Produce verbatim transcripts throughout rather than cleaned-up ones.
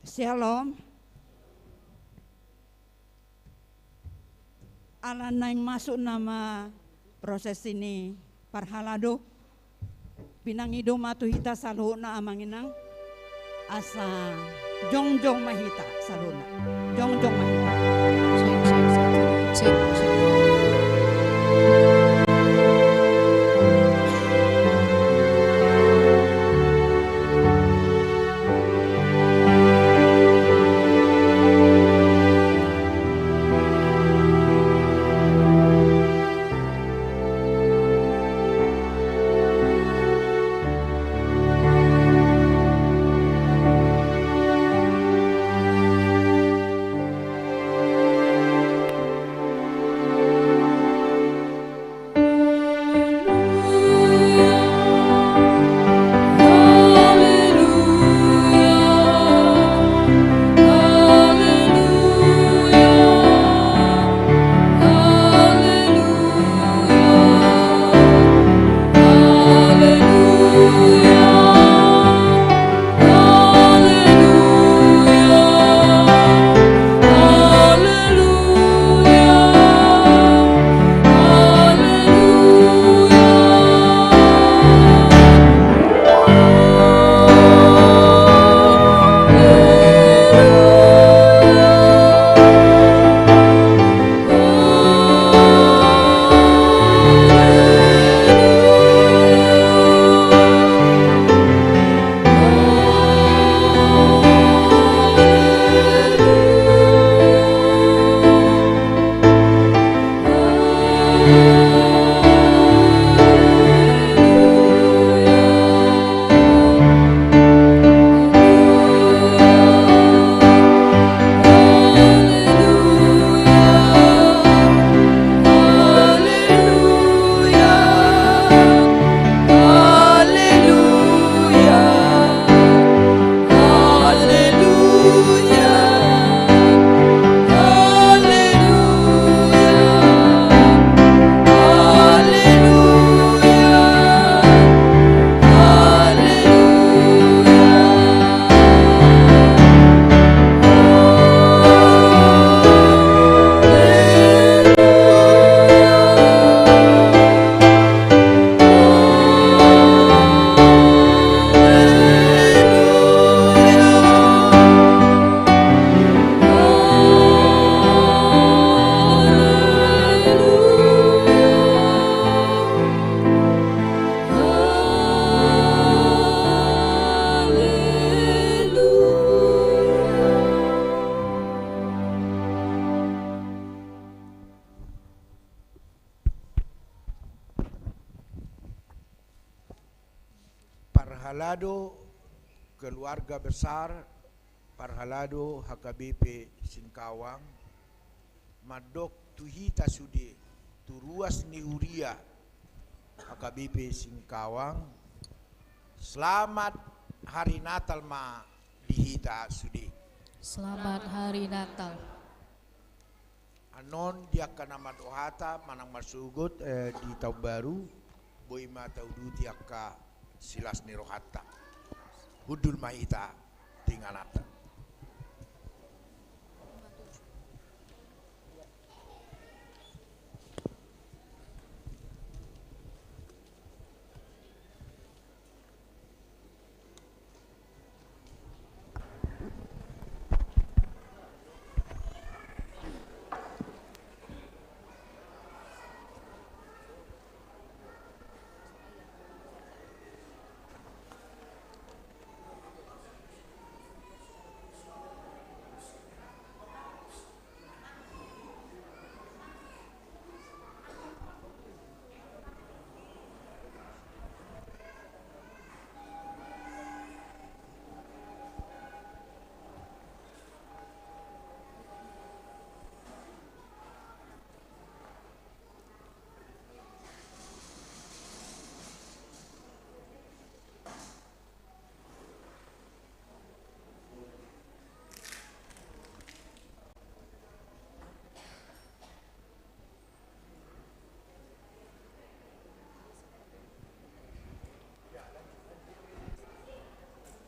Syalom. Ala naeng masuk nama prosesi ni parhalado, pinangido ma tu hita saluhutna amang inang, asa jongjong ma hita saluhutna. Jongjong ma hita. Cek, cek, satu, cek, cek. Parhalado keluarga besar, parhalado H K B P Singkawang, mandok tu hita sude, tu ruas ni huria H K B P Singkawang, selamat hari Natal ma di hita sude. Selamat hari Natal. Annon di angka na mandok hata manang marsogot, eh, di taon baru, boi ma tauduti angka silas ni rohanta. Hundul ma hita tu ingananta.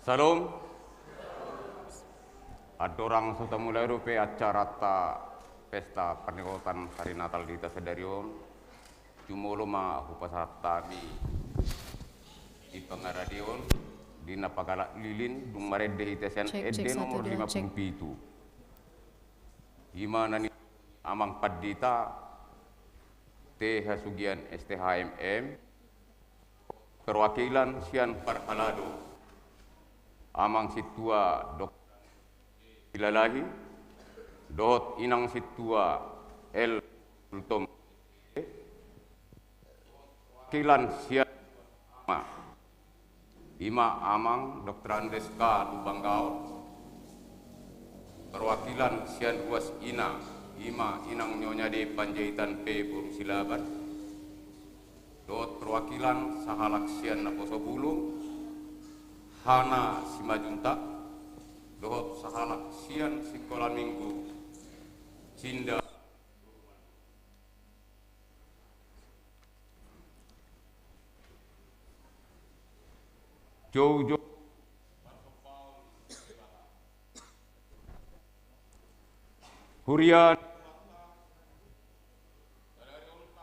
Syalom. Andorang so tamulai dope acaranta pesta parningotan hari Natal di hita sadari on, jumolo ma hupasahat hami di pangaradeon di na pagalak lilin, dung marende hita sian ende nomor lima puluh pitu. Ima na ni amang pandita T Hasugian S T H M M, perwakilan sian parhalado, amang sintua Doktor Ilalahi, dohot inang sintua L Sultom, perwakilan sian ama, ima amang Doktor Andes K Lubanggaon, perwakilan sian ruas ina, ima inang Nyonya D Panjaitan P boru Silaban, dohot perwakilan sahalak sian naposo bulung, Hana Simajuntak, dohot sahalak sian sikola minggu, Sinda. Joujou. Huria,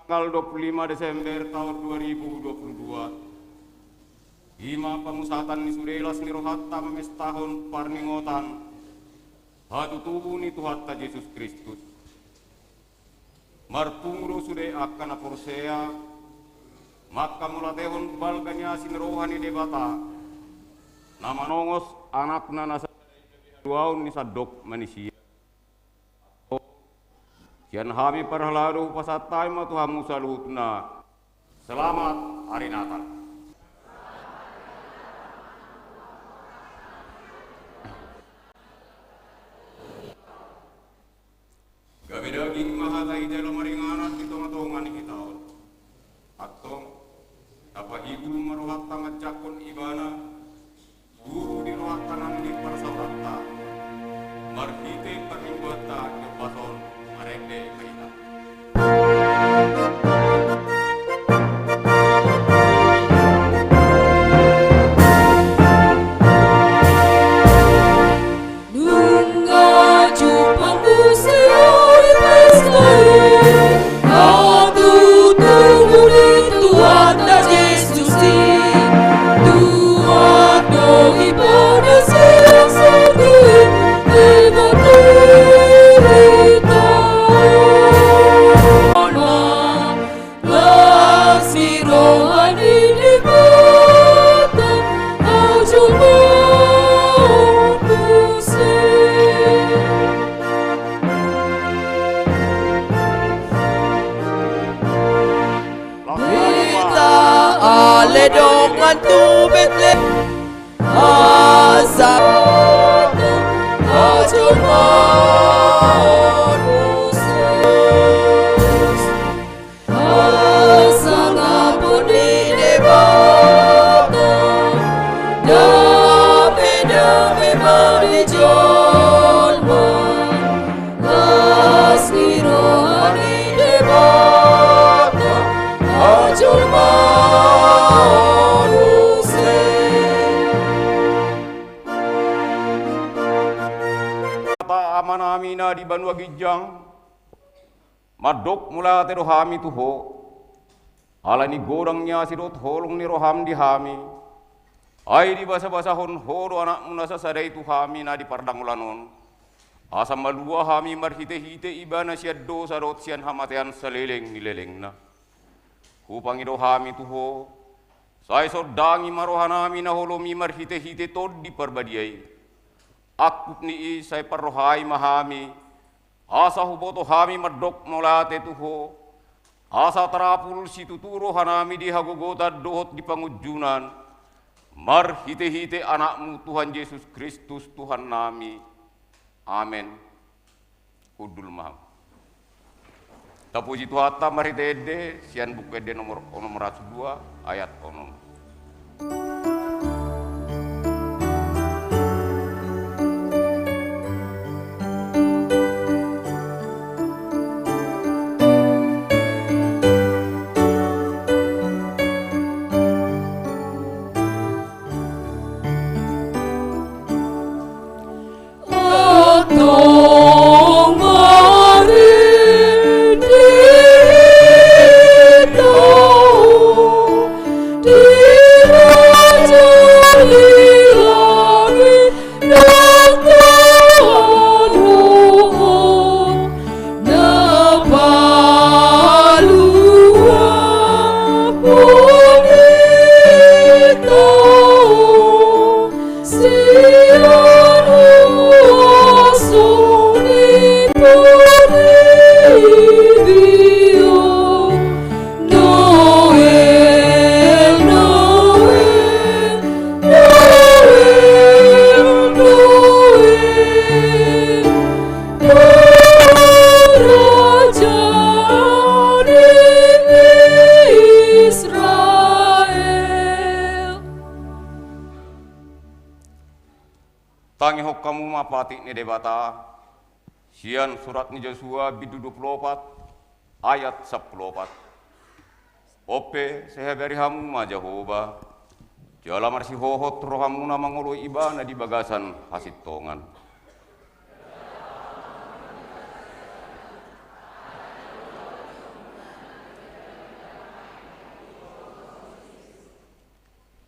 tanggal dua puluh lima Desember tahun dua ribu dua puluh dua, ima pamusatan ni sude las ni rohanta mamestahon parningotan hatutubu ni Tuhanta Jesus Kristus. Marpungu do sude angka na porsea mangkamauliatehon balga ni asi ni roha ni Debata, na manongos Anakna na sada i gabe haluaon ni sandok manisia. Sian hami parhalado hupasahat hami ma tu hamu saluhutna. Selamat Hari Natal. Gabe daging ma hata i jala maringanan di tongatonga ni hita on. Antong, tapahiul ma rohanta manjangkon Ibana, guru di rohanta nang di parsaoranta, marhite parmingguanta di ombas on, marende ma hita. Nunga jumpang muse ro di pesta i, hatutubu ni Tuhanta Jesus i, Tuhan do i pada sian sorga i, Debata hita. Las ni roha ni Debata, au jolma on muse. Hita ale dongan tu Betlehem. Asa hajolmaon muse. Hasangapon ni Debata, dame-dame ma di jolma. Las ni roha ni Debata, hajolmaon muse. Amanami na di banua ginjang, mandok mauliate do hami tu Ho, ala ni godang ni asi dohot holong ni roham di hami. Ai dibasabasahon Ho do Anakmu na sasada i tu hami na di pardangolan on, asa malua hami marhitehite Ibana sian dosa dohot sian hamatean saleleng ni lelengna. Hupangido hami tu Ho, sai sondangi ma rohanami na holom i marhitehite Tondi Parbadia i. Angkup ni i sai parrohai ma hami, asa huboto hami mandok mauliate tu Ho, asa tarapul situtu rohanami di hagogotan dohot di pangunjunan, marhitehite Anakmu Tuhan Jesus Kristus Tuhannami. Amen. Hundul ma hamu. Tapuji Tuhanta marhite ende sian Buku Ende nomor onom ratus dua ayat onom. ma patik ni Debata, sian surat ni Josua bindu dua pulu opat ayat sampulu opat. On pe, sai habari hamu ma Jahowa, jala marsihohot rohamuna mangoloi Ibana di bagasan hasintongan.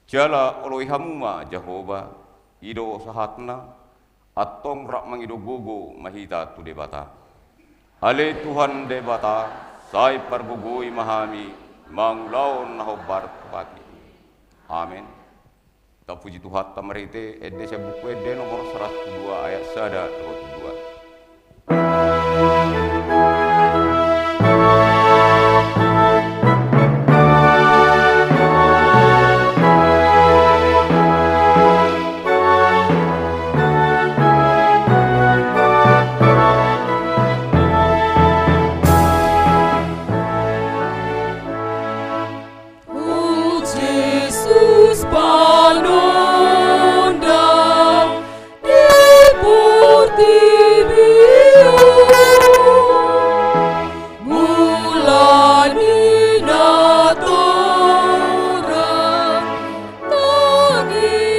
Jala oloi hamu ma Jahowa, i do sahatna, antong rap mangido gogo ma hita tu Debata. Ale Tuhan Debata, sai pargogoi ma hami mangulahon na hombar tu patikMi. Amen. Tapuji Tuhanta marhite ende sian Buku Ende nomor saratus dua ayat sada dohot dua. O Jesus, panondang di portibi on, mula ni natorang tangiangkon.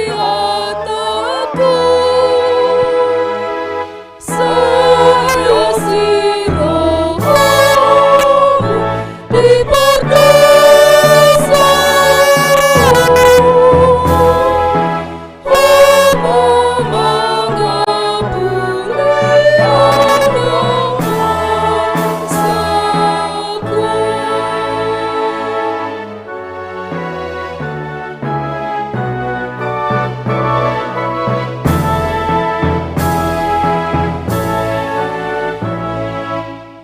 Sai asi rohaMu di pardosa on, Ho ma mangampuni angka dosaku.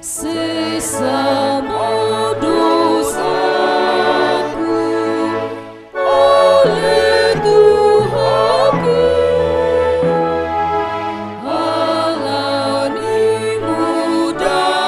Sesa ma dosaku, ale Tuhanku, ala ni mudarMu.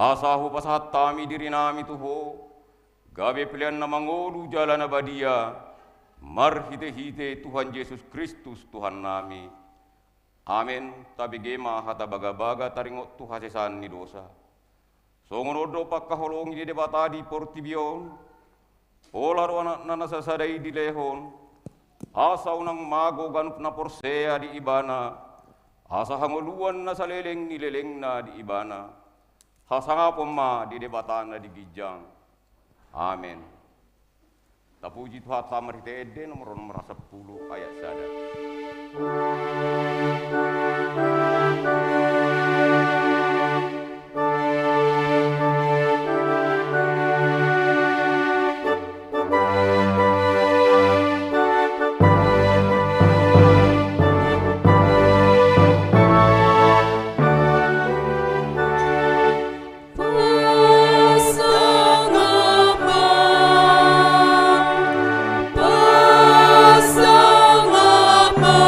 Asa hupasahat hami dirinami tu Ho, gabe pelean na mangolu jala na badia, marhitehite Tuhan Jesus Kristus Tuhannami. Amen. Tabege ma hata bagabaga taringot tu hasesaan ni dosa. Songon on do pangkaholongi ni Debata di portibi on, pola do Anakna na sasada i dilehon, asa unang mago ganup na porsea di Ibana, asa hangoluan na saleleng ni lelengna di Ibana. Hasangapon ma di Debata na di ginjang. Amen. Tapuji Tuhanta marhite Ende nomor, nomor sampulu ayat sada. Pasangap ma, pasangap ma,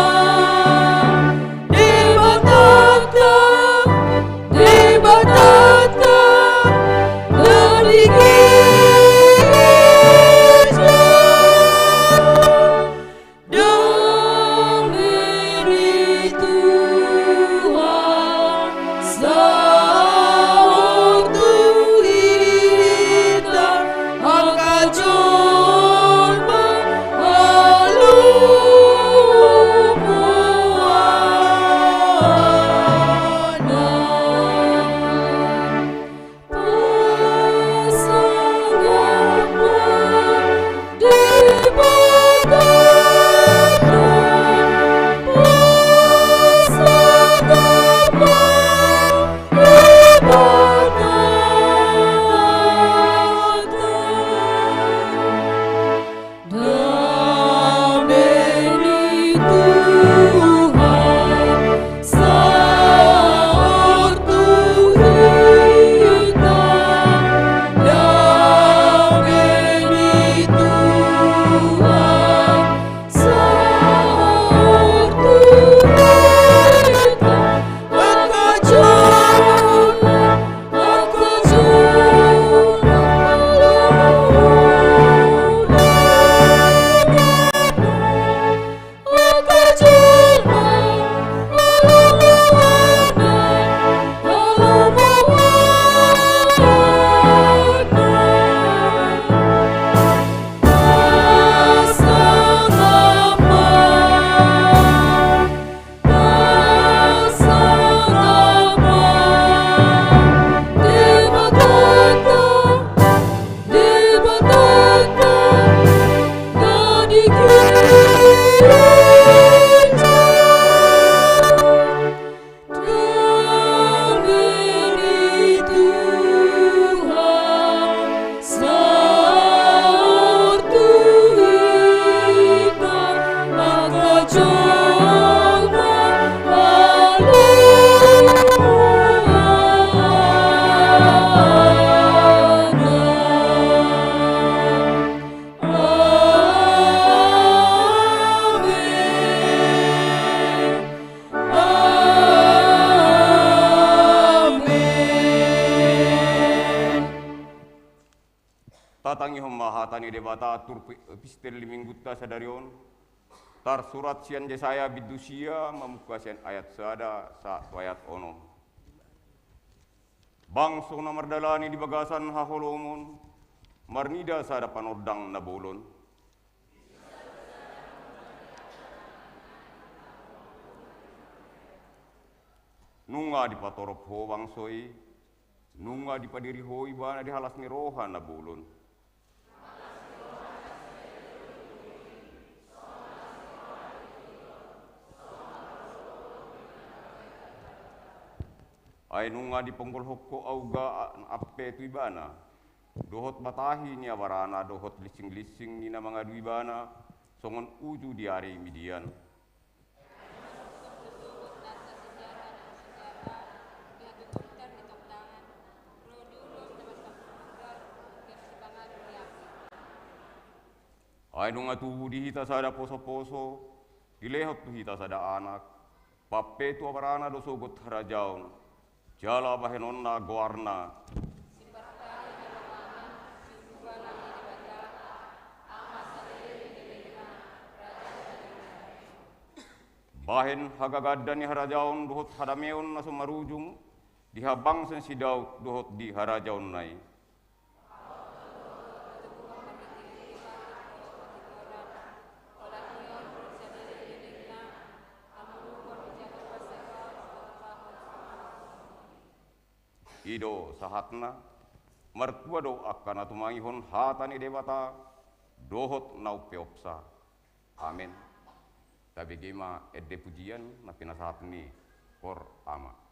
Songon ma hata ni Debata turpuk epistel di minggunta sadari on, tarsurat sian Jesaya bindu sia mamungka sian ayat sada sahat tu ayat onom. Bangso na mardalani di bagasan haholomon, marnida sada panondang na bolon. Nunga dipatorop ho bangso i, nunga dipadiri ho ibana di halas ni roha na bolon. Ai nunga diponggolhon ho auga ampe tu ibana, dohot batahi ni abarana, dohot linsing-linsing ni na mangadu ibana, songon uju di ari Midian. Ai nunga tubu di hita sada poso-poso, dilehon tu hita sada anak, pampe tu abarana do sogot harajaon, jala bahenonna goarna. Bahen hagagadon ni harajaon dohot hadameon na so marujung, di habangsa ni si Daud dohot di harajaonna i. I do sahatna, martua do angka na tumangihon hata ni Debata, dohot na umpeopsa. Amen. Tabege ma ende pujian na pinasahat ni Por Ama.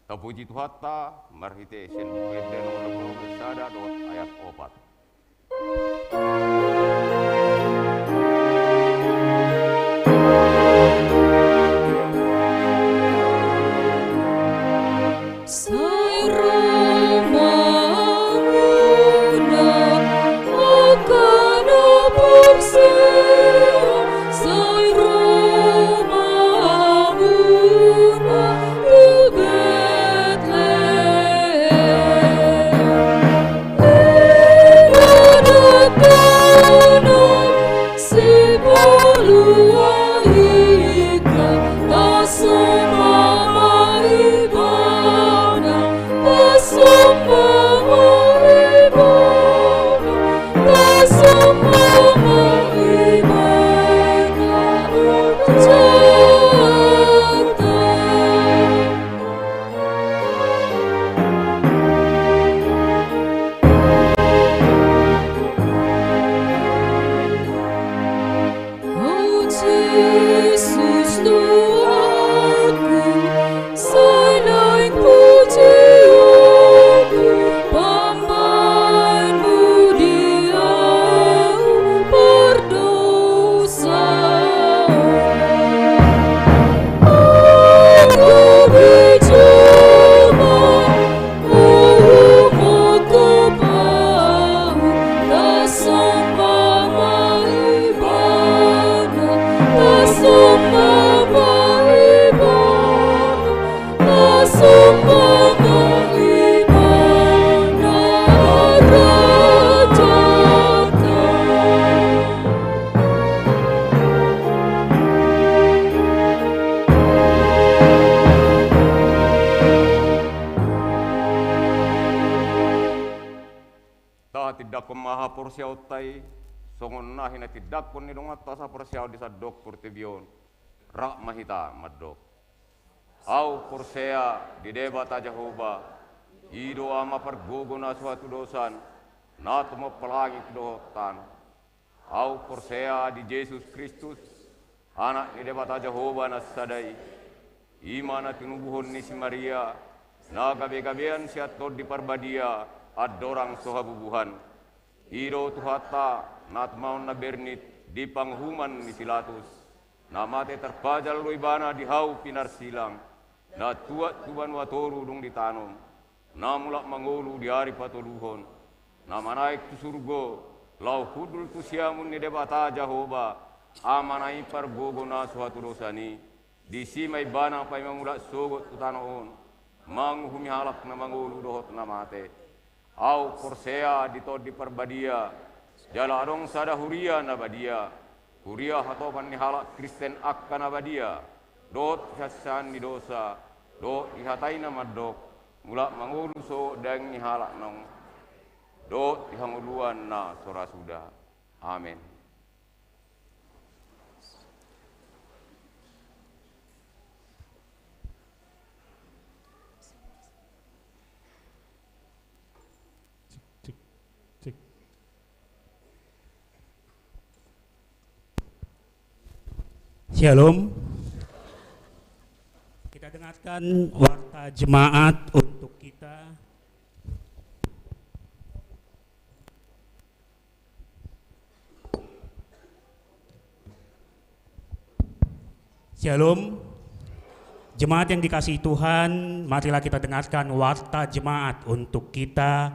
Tapuji Tuhanta marhite sian Buku Ende nomor dua puluh sada dohot ayat opat. Sai ro ma muna angka na porsea, sai ro ma muna tu Betlehem. Ida do tano sipalua hita, tasomba ma Ibana, tasomba ma Ibana, tasomba ma Ibana, Tuhanta. O Jesus Tuhanku, sai naeng pujionku, pambahenMu di ahu pardosa. Anggo dijama uhum angka pahu, tasomba ma Ibana, tasomba ma Ibana, tasomba ma Ibana, Rajanta. Tahatindangkon ma haporseaonta i, songon na hinatindangkon ni donganta saporseaon di sandok portibi on. Rap ma hita mandok. Ahu porsea di Debata Jahowa, i do Ama pargogo na so hatudosan, na tumompa langit dohot tano. Ahu porsea di Jesus Kristus, Anak ni Debata Jahowa na sada i, i ma na tinubuhon ni si Maria, na gabegabean sian Tondi Parbadia, andorang so habubuhan. I do Tuhanta, na tumaon na bernit di panguhuman ni si Pilatus, na mate tarpajal do Ibana di hau pinarsilang, na tuat tu banua toru dung ditanom, na mulak mangolu di ari patoluhon, na manaek tu surgo, laho hundul tu siamun ni Debata Jahowa, Amana i pargogo na so hatudosan i, disi ma Ibana paima mulak sogot tu tano on, manguhumi halak na mangolu dohot na mate. Ahu porsea di Tondi Parbadia, jala adong sada huria na badia, huria hatopan ni halak Kristen angka na badia, dohot siansian ni dosa, dohot dihatai na mandok, mulak mangolu sogot daging ni halak na mate, dohot di hangoluan na so ra suda. Amen. Cek, cek, cek. Shalom. Kita dengarkan warta jemaat untuk kita. Shalom. Jemaat yang dikasihi Tuhan, marilah kita dengarkan warta jemaat untuk kita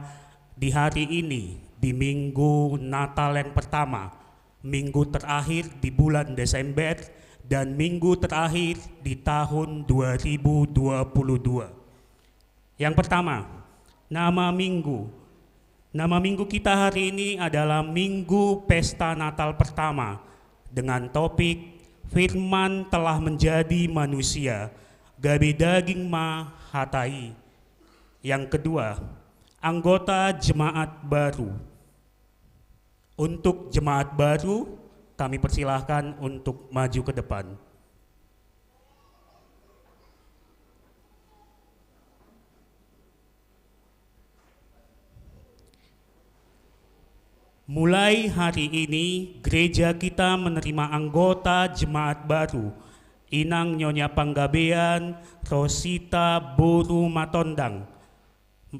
di hari ini, di minggu Natal yang pertama, minggu terakhir di bulan Desember, dan minggu terakhir di tahun dua ribu dua puluh dua. Yang pertama, nama minggu. Nama minggu kita hari ini adalah Minggu Pesta Natal Pertama, dengan topik Firman Telah Menjadi Manusia, gabe daging ma hata i. Yang kedua, anggota jemaat baru. Untuk jemaat baru, kami persilahkan untuk maju ke depan. Mulai hari ini, gereja kita menerima anggota jemaat baru Inang Nyonya Panggabean Rosita boru Matondang.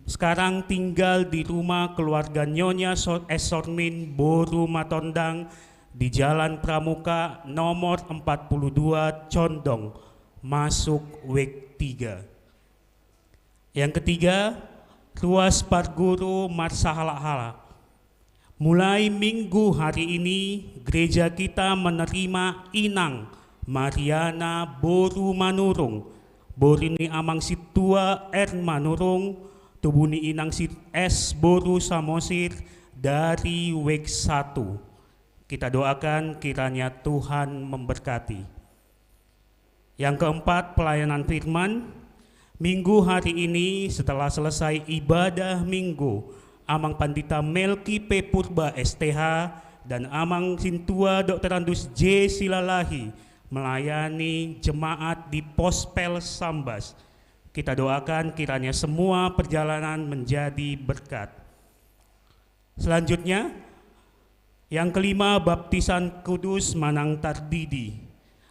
Sekarang tinggal di rumah keluarga Nyonya So-, S. Sormin boru Matondang di Jalan Pramuka nomor empat puluh dua Condong, masuk wik tiga. Yang ketiga, ruas parguru marsahalak-halak. Mulai Minggu hari ini, gereja kita menerima Inang Mariana boru Manurung, boru ni Amang Sintua R. Manurung, tubu ni Inang Sit-, S. boru Samosir dari wik satu. Kita doakan kiranya Tuhan memberkati. Yang keempat, pelayanan firman. Minggu hari ini, setelah selesai ibadah Minggu, Amang Pandita Melki P. Purba, S T H, dan Amang Sintua Doktorandus J. Silalahi melayani jemaat di Pospel Sambas. Kita doakan kiranya semua perjalanan menjadi berkat. Selanjutnya, yang kelima, baptisan kudus manang tardidi.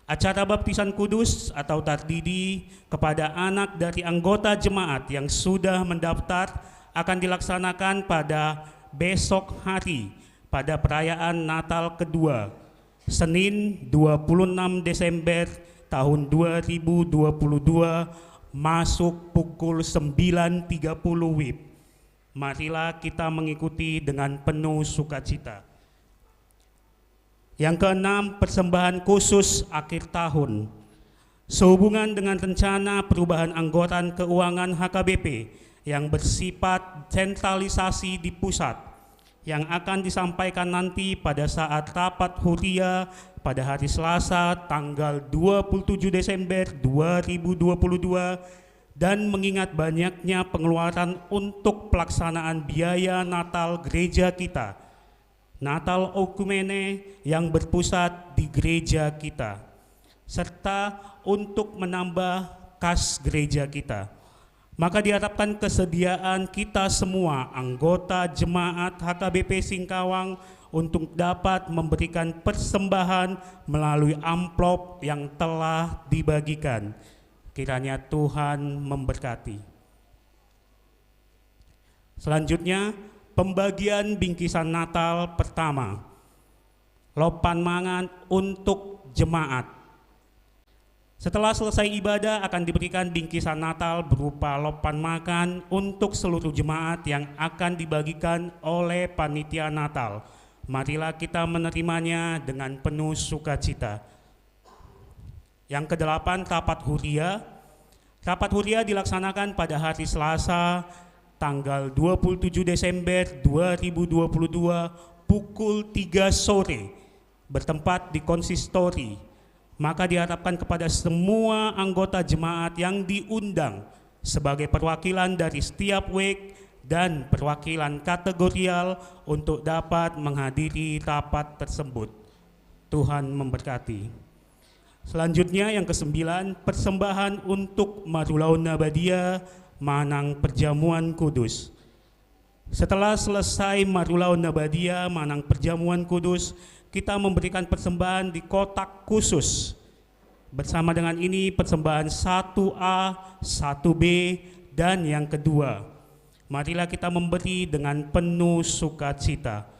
Acara baptisan kudus atau tardidi kepada anak dari anggota jemaat yang sudah mendaftar akan dilaksanakan pada besok hari, pada perayaan Natal kedua, Senin, dua puluh enam Desember tahun dua ribu dua puluh dua, masuk pukul sembilan tiga puluh wib. Marilah kita mengikuti dengan penuh sukacita. Yang keenam, persembahan khusus akhir tahun. Sehubungan dengan rencana perubahan anggaran keuangan H K B P yang bersifat sentralisasi di pusat, yang akan disampaikan nanti pada saat rapat huria pada hari Selasa, tanggal dua puluh tujuh Desember dua ribu dua puluh dua, dan mengingat banyaknya pengeluaran untuk pelaksanaan biaya Natal gereja kita, Natal Oikumene yang berpusat di gereja kita, serta untuk menambah kas gereja kita, maka diharapkan kesediaan kita semua anggota jemaat H K B P Singkawang untuk dapat memberikan persembahan melalui amplop yang telah dibagikan. Kiranya Tuhan memberkati. Selanjutnya, pembagian bingkisan Natal pertama. Lompan mangan untuk jemaat. Setelah selesai ibadah, akan diberikan bingkisan Natal berupa lompan makan untuk seluruh jemaat yang akan dibagikan oleh panitia Natal. Marilah kita menerimanya dengan penuh sukacita. Yang kedelapan, rapat huria. Rapat huria dilaksanakan pada hari Selasa, tanggal dua puluh tujuh Desember dua ribu dua puluh dua, pukul tiga sore, bertempat di konsistori. Maka diharapkan kepada semua anggota jemaat yang diundang sebagai perwakilan dari setiap wik dan perwakilan kategorial untuk dapat menghadiri rapat tersebut. Tuhan memberkati. Selanjutnya, yang kesembilan, persembahan untuk marulaon na badia manang perjamuan kudus. Setelah selesai marulaon na badia manang perjamuan kudus, kita memberikan persembahan di kotak khusus. Bersama dengan ini, persembahan satu A, satu B, dan yang kedua. Marilah kita memberi dengan penuh sukacita.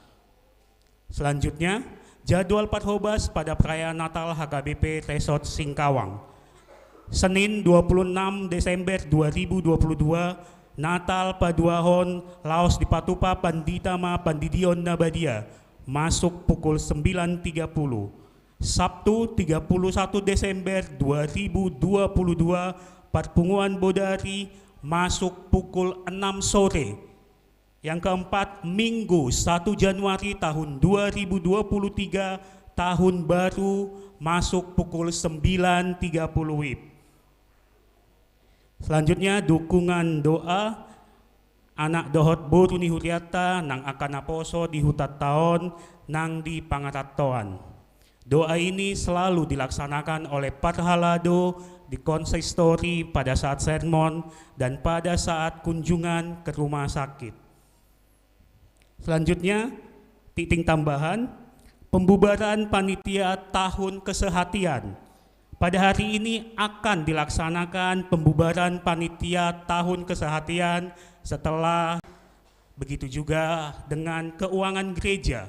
Selanjutnya, jadwal parhobas pada perayaan Natal H K B P Resort Singkawang. Senin, dua puluh enam Desember dua ribu dua puluh dua, Natal paduahon laos dipatupa pandita ma pandidion na badia, masuk pukul sembilan tiga puluh. Sabtu, tiga puluh satu Desember dua ribu dua puluh dua, parpunguan bodari, masuk pukul enam sore. Yang keempat, Minggu satu Januari tahun dua ribu dua puluh tiga, tahun baru, masuk pukul sembilan tiga puluh wib. Selanjutnya, dukungan doa anak dohot boru ni hurianta nang angka naposo di hutanta on nang di pangarantoan. Doa ini selalu dilaksanakan oleh parhalado di konsistori pada saat sermon dan pada saat kunjungan ke rumah sakit. Selanjutnya, titik tambahan, pembubaran panitia tahun kesehatian. Pada hari ini akan dilaksanakan pembubaran panitia tahun kesehatian setelah, begitu juga dengan keuangan gereja,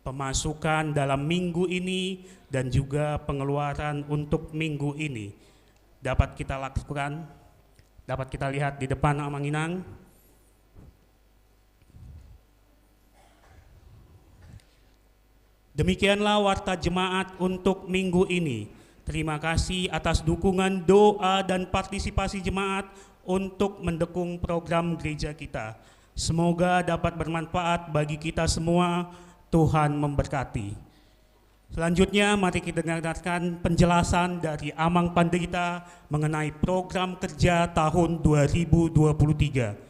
pemasukan dalam minggu ini, dan juga pengeluaran untuk minggu ini. Dapat kita lakukan, dapat kita lihat di depan, Amang Inang. Demikianlah warta jemaat untuk minggu ini. Terima kasih atas dukungan, doa, dan partisipasi jemaat untuk mendukung program gereja kita. Semoga dapat bermanfaat bagi kita semua. Tuhan memberkati. Selanjutnya, mari kita dengarkan penjelasan dari Amang Pandita mengenai program kerja tahun dua ribu dua puluh tiga.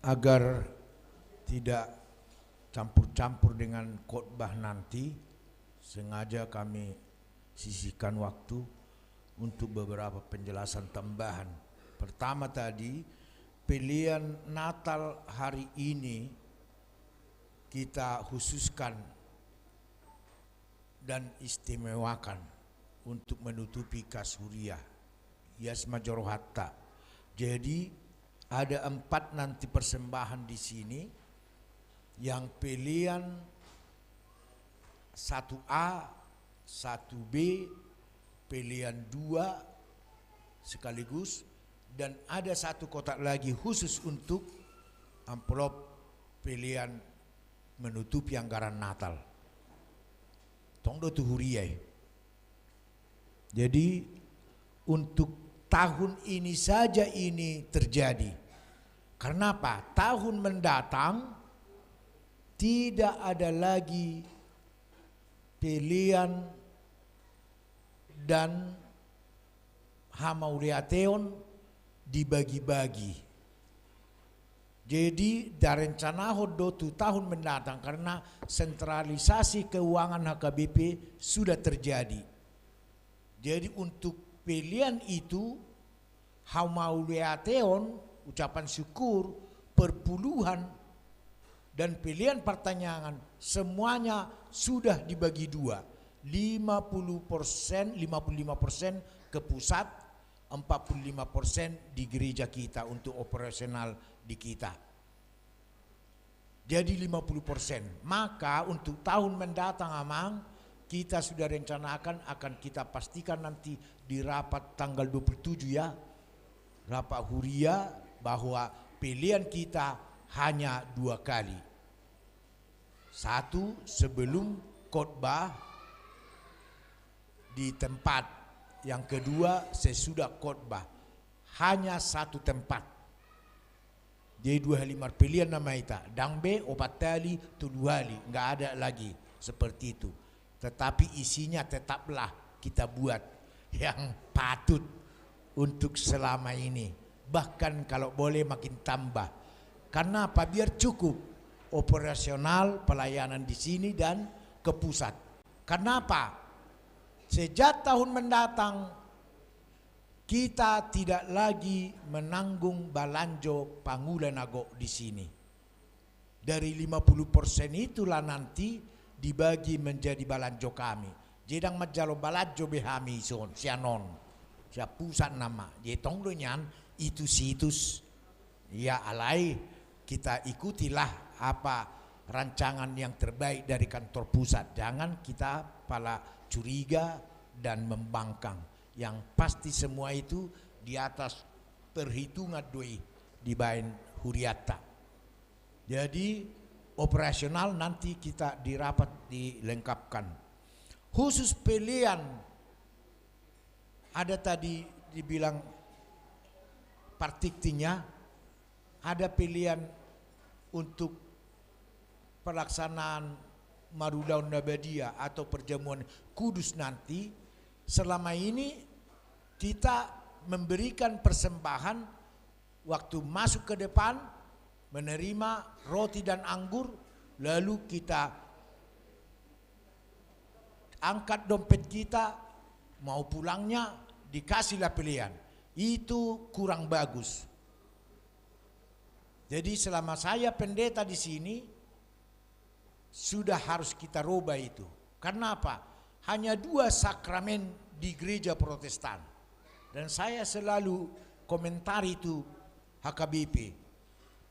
Agar tidak campur-campur dengan khotbah nanti, sengaja kami sisihkan waktu untuk beberapa penjelasan tambahan. Pertama tadi, pelean Natal hari ini kita khususkan dan istimewakan untuk menutupi kas huria. Ias ma jo rohanta. Jadi, ada empat nanti persembahan di sini, yang pelean satu A, satu B, pelean dua sekaligus, dan ada satu kotak lagi khusus untuk amplop pelean menutupi anggaran Natal. Tong do tu huria i. Jadi, untuk tahun ini saja ini terjadi. Karena apa? Tahun mendatang tidak ada lagi pelean dan hamauliateon dibagi-bagi. Jadi, darencanahon do tu tahun mendatang, karena sentralisasi keuangan H K B P sudah terjadi. Jadi, untuk pelean itu, hamauliateon, ucapan syukur, perpuluhan, dan pelean partangiangan, semuanya sudah dibagi dua. Lima puluh persen, lima puluh lima persen ke pusat, empat puluh lima persen di gereja kita untuk operasional di kita. Jadi lima puluh persen. Maka untuk tahun mendatang, Amang, kita sudah rencanakan, akan kita pastikan nanti di rapat tanggal dua puluh tujuh, ya. Rapat huria, bahwa pelean kita hanya dua kali. Satu, sebelum khotbah di tempat. Yang kedua, sesudah khotbah. Hanya satu tempat. Jadi dua hali marpelean nama hita. Ndang be opat hali, tolu hali. Nggak ada lagi seperti itu. Tetapi isinya tetaplah kita buat yang patut untuk selama ini. Bahkan kalau boleh makin tambah. Karena apa? Biar cukup operasional pelayanan di sini dan ke pusat. Karena apa? Sejak tahun mendatang, kita tidak lagi menanggung balanjo pangula na gok di sini. Dari lima puluh persen itulah nanti dibagi menjadi balanjo kami. Jadi ndang manjalo balanjo be hami son, sian on. Sian pusat nama. Jadi tong do nian itus-itus. Ya, alai kita ikutilah apa rancangan yang terbaik dari kantor pusat. Jangan kita pala curiga dan membangkang. Yang pasti semua itu di atas perhitungan do i dibaen hurianta. Jadi, operasional nanti kita di rapat dilengkapkan. Khusus pelean, ada tadi dibilang partiktingnya, ada pelean untuk pelaksanaan marulaon na badia atau perjamuan kudus nanti. Selama ini kita memberikan persembahan waktu masuk ke depan, menerima roti dan anggur, lalu kita angkat dompet kita, mau pulangnya dikasihlah pilihan. Itu kurang bagus. Jadi selama saya pendeta di sini, sudah harus kita rubah itu. Karena apa? Hanya dua sakramen di gereja Protestan. Dan saya selalu komentari itu H K B P.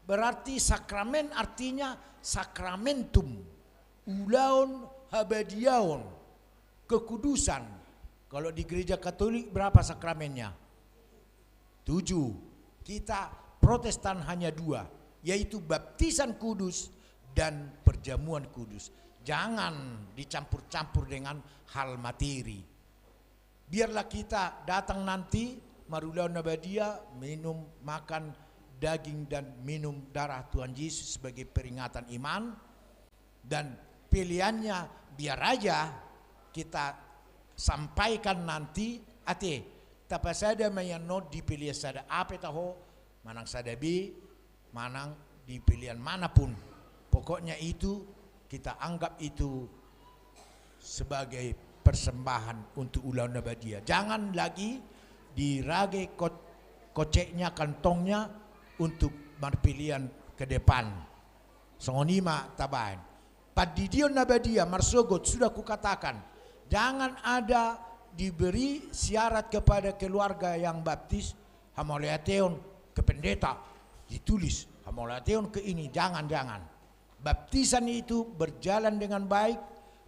Berarti sakramen artinya sakramentum, ulaon habadiaon, kekudusan. Kalau di gereja Katolik berapa sakramennya? Tujuh. Kita Protestan hanya dua, yaitu baptisan kudus dan perjamuan kudus. Jangan dicampur-campur dengan hal materi. Biarlah kita datang nanti marulaon na badia, minum, makan daging dan minum darah Tuhan Yesus sebagai peringatan iman. Dan pilihannya biar aja kita sampaikan nanti, ate, tapasada ma i annon di pilihan sada A pe taho, manang sada B, manang di pilihan manapun. Pokoknya itu kita anggap itu sebagai persembahan untuk ulaon na badia. Jangan lagi dirage ko-, koceknya, kantongnya untuk marpilihan ke depan. Songon i ma tabaen. Pandidion na badia marsogot, sudah kukatakan, jangan ada diberi syarat kepada keluarga yang baptis, hamauliateon ke pendeta, ditulis, hamauliateon ke ini, jangan, jangan. Baptisan itu berjalan dengan baik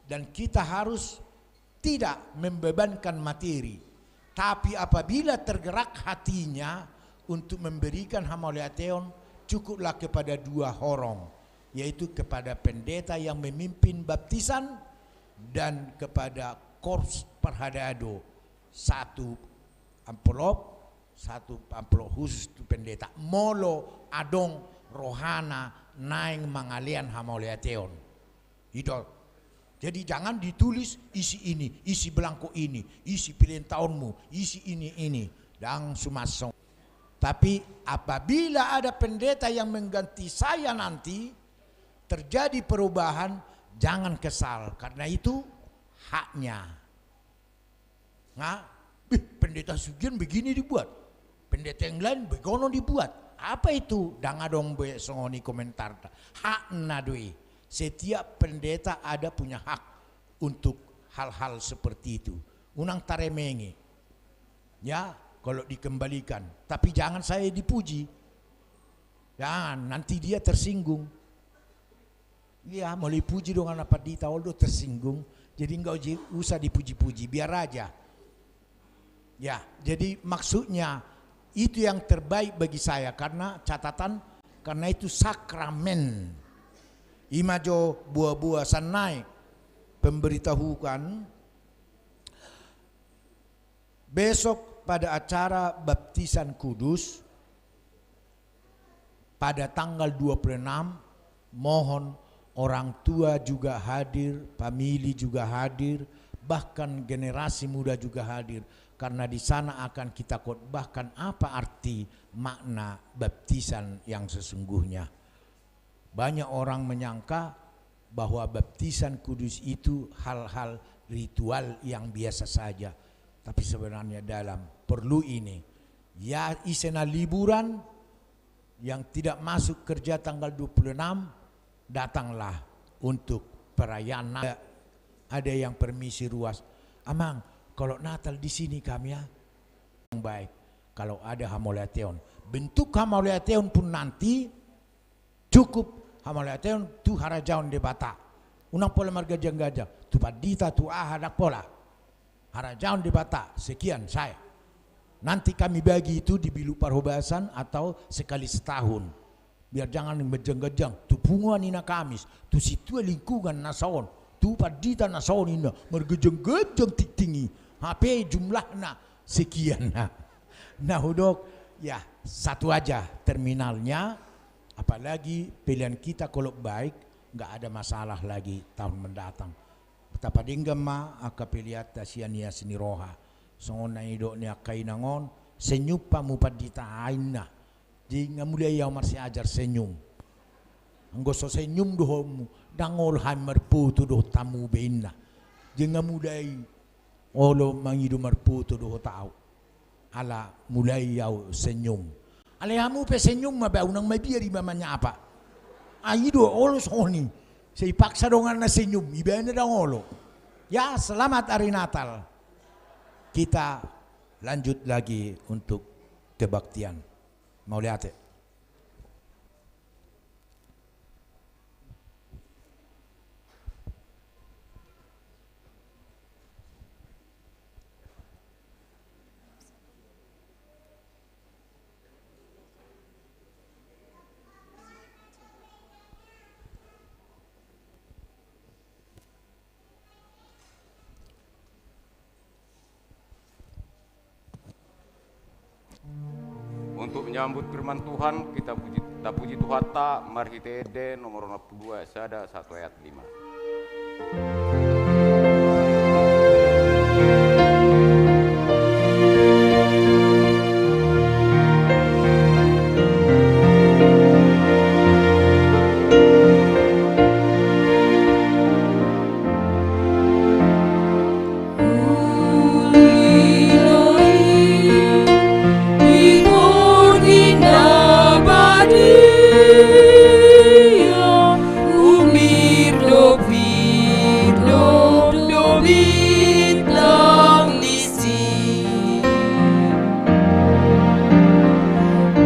dan kita harus tidak membebankan materi. Tapi apabila tergerak hatinya untuk memberikan hamauliateon, cukuplah kepada dua horong, yaitu kepada pendeta yang memimpin baptisan dan kepada korps parhadado, satu amplop, satu amplop khusus tu pendeta. Molo adong rohana naeng mangalean hamauliateon. I do. Jadi jangan ditulis isi ini, isi belangko ini, isi pilihan taonmu, isi ini, ini. Ndang sumassong. Tapi apabila ada pendeta yang mengganti saya nanti, terjadi perubahan, jangan kesal. Karena itu haknya. Nah, bih, pendeta sugian begini dibuat. Pendeta yang lain begono dibuat. Apa itu? Ndang adong be songon i komentarta. Hakna do i. Setiap pendeta ada punya hak untuk hal-hal seperti itu. Unang taremengi. Ya, kalau dikembalikan. Tapi jangan saya dipuji. Jangan, nanti dia tersinggung. Iya, molo dipuji dongan na pandita, olo do tersinggung. Jadi nggak uji-, usah dipuji-puji, biar aja. Ya, jadi maksudnya itu yang terbaik bagi saya, karena catatan, karena itu sakramen. I ma jo boa-boa, sannari pemberitahuan. Besok pada acara baptisan kudus, pada tanggal dua puluh enam, mohon orang tua juga hadir, famili juga hadir, bahkan generasi muda juga hadir, karena di sana akan kita khotbahkan apa arti makna baptisan yang sesungguhnya. Banyak orang menyangka bahwa baptisan kudus itu hal-hal ritual yang biasa saja. Tapi sebenarnya dalam, perlu ini. Ya, ise na liburan, yang tidak masuk kerja tanggal dua puluh enam, datanglah untuk perayaan Na-, ada yang permisi ruas. "Amang, kalau Natal di sini kami ya." Baik, kalau ada hamauliateon. Bentuk hamauliateon pun nanti cukup hamauliateon tu harajaon Debata. Unang pola marganjang-ganjang. Tu pandita, tu aha, ndang pola. Harajaon Debata, sekian, sae. Nanti kami bagi itu di Bilu Parhobasan atau sekali setahun. Biar jangan ganjang-ganjang. Tu punguan i na Kamis, tu sintua lingkungan na saon, tu pandita na saon, inna marganjang-ganjang tingting i. Hape jumlahna sekian. Nah, hudok, ya, satu aja terminalnya. Apalagi pilihan kita kalau baik, nggak ada masalah lagi tahun mendatang. Tapadenggan ma angka pilihan ta sian ias ni roha. Songon na nidok ni angka inang on, senyum hamu pandita, inna. Jadi nga mulai au marsiajar senyum. Anggo so senyum dohonmu, ndang olo hami marpoto dohot hamu be, inna. Jadi nga mulai olo mangido marpoto dohot au. Ala mulai au senyum. Alai hamu pe senyum ma ba, unang mabiar iba manyapa. Ai do olo songon i. Sai paksa donganna senyum, ibana ndang olo. Ya, selamat hari Natal. Kita lanjut lagi untuk kebaktian. Mauliate. Untuk menyambut firman Tuhan, kita puji, kita puji Tuhanta marhite Ende nomor onom pulu dua ayat sada sahat tu ayat lima.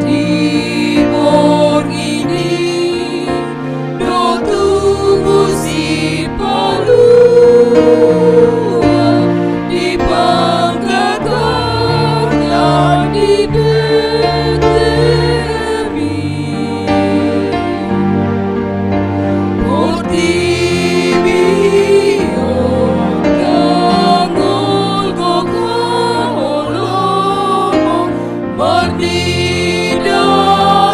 Di borngin i do tubu Sipalua, di panggagarna di Betlehem i. Portibi on ndang olo gok haholomon, marnida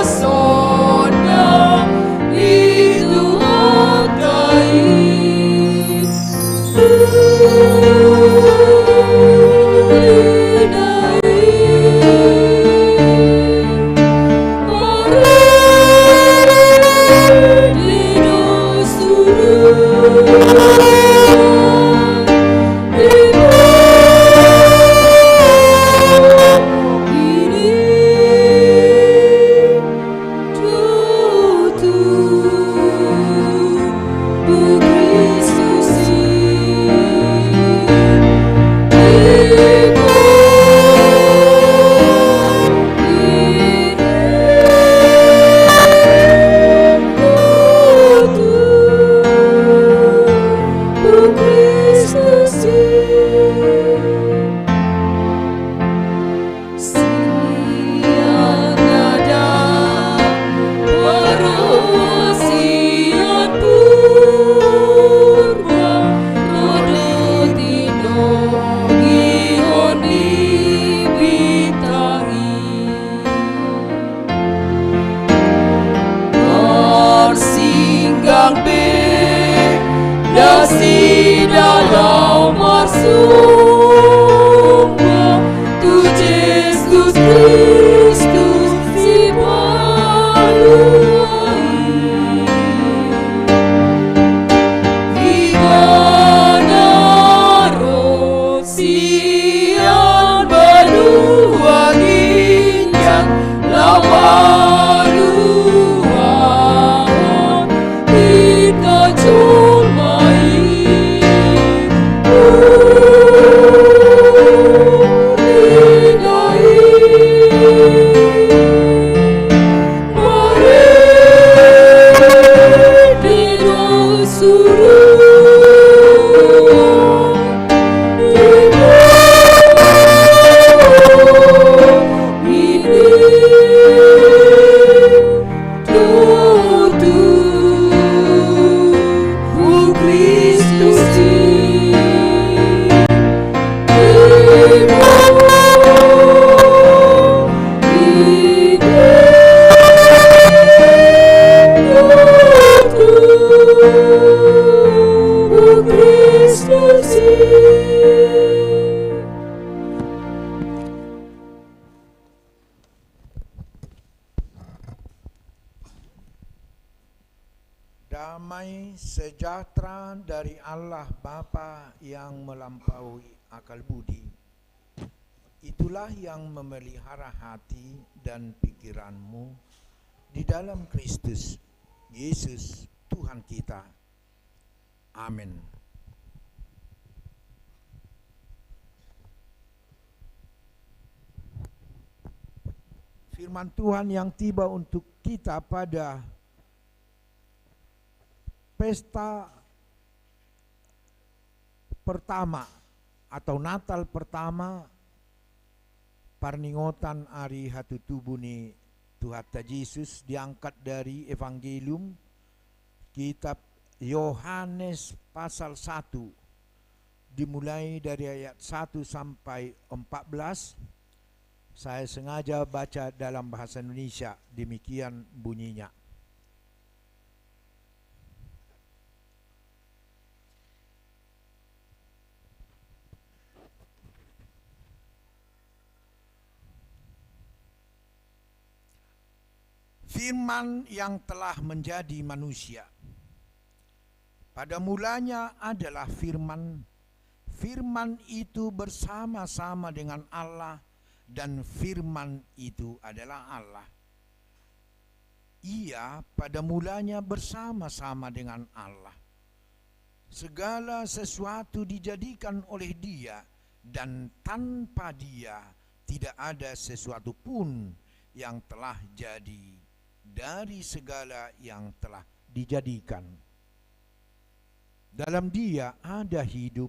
sonang ni Tuhanta i. Sian adat, parosian Purba, ro di tindongi on di bintang i. Marsinggang be nasida laho marsomba tu Jesus Kristus Sipalua i. Ibana ro sian banua ginjang laho paluahon hita jolma i. Marende do surua di borngin i. Tutu, o Kristus i. Damai sejahtera dari Allah Bapa yang melampaui akal budi, Itulah yang memelihara hati dan pikiranmu di dalam Kristus Yesus, Tuhan kita. Amin. Firman Tuhan yang tiba untuk kita pada pesta pertama atau Natal pertama, parningotan ari hatutubu ni Tuhanta Jesus, diangkat dari Evangelium, kitab Yohanes pasal satu, dimulai dari ayat satu sampai empat belas. Saya sengaja baca dalam bahasa Indonesia, demikian bunyinya. Firman yang telah menjadi manusia. Pada mulanya adalah Firman. Firman itu bersama-sama dengan Allah, dan Firman itu adalah Allah. Ia pada mulanya bersama-sama dengan Allah. Segala sesuatu dijadikan oleh Dia, dan tanpa Dia tidak ada sesuatu pun yang telah jadi dari segala yang telah dijadikan. Dalam Dia ada hidup,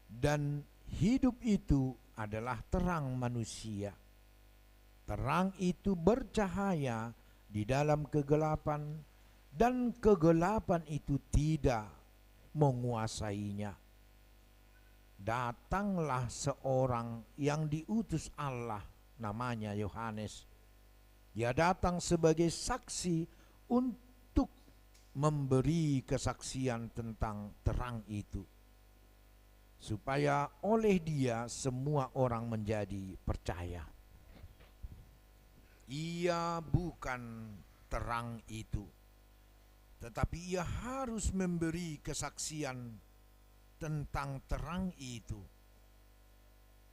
dan hidup itu adalah terang manusia. Terang itu bercahaya di dalam kegelapan, dan kegelapan itu tidak menguasainya. Datanglah seorang yang diutus Allah, namanya Yohanes. Ia datang sebagai saksi untuk memberi kesaksian tentang terang itu, supaya oleh dia semua orang menjadi percaya. Ia bukan terang itu, tetapi ia harus memberi kesaksian tentang terang itu.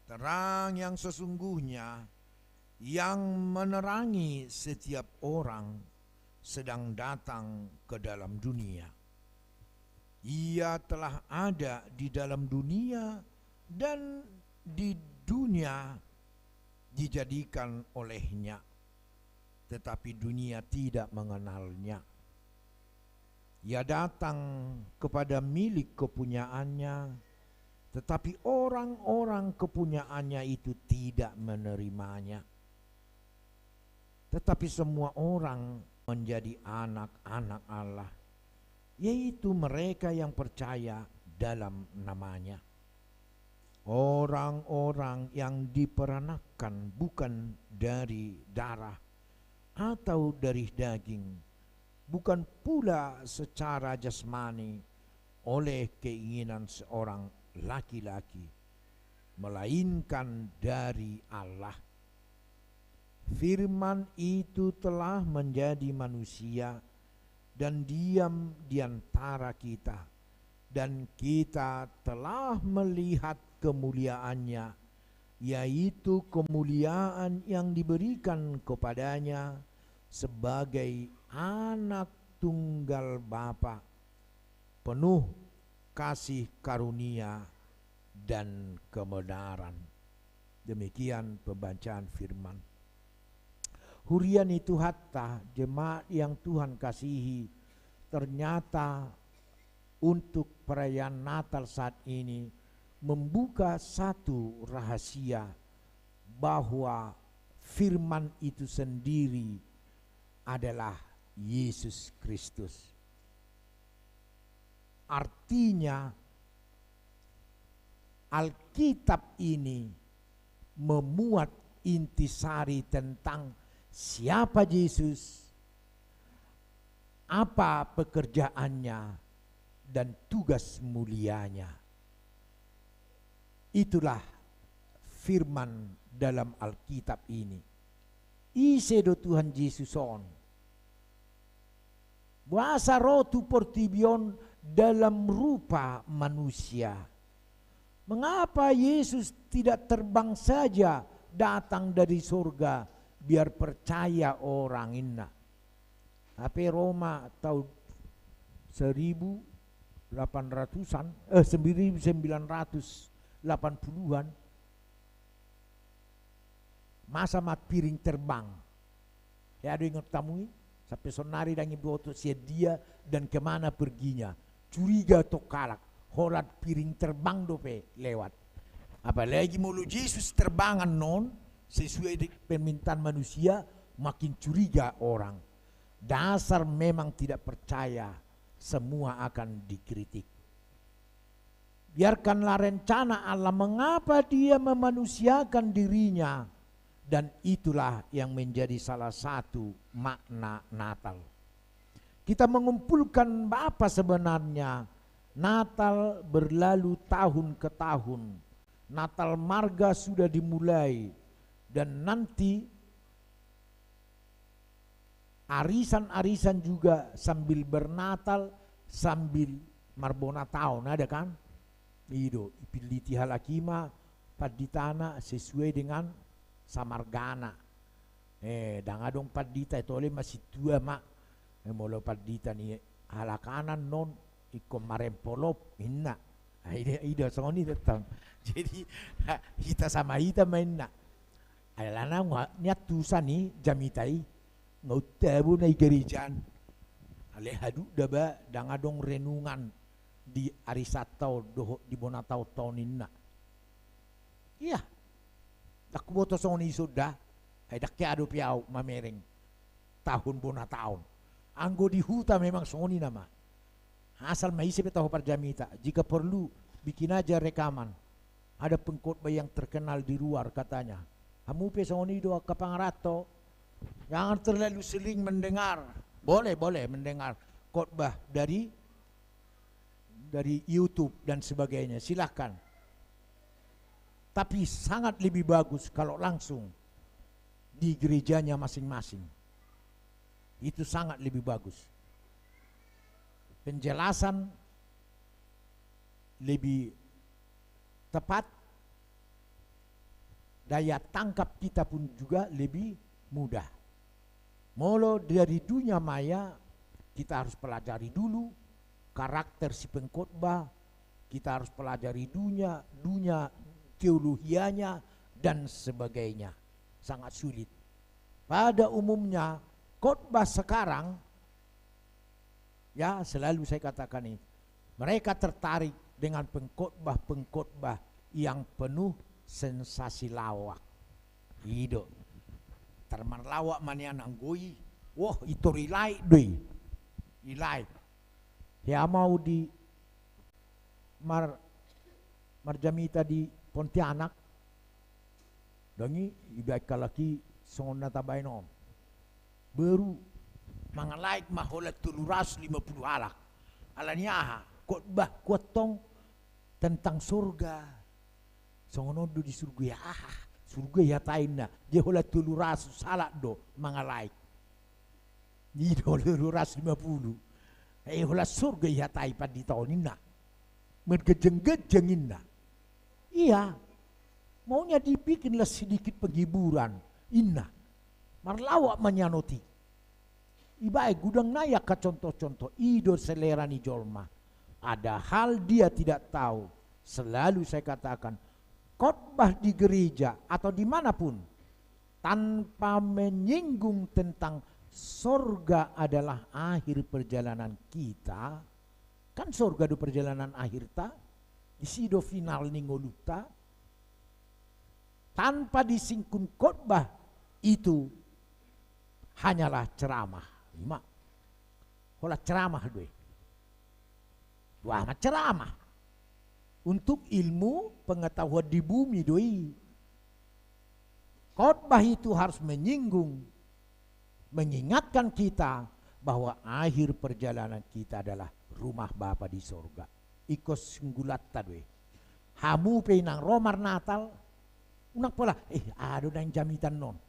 Terang yang sesungguhnya yang menerangi setiap orang sedang datang ke dalam dunia. Ia telah ada di dalam dunia, dan di dunia dijadikan olehnya, tetapi dunia tidak mengenalnya. Ia datang kepada milik kepunyaannya, tetapi orang-orang kepunyaannya itu tidak menerimanya. Tetapi semua orang menjadi anak-anak Allah, yaitu mereka yang percaya dalam namanya. Orang-orang yang diperanakkan bukan dari darah atau dari daging, bukan pula secara jasmani oleh keinginan seorang laki-laki, melainkan dari Allah. Firman itu telah menjadi manusia dan diam di antara kita, dan kita telah melihat kemuliaannya, yaitu kemuliaan yang diberikan kepadanya sebagai anak tunggal Bapa, penuh kasih karunia dan kebenaran. Demikian pembacaan firman. Huria ni Tuhanta, jemaat yang Tuhan kasihi, ternyata untuk perayaan Natal saat ini membuka satu rahasia bahwa firman itu sendiri adalah Yesus Kristus. Artinya, Alkitab ini memuat intisari tentang siapa Yesus, apa pekerjaannya, dan tugas mulianya. Itulah firman dalam Alkitab ini. Ise do Tuhan Jesus on? Boasa ro tu portibi on dalam rupa manusia, Mengapa Yesus tidak terbang saja datang dari sorga, biar percaya orang, inna. Hape Roma tahun seribu delapan ratusan, eh, seribu sembilan ratus delapan puluhan, masa ma piring terbang. Hea do ingot hamu i, sampe sonari ndang diboto sian dia dan kemana perginya. Curiga tong halak, holan piring terbang dope lewat. Apalagi molo Jesus terbang annon, sesuai dengan permintaan manusia, makin curiga orang. Dasar memang tidak percaya, semua akan dikritik. Biarkanlah rencana Allah mengapa Dia memanusiakan dirinya, dan itulah yang menjadi salah satu makna Natal. Kita mengumpulkan apa sebenarnya? Natal berlalu tahun ke tahun. Natal marga sudah dimulai, dan nanti arisan-arisan juga sambil bernatal, sambil marbonataon, ada kan? I do, dipiliti halak i ma panditana sesuai dengan samargana. Eh, ndang adong pandita, tole ma sintua ma. Eh, molo pandita ni halak an annon, ingkon marempolop, inna. Ah, i do, i do, songon i do tong. Jadi, hita sama hita ma, inna. Alana nga, nian tusan i jamita i, nga untabo na i garejaan. Alai haduan do ba, ndang adong renungan di ari Santa on dohot di bonataonta on, inna. Ia. Ndang huboto songon i sonda. Ai ndang hea dope au mamereng tahun bonataon. Anggo di huta memang songon i nama. Asal ma ise pe taho parjamita. Jika perlu, bikin aja rekaman. Ada pengkhotbah yang terkenal di luar katanya. Hamu pe songon i do angka pangaranto. Jangan terlalu sering mendengar. Boleh, boleh mendengar khotbah dari, dari YouTube dan sebagainya. Silahkan. Tapi sangat lebih bagus kalau langsung di gerejanya masing-masing. Itu sangat lebih bagus. Penjelasan lebih tepat, daya tangkap kita pun juga lebih mudah. Molo dari dunia maya, kita harus pelajari dulu karakter si pengkhotbah, kita harus pelajari dunia, dunia teologianya, dan sebagainya. Sangat sulit. Pada umumnya, khotbah sekarang, ya, selalu saya katakan ini, mereka tertarik dengan pengkhotbah-pengkhotbah yang penuh sensasi lawak. I do. Tar marlawak ma nian anggo i. Wah, i tor i-like do i. I-like. Hea ma au di mar-, marjamita di Pontianak. Ndang i, ibaen halak i songon na tabaen on. Boru, mangalike ma holan tolu ratus lima puluh halak. Alani aha? Khotbah ku antong tentang sorga. Songon on do di surgo i, aha? Surgo i hata i, inna. Jadi holan tolu ratus halak do mangalike. I do, tolu ratus lima puluh. Eh, holan sorga i hata i pandita on, inna. Marganjang-ganjang, inna. Iya. Maunya dibikinlah sedikit penghiburan, inna. Marlawak ma nian otik. Ibaen godang nai angka contoh-contoh, i do selera ni jolma. Padahal dia tidak tahu. Selalu saya katakan, khotbah di gereja atau dimanapun, tanpa menyinggung tentang sorga adalah akhir perjalanan kita, kan sorga do perjalanan akhirta, disi do final ni ngolunta, tanpa disinggung khotbah itu hanyalah ceramah. Ima. Holan ceramah do i. Dua ma ceramah. Untuk ilmu pengetahuan di bumi do i. Khotbah itu harus menyinggung, mengingatkan kita bahwa akhir perjalanan kita adalah rumah Bapa di sorga. Ingkon singgulanta do i. Hamu pe inang ro marnatal, unang pola, eh, aha do naeng jamita annon.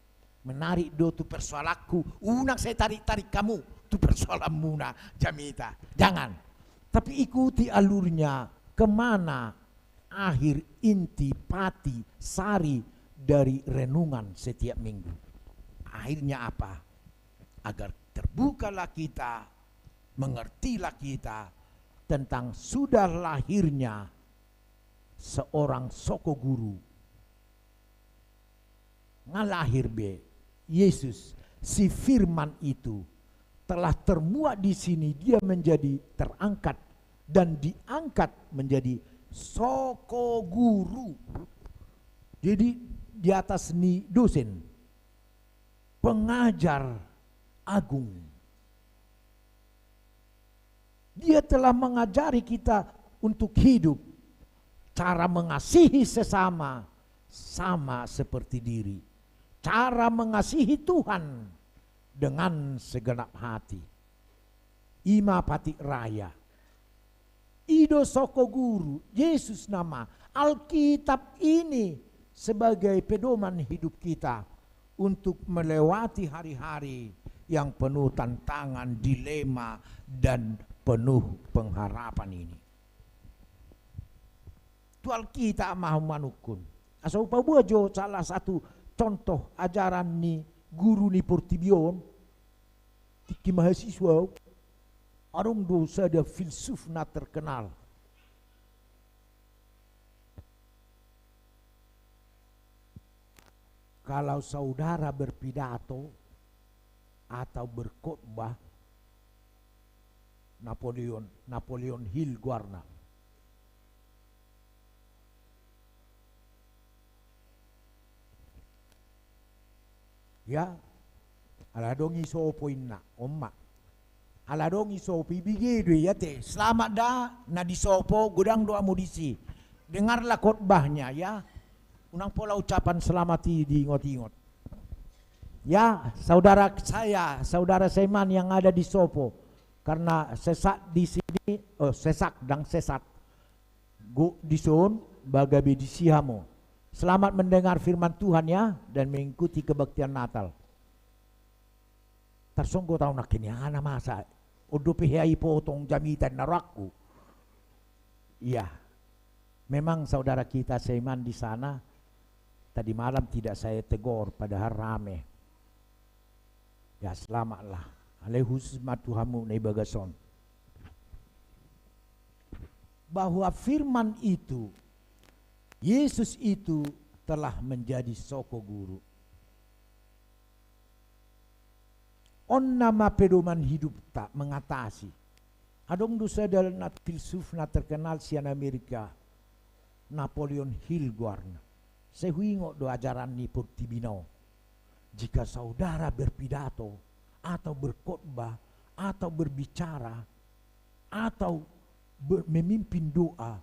Menarik do tu persoalanku, unang sai tarik-tarik hamu tu persoalanmuna jamita. Jangan. Tapi ikuti alurnya, kemana akhir, inti, pati, sari dari renungan setiap minggu. Akhirnya apa? Agar terbukalah kita, mengertilah kita tentang sudah lahirnya seorang sokoguru. Nga lahir be Yesus, si Firman itu telah termuat di sini, dia menjadi terangkat dan diangkat menjadi sokoguru. Jadi di atas ni dosen, pengajar agung. Dia telah mengajari kita untuk hidup, cara mengasihi sesama sama seperti diri, cara mengasihi Tuhan dengan segenap hati. I ma patik raya. I do sokoguru, Yesus nama, Alkitab ini sebagai pedoman hidup kita untuk melewati hari-hari yang penuh tantangan, dilema, dan penuh pengharapan ini. Tu Alkitab ma au manungkun. Asa hupaboa jo salah satu contoh ajaran ni guru ni portibi on. Tingki mahasiswa au, adong do sada filsuf na terkenal. Kalau saudara berpidato atau berkhotbah, Napoleon, Napoleon Hill goarna. Ya, ala adong i sopo inna, on ma. Ala adong i sopo, ibege do i ate. Selamat da, na disopo, godang do hamu disi. Dengarlah khotbahnya, ya. Unang pola ucapan selamat i diingot-ingot. Ya, saudara saya, saudara seiman yang ada di sopo. Karena sesak di sini, oh, sesak, ndang sesat. Gok dison, ba gabe disi hamu. Selamat mendengar firman Tuhan ya, dan mengikuti kebaktian Natal. Tarsonggot au nangkin, aha na masa, on dope hea ipotong jamita ninna rohangku. Iya. Memang saudara kita seiman di sana tadi malam tidak saya tegur, padahal rame. Ya, selamatlah. Alai khusus ma tu hamu na di bagas on. Bahwa firman itu, Yesus itu telah menjadi sokoguru. On nama pedoman hidupta mengatasi. Adong do sada filsuf na terkenal sian Amerika, Napoleon Hill goarna. Sai huingot do ajaran ni portibi na on. Jika saudara berpidato atau berkhotbah atau berbicara atau ber-, memimpin doa,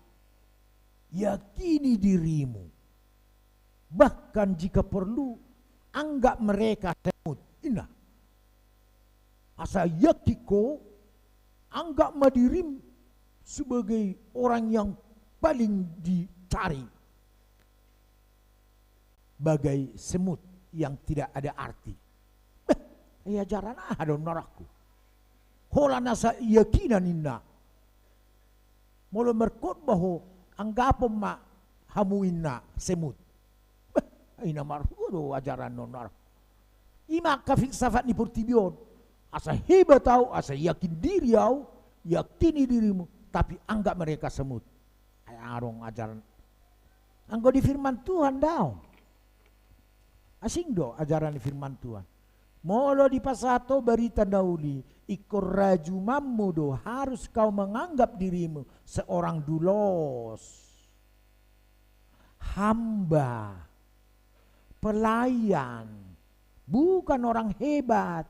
yakini dirimu. Bahkan jika perlu, anggap mereka semut. Inna. Asa yakin ho, anggap ma dirim sebagai orang yang paling dicari. Bagai semut yang tidak ada arti. Beh, i ajaran aha do ninna rohangku. Holan asa yakinan inna. Molo markhotbah ho, anggapon ma hamu inna semut. Beh, i na marhua do ajaran on ninna rohangku. I ma angka filsafat ni portibi on. Asa hebat au, asa yakin diri au, yakini dirimu, tapi anggap mereka semut. Ai adong ajaran. Anggo di firman Tuhan daong. Asing do ajaran ni firman Tuhan. Molo dipasahat ho barita na uli, ingkon rajumanmu do, harus kau menganggap dirimu seorang dulos, hamba, pelayan, bukan orang hebat.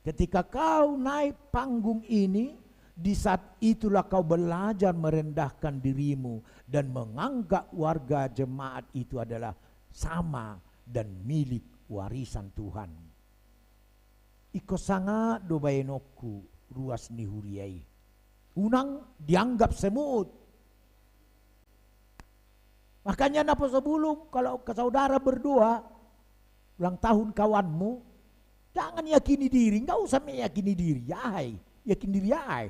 Ketika kau naik panggung ini, di saat itulah kau belajar merendahkan dirimu dan menganggap warga jemaat itu adalah sama dan milik warisan Tuhan. Ingkon sangap do baenonku ruas ni huria i. Unang dianggap semut. Makanya naposo bulung, kalau ke saudara berdoa ulang tahun kawanmu, jangan yakini diri, nggak usah meyakini diri. Ya ai, yakin diri ya ai.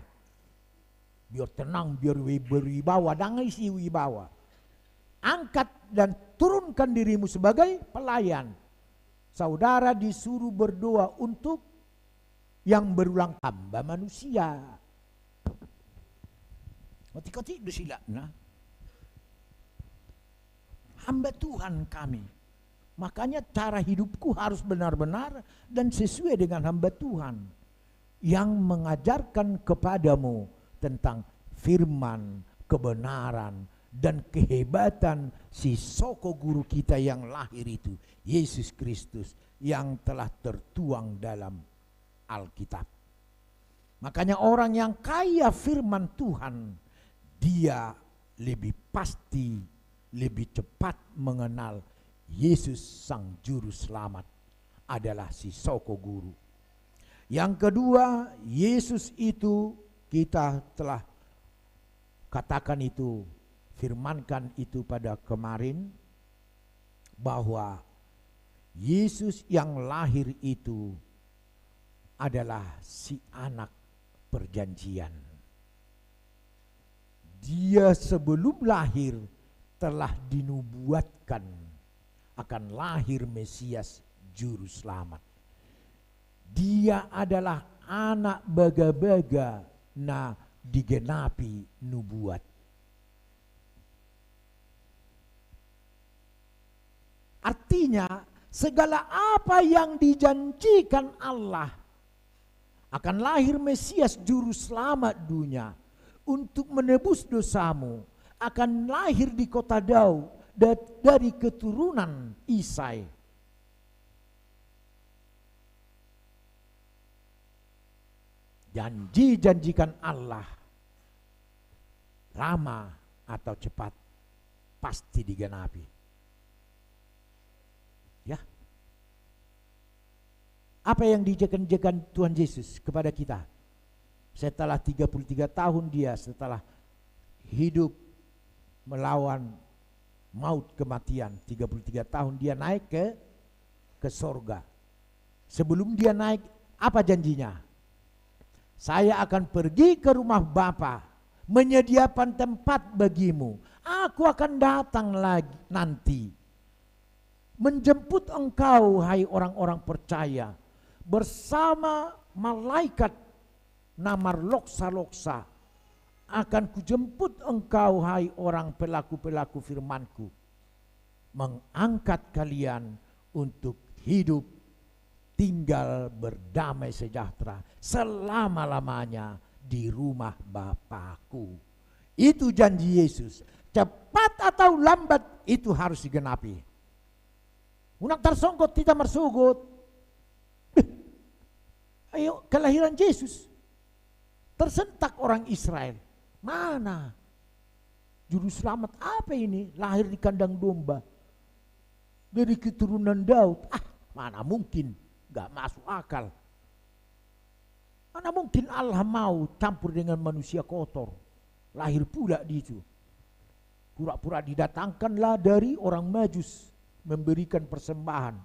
Biar tenang, biar wi-, berwibawa, dang isi wibawa. Angkat dan turunkan dirimu sebagai pelayan. Saudara disuruh berdoa untuk yang berulang, hamba manusia. Otik-otik do silakna. Hamba Tuhan kami. Makanya cara hidupku harus benar-benar dan sesuai dengan hamba Tuhan yang mengajarkan kepadamu tentang firman, kebenaran, dan kehebatan si soko guru kita yang lahir itu, Yesus Kristus, yang telah tertuang dalam Alkitab. Makanya orang yang kaya firman Tuhan, dia lebih pasti, lebih cepat mengenal Yesus Sang Juru Selamat adalah si soko guru. Yang kedua, Yesus itu kita telah katakan itu, firmankan itu pada kemarin, bahwa Yesus yang lahir itu adalah si anak perjanjian. Dia sebelum lahir telah dinubuatkan akan lahir Mesias Juru Selamat. Dia adalah anak bagabaga na digenapi nubuat. Artinya, segala apa yang dijanjikan Allah akan lahir Mesias Juru Selamat dunia untuk menebus dosamu, akan lahir di kota Daud da-, dari keturunan Isai. Janji-janjikan Allah lama atau cepat pasti digenapi. Ya. Apa yang dijanjikan Tuhan Yesus kepada kita? Setelah tiga puluh tiga tahun dia setelah hidup melawan maut kematian, tiga puluh tiga tahun dia naik ke, ke sorga. Sebelum dia naik, apa janjinya? "Saya akan pergi ke rumah Bapa, menyediakan tempat bagimu. Aku akan datang lagi nanti, menjemput engkau, hai orang-orang percaya, bersama malaikat na marloksa-loksa. Akan kujemput engkau, hai orang pelaku-pelaku firmanku, mengangkat kalian untuk hidup, tinggal berdamai sejahtera selama-lamanya di rumah Bapakku." Itu janji Yesus. Cepat atau lambat, itu harus digenapi. Unang tarsonggot hita marsogot. Beh, ayo, kelahiran Yesus. Tersentak orang Israel. Mana Juru Selamat apa ini? Lahir di kandang domba. Dari keturunan Daud. Ah, mana mungkin? Nggak masuk akal. Mana mungkin Allah mau campur dengan manusia kotor? Lahir pula di situ. Pura-pura didatangkanlah dari orang Majus memberikan persembahan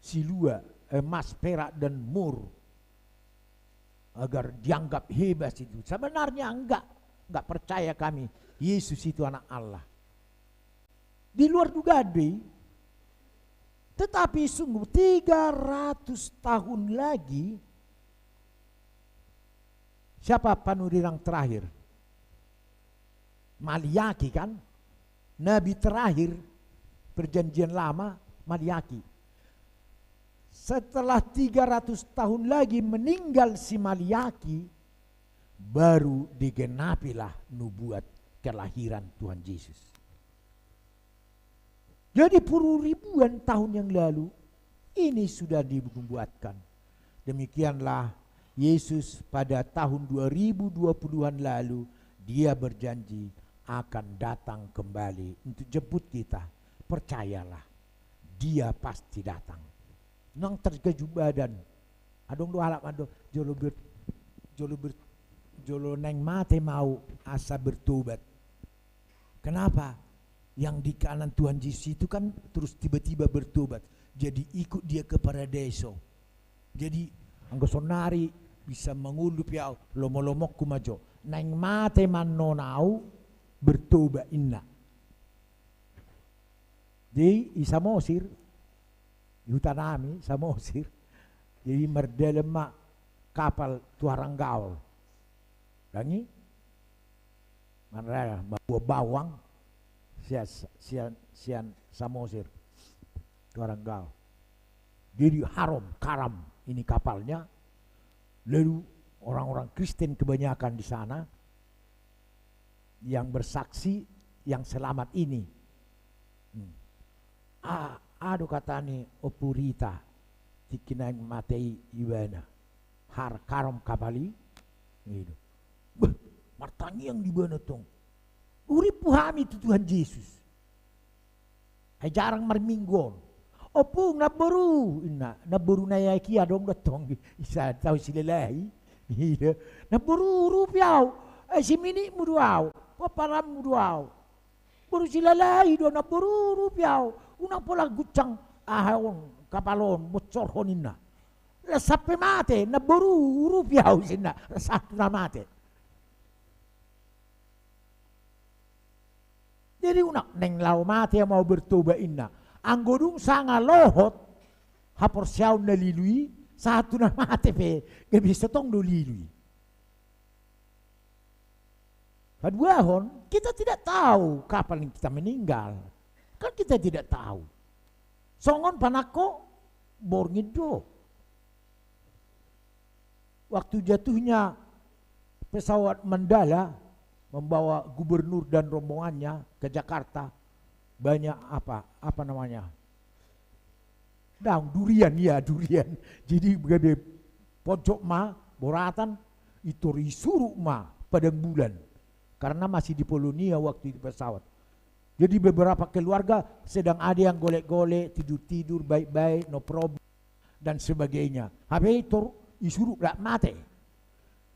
silua, emas, perak, dan mur, agar dianggap hebat itu. Sebenarnya enggak, enggak percaya kami Yesus itu anak Allah. Di luar dugaan dei. Tetapi sungguh tiga ratus tahun lagi, siapa panurirang terakhir? Maliaki, kan? Nabi terakhir Perjanjian Lama, Maliaki. Setelah tiga ratus tahun lagi meninggal si Maliaki, baru digenapilah nubuat kelahiran Tuhan Yesus. Jadi puluh ribuan tahun yang lalu, ini sudah dinubuatkan. Demikianlah Yesus pada tahun dua ribu dua puluhan lalu, dia berjanji akan datang kembali untuk jemput kita. Percayalah, dia pasti datang. Unang terkejut badan. Adong do halak mandok, jolo ber-, jolo ber-, jolo naeng mate ma au asa bertobat. Kenapa? Yang di kanan Tuhan Yesus itu kan terus tiba-tiba bertobat. Jadi ikut dia ke paradiso. Jadi, anggo sonari bisa mangolu pe au, lomo-lomongku ma jo. Naeng mate ma annon au, bertobat, inna. Di, di Samosir, di huta nami, Samosir. Jadi mardalan ma kapal tu Haranggaol. Dang i, mardalan mamboan bawang sian, sian, sian Samosir tu Haranggaol. Jadi harom, karam ini kapalnya. Lalu orang-orang Kristen kebanyakan di sana yang bersaksi, yang selamat ini. Hmm. A, aha do hata ni Ompu Rita, tingki naeng mate i ibana. Har, karom kapal i. Gitu. Beh, martangiang do ibana tong. Urippu hami tu Tuhan Jesus. Ai jarang marminggu on. Ompung, namboru, inna. Namboru na i aek i adong do tong. Isa tau silalahi. Iya. Namboru, urupi au. Ai siminitmu do au. Pomparanmu do au. Boru silalahi do, namboru, urupi au. Unang pola guncang aha on, kapal on, bocorhon, inna. Las sampe mate, namboru, urupi au, inna. Las sahat tu na mate. Jadi unang, naeng laho mate ma au bertobat, inna. Anggo dung sanga lohot haporseaon na lilu i, sahat tu na mate pe, gabe so tong do lilu i. Paduahon, kita tidak tahu kapan kita meninggal. Kan kita tidak tahu. Songon panangko borngin do. Waktu jatuhnya pesawat Mandala membawa gubernur dan rombongannya ke Jakarta, banyak apa, apa namanya? Daun durian, ya, durian. Jadi gabe pojok ma, boratan, i tor isuruk ma padang bulan. Karena masih di Polonia waktu itu pesawat. Jadi beberapa keluarga sedang ada yang golek-golek, tidur-tidur, baik-baik, no problem, dan sebagainya. Hape i tor isuruk, nggak mate.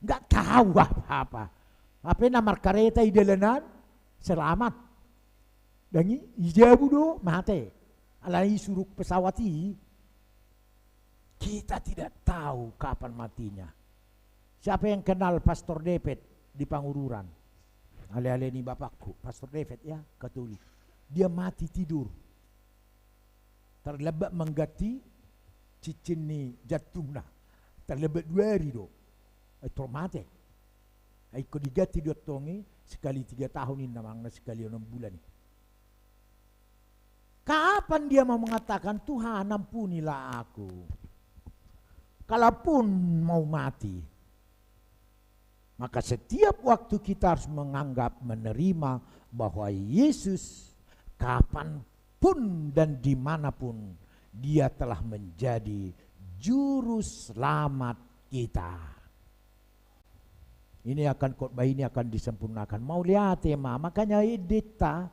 Nggak tahu apa-apa. Hape na markareta i dalanan, selamat. Dang i, i jabu do, mate. Alai isuruk pesawat i, kita tidak tahu kapan matinya. Siapa yang kenal Pastor David di Pangururan? Ale-ale ni bapakku, Pastor David, ya, Katolik. Dia mati tidur. Terlambat mengganti cincin ni jantungna. Terlambat dua hari do. Ai tor mate. Ai ingkon diganti do tong i, sekali tiga tahun, inna, manang na sekali onom bulan i. Kapan dia mau mengatakan, "Tuhan, ampunilah aku"? Kalaupun mau mati. Maka setiap waktu kita harus menganggap, menerima bahwa Yesus kapanpun dan dimanapun, Dia telah menjadi juru selamat kita. Ini akan, khotbah ini akan disempurnakan. Mauliate ma, makanya endenta,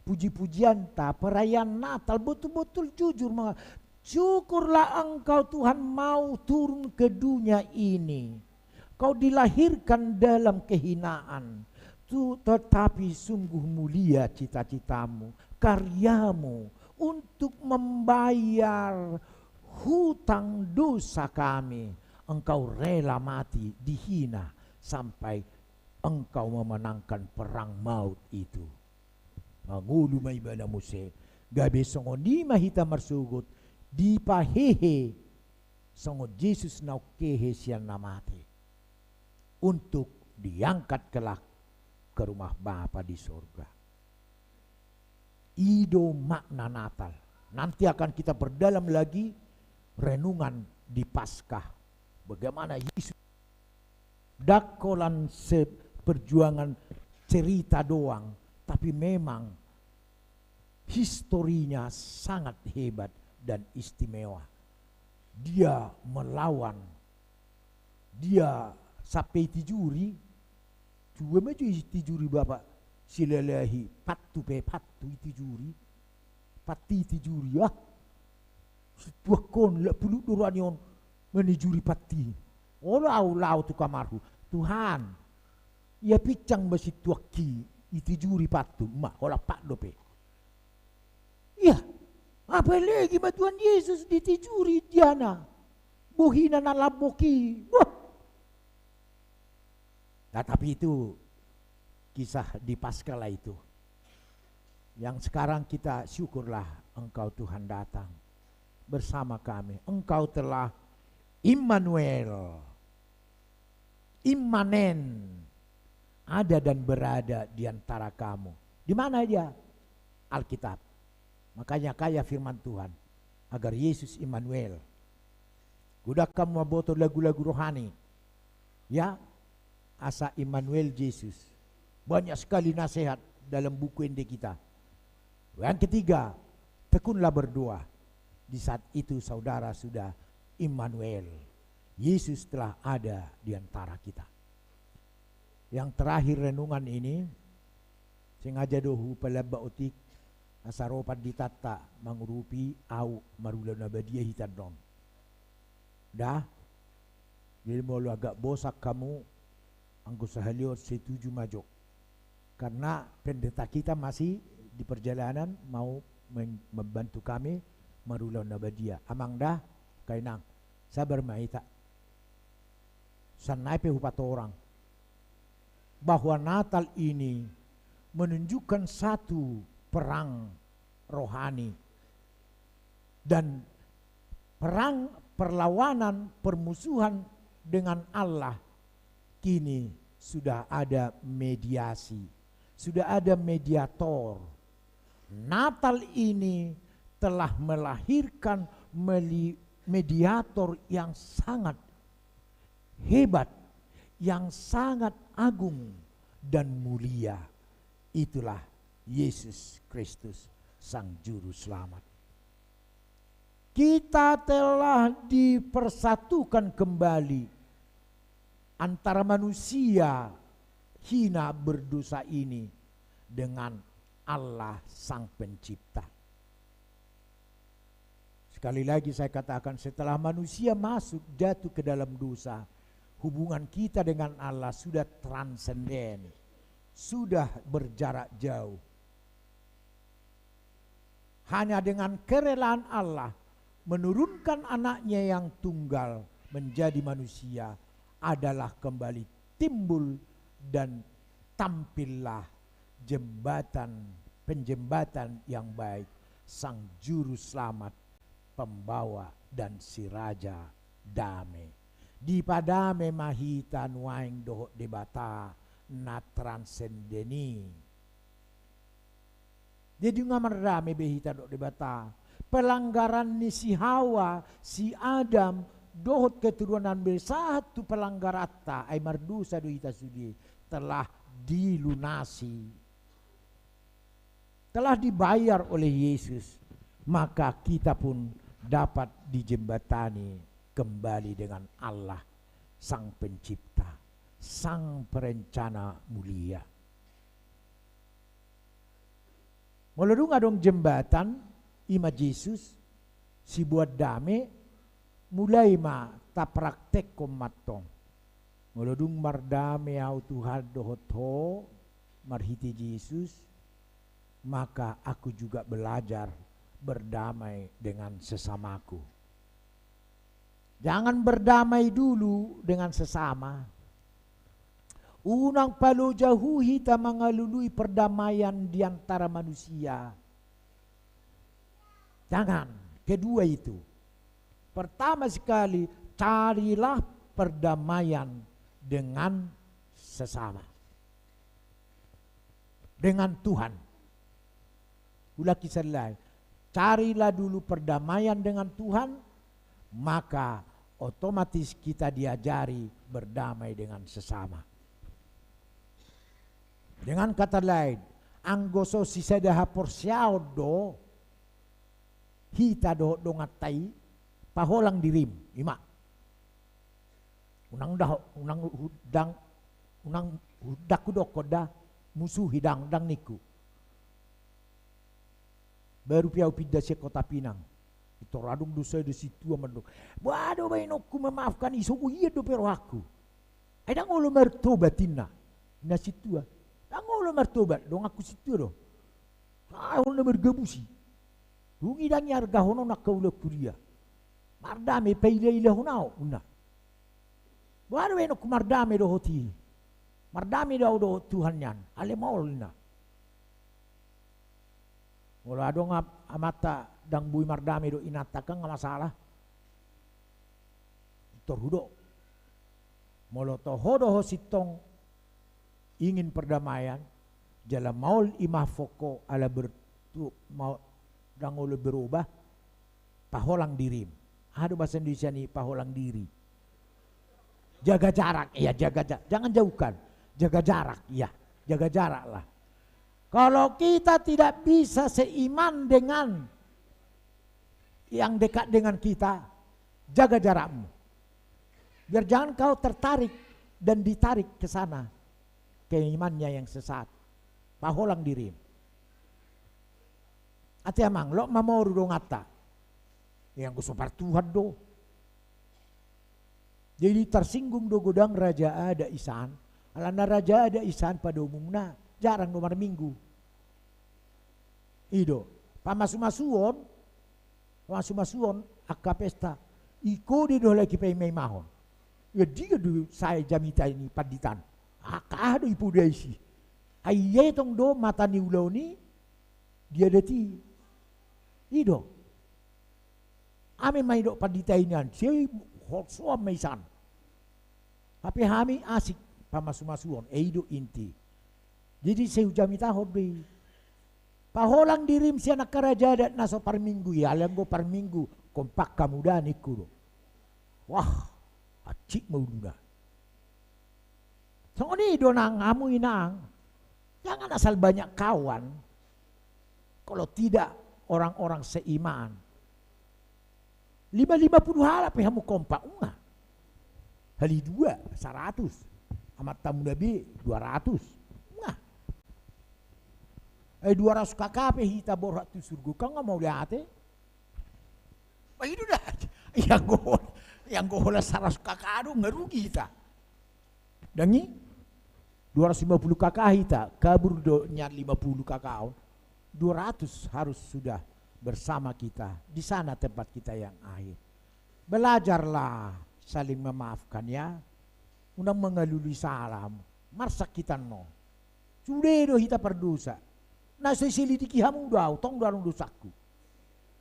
puji-pujianta, perayaan Natal, betul-betul jujur menga-, syukurlah Engkau, Tuhan, mau turun ke dunia ini. Kau dilahirkan dalam kehinaan, tu-, tetapi sungguh mulia cita-citamu, karyamu untuk membayar hutang dosa kami. Engkau rela mati, dihina, sampai Engkau memenangkan perang maut itu. Mangolu ma ibana muse, gabe songon i ma hita marsogot, dipahehe songon Jesus naung hehe sian na mate, untuk diangkat kelak ke rumah Bapa di sorga. I do makna Natal. Nanti akan kita perdalam lagi renungan di Paskah. Bagaimana Yesus, dang holan se-, perjuangan cerita doang, tapi memang historinya sangat hebat dan istimewa. Dia melawan, dia sampe itijuri, tua ma jo itijuri, bapak silalahi, pattu pe, pattu itijuri, patti itijuri, ah. Situak on, lak pulut do roha ni on manijuri patti. Olo au lao tu kamarhu, "Tuhan, ia pinsang ma situak i, itijuri pattu." Ma, holan pat dope. Ia, apalagi ma Tuhan Yesus ditijuri diana, bohina na lambok i. Wah. Tetapi itu kisah di Paskah lah itu. Yang sekarang kita syukurlah Engkau Tuhan datang bersama kami. Engkau telah Immanuel, Immanen, ada dan berada di antara kamu. Di mana Dia? Alkitab. Makanya kaya firman Tuhan, agar Yesus Immanuel. Godang hamu mamboto lagu-lagu rohani. Ya, asa Immanuel Jesus. Banyak sekali nasihat dalam buku Ende Kita. Yang ketiga, tekunlah berdoa. Di saat itu saudara sudah Immanuel. Yesus telah ada di antara kita. Yang terakhir renungan ini, sengaja do hupalambak otik, asa ro panditanta mangurupi, ahu marulaon na badia hita annon. Dah, jadi molo agak bosan hamu, anggo sahali on setuju ma jo. Karena pendeta kita masih di perjalanan mau men-, membantu kami marulaon na badia. Amang dah, kainang, sabar ma hita. Sannari pe hupatorang bahwa Natal ini menunjukkan satu perang rohani dan perang perlawanan permusuhan dengan Allah kini sudah ada mediasi, sudah ada mediator. Natal ini telah melahirkan meli-, mediator yang sangat hebat, yang sangat agung dan mulia. Itulah Yesus Kristus, Sang Juru Selamat. Kita telah dipersatukan kembali antara manusia hina berdosa ini dengan Allah Sang Pencipta. Sekali lagi saya katakan, setelah manusia masuk, jatuh ke dalam dosa, hubungan kita dengan Allah sudah transenden, sudah berjarak jauh. Hanya dengan kerelaan Allah menurunkan Anaknya yang tunggal menjadi manusia adalah kembali timbul dan tampillah jembatan, penjembatan yang baik, Sang Juru Selamat, Pembawa dan Si Raja Dame. Dipadame ma hita nuaeng dohot Debata na transenden i. Jadi nunga mardame be hita dohot Debata. Pelanggaran ni si Hawa, si Adam, dohot keturunan be sahat tu pelanggaranta, ai mardosa do hita sude, telah dilunasi. Telah dibayar oleh Yesus, maka kita pun dapat dijembatani kembali dengan Allah, Sang Pencipta, Sang Perencana mulia. Molo dung adong jembatan, i ma Jesus, siboan dame, mulai ma tapraktekhon mantong. Molo dung mardame ahu Tuhan dohot ho, marhite Jesus, maka aku juga belajar berdamai dengan sesamaku. Jangan berdamai dulu dengan sesama. Unang paloja hu hita mangalului perdamaian di antara manusia. Jangan. Kedua itu. Pertama sekali, carilah perdamaian dengan sesama. Dengan Tuhan. Ulang kisah lain. Carilah dulu perdamaian dengan Tuhan, maka otomatis kita diajari berdamai dengan sesama. Dengan kata lain, anggo so sisada haporseaon do hita dohot donganta i, paholang dirim, i ma. Unang dah, unang hu-, dang, unang hu-, dang hudokkon da, musuhi dang, dang ningku. Baru pe ahu pinda sian Kota Pinang. Tor adong do sada sintua mandok, "Boha do baenonku memaafkan i, so buhian dope rohangku. Ai dang olo martobat," ninna. Ninna sintua, "Dang olo martobat, donganku sintua do. Sai olo na margabusi. Dung i dang iargahon on angka ulaon huria. Mardame pailailahon ahu," ninna. "Boha do baenonku mardame dohot i?" Mardame do au dohot Tuhan nian, alai maol ninna. Molo adong am-, amanta ndang boi mardame dohot inanta kan nga masalah. Tor hudok. Molo toho do ho sintong ingin perdamaian, jala maol imaafhon ho ala bertu-, ma-, ndang olo berubah, paholang dirim. Aha do bahasa Indonesia ni paholang diri? Jaga jarak, ya, jaga ja-, jangan jauhkan. Jaga jarak, ya, jaga jaraklah. Kalau kita tidak bisa seiman dengan yang dekat dengan kita, jaga jarakmu. Biar jangan kau tertarik dan ditarik ke sana, ke imannya yang sesat. Paholang dirim. Ate amang, lot mamoru donganta. Ia anggo so partuhan do. Jadi tarsinggung do godang raja adat i san. Alana raja adat i san pada umumna jarang do marminggu. I do. Pamasumasuon, pamasumasuon angka pesta. Ingkon do lagi paimaimahon. Ia dia do sae jamita ni pandita an. Angka aha do ipoda i si. Ai ia tong do mata ni ulaon i di adat i. I do. Hami ma didok pandita i nian, sai holsoan ma i san. Hape hami asik pamasumasuon, i do inti. Jadi sai hujamitahon do i. Paholang dirim sian angka raja adat na so parminggu i, alai anggo parminggu kompak hamu da ningku do. Wah, hansit ma uluna. Songon i do nang hamu inang. Jangan asal banyak kawan kalau tidak orang-orang seiman. Lima, lima puluh halak pe hamu kompak, unga. Hali dua, saratus. Amantamu na be, dua ratus. Unga. Eh, dua ratus K K pe hita borhat tu surgo, kan nga mauliate. Bah, i do da. Ia anggo, ia anggo holan saratus K K do, nga rugi hita. Dang i, dua ratus lima puluh K K hita, kabur do nian lima puluh K K on. Dua ratus harus sudah bersama kita. Di sana tempat kita yang akhir. Belajarlah saling memaafkan, ya. Unang mangalului sala. Marsangkitan no. Sude do hita pardosa. Na so diselidiki hamu do au, tong do adong dosangku.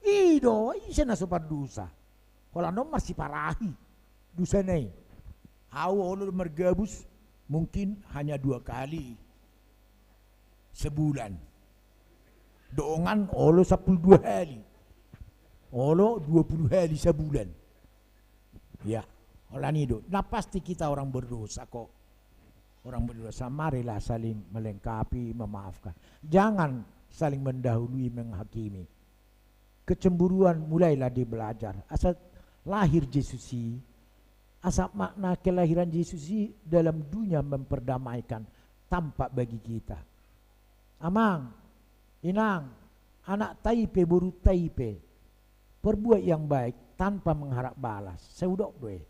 I do, ise na so pardosa? Holan on marsiparahi dosana i. Au olo margabus mungkin hanya dua kali sebulan. Dongan olo sampulu dua hali. Olo dua puluh hali sabulan. Ya, holan i do. Na pasti kita orang berdosa kok. Orang berdosa, marilah saling melengkapi, memaafkan. Jangan saling mendahului, menghakimi. Kecemburuan mulailah dia belajar. Asa lahir Jesus i, asa makna kelahiran Jesus i dalam dunia memperdamaikan tampak bagi kita. Amang, inang, anakta i pe, borunta i pe, perbuat yang baik tanpa mengharap balas. Sai hudok do i.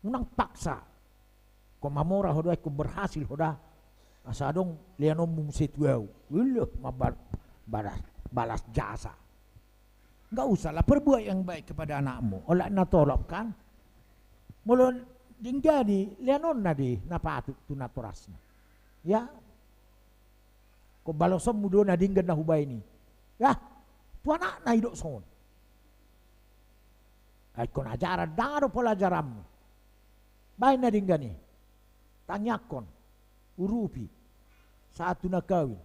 Unang paksa. Ingkon mamora ho da, ingkon berhasil ho da. Asa adong leanonmu muse tu au. Uluh, mambar-, balas, balas jasa. Nggak usahlah, perbuat yang baik kepada anakmu. Olat na tolap kan. Molo denggan i, leanonna do i na patut tu natorasna. Ya. Ingkon balosonmu do na denggan na hubaen i. Ya. Tu anakna i didok songon. Ai ingkon ajaran, ndang adong pelajaranmu. Baen na denggan i. Tangiangkon. Urupi. Saat tu na kawin.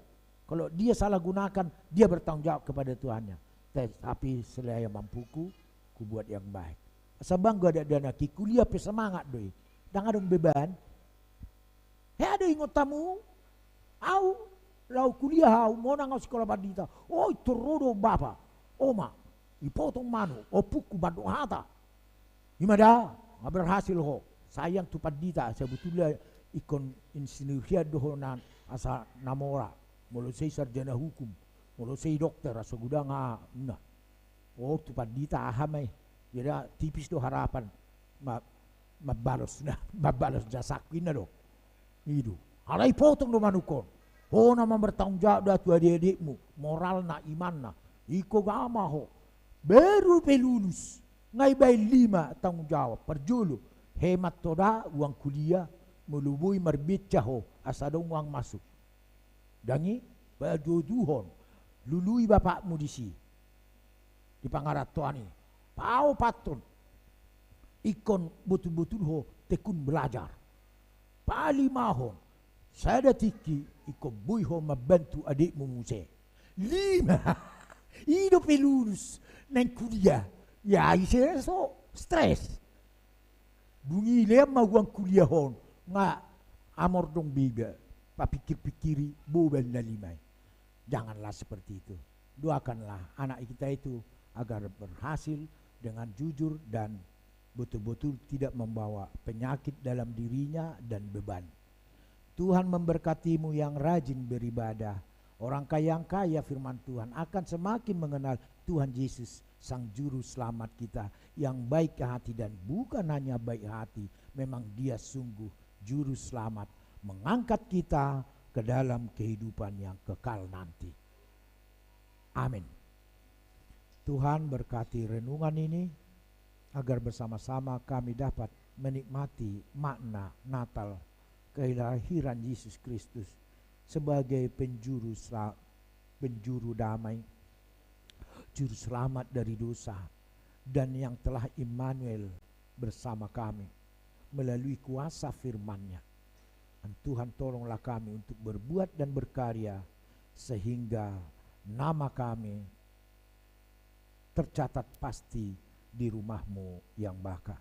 Kalau dia salah gunakan, dia bertanggung jawab kepada Tuhannya. Tetapi selea mampuku, kubuat yang baik. Asa bangga anak-anak i, kuliah pe semangat do i. Ndang adong beban. Hea do ingot hamu, au, laho kuliah au, monang au sikola pandita. O, i tor ro do bapa, oma, ipotong manuk, ompungku mandok hata. I ma da, nga berhasil ho. Sayang tu pandita, sebetulna ingkon insinyur hian do ho na asa na mora. Molo sai sarjana hukum, molo sai dokter, asa godang aha, na. O, tu pandita aha ma i. Jadi tipis do harapan. Ma-, mambalos na, mambalos jasangku inna do. I do. Alai potong do manuk on. Ho na ma bertanggung jawab da tu adik-adikmu. Moralna, imanna. Ingkon aha ma ho. Baru pe lulus. Nga ibaen lima tanggung jawab. Parjolo. Hemat ho da uang kuliah. Molo boi marbinca ho, asa adong uang masuk. Ndang i, paduaduhon, lului bapakmu disi, di pangarantoan i. Paopathon, ingkon botul-botul ho tekun belajar. Palimahon, sada tingki ingkon boi ho mambantu adikmu muse. Lima, i dope lulus, naeng kuliah. Ya, ise so stres. Dung i lean ma uang kuliah on, nga amor dong be iba, papikir-pikiri boban na lima i. Janganlah seperti itu. Doakanlah anak kita itu agar berhasil dengan jujur dan betul-betul tidak membawa penyakit dalam dirinya dan beban. Tuhan memberkatimu yang rajin beribadah. Orang kaya yang kaya firman Tuhan akan semakin mengenal Tuhan Yesus, Sang Juru Selamat kita, yang baik hati dan bukan hanya baik hati, memang Dia sungguh Juru Selamat, mengangkat kita ke dalam kehidupan yang kekal nanti. Amin. Tuhan berkati renungan ini, agar bersama-sama kami dapat menikmati makna Natal, kelahiran Yesus Kristus sebagai penjuru sela-, penjuru damai, juru selamat dari dosa, dan yang telah Immanuel bersama kami melalui kuasa firman-Nya. Tuhan, tolonglah kami untuk berbuat dan berkarya, sehingga nama kami tercatat pasti di rumah-Mu yang baka.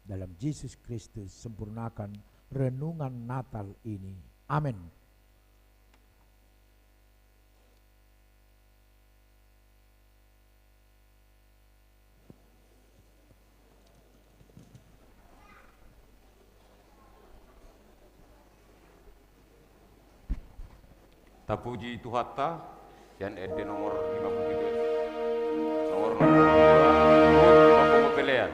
Dalam Yesus Kristus, sempurnakan renungan Natal ini. Amin. Tapuji Tuhanta, sian ende nomor lima puluh pitu. Nomor lima puluh dua, Pelean.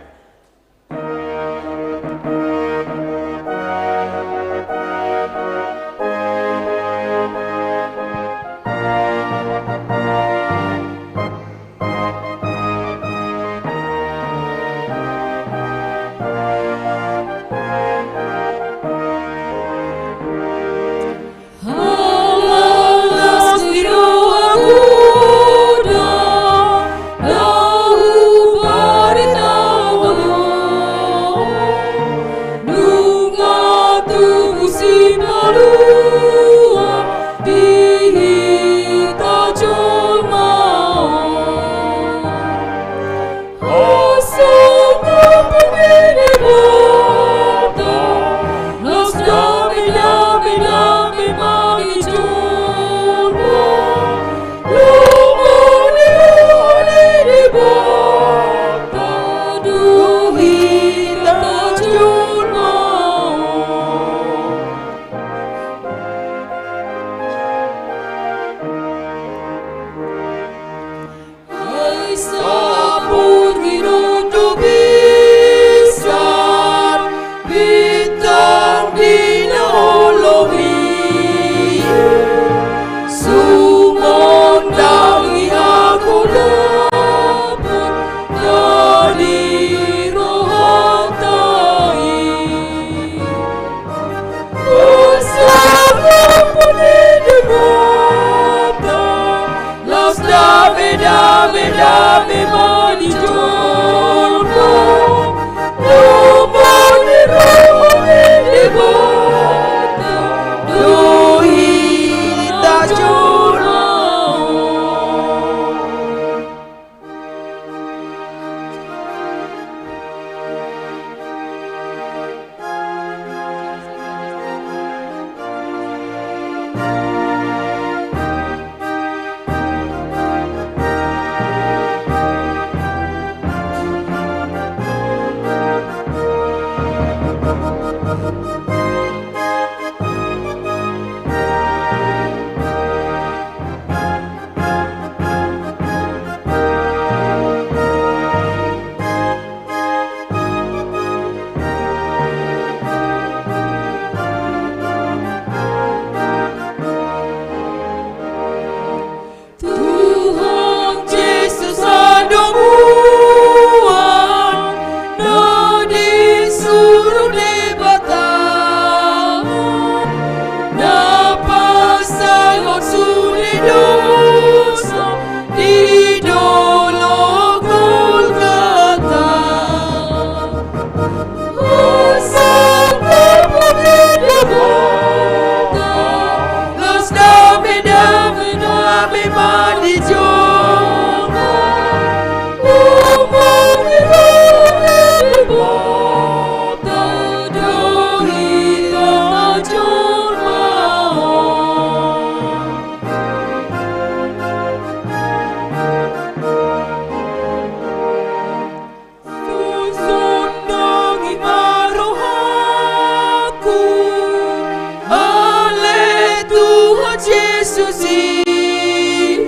Jesus i,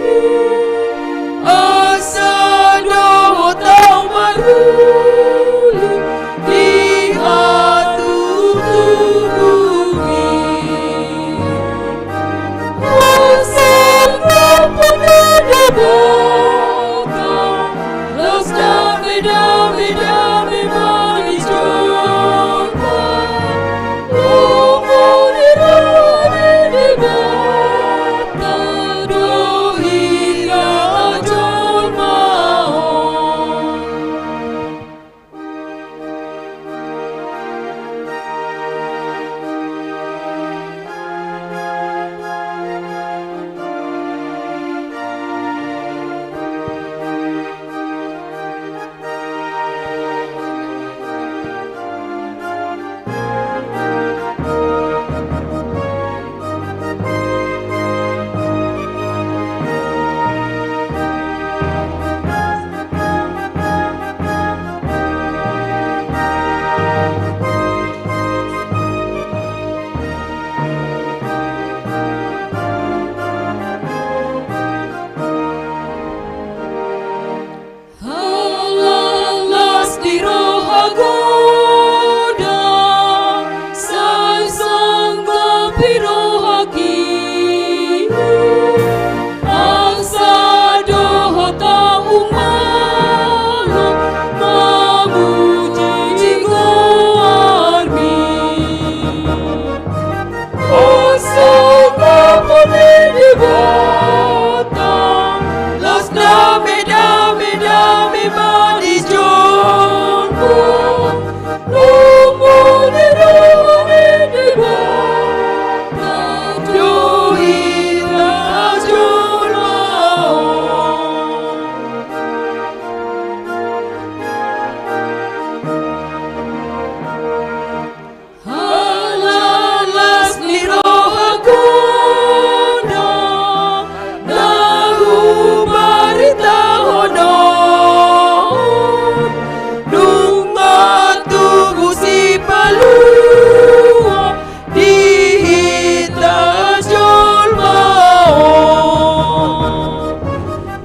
asa dohot ahu maruli di hatutubu i. Asa dohot ahu maruli di hatutubu i. Los dame, dame, dame ma di jolma. Lomo ni roha ni Debata do hita jolma on. Las ni roha godang, sai sanggapi rohaki. Asa dohot ahu malo mamuji goarmi. Asa dohot ahu maruli di Debata. Las dame, dame, dame ma di jolma. Lomo ni roha ni Debata do hita jolma on. Ala las ni roha godang na hubaritahon on, nunga tubu Sipalua di hita jolma on.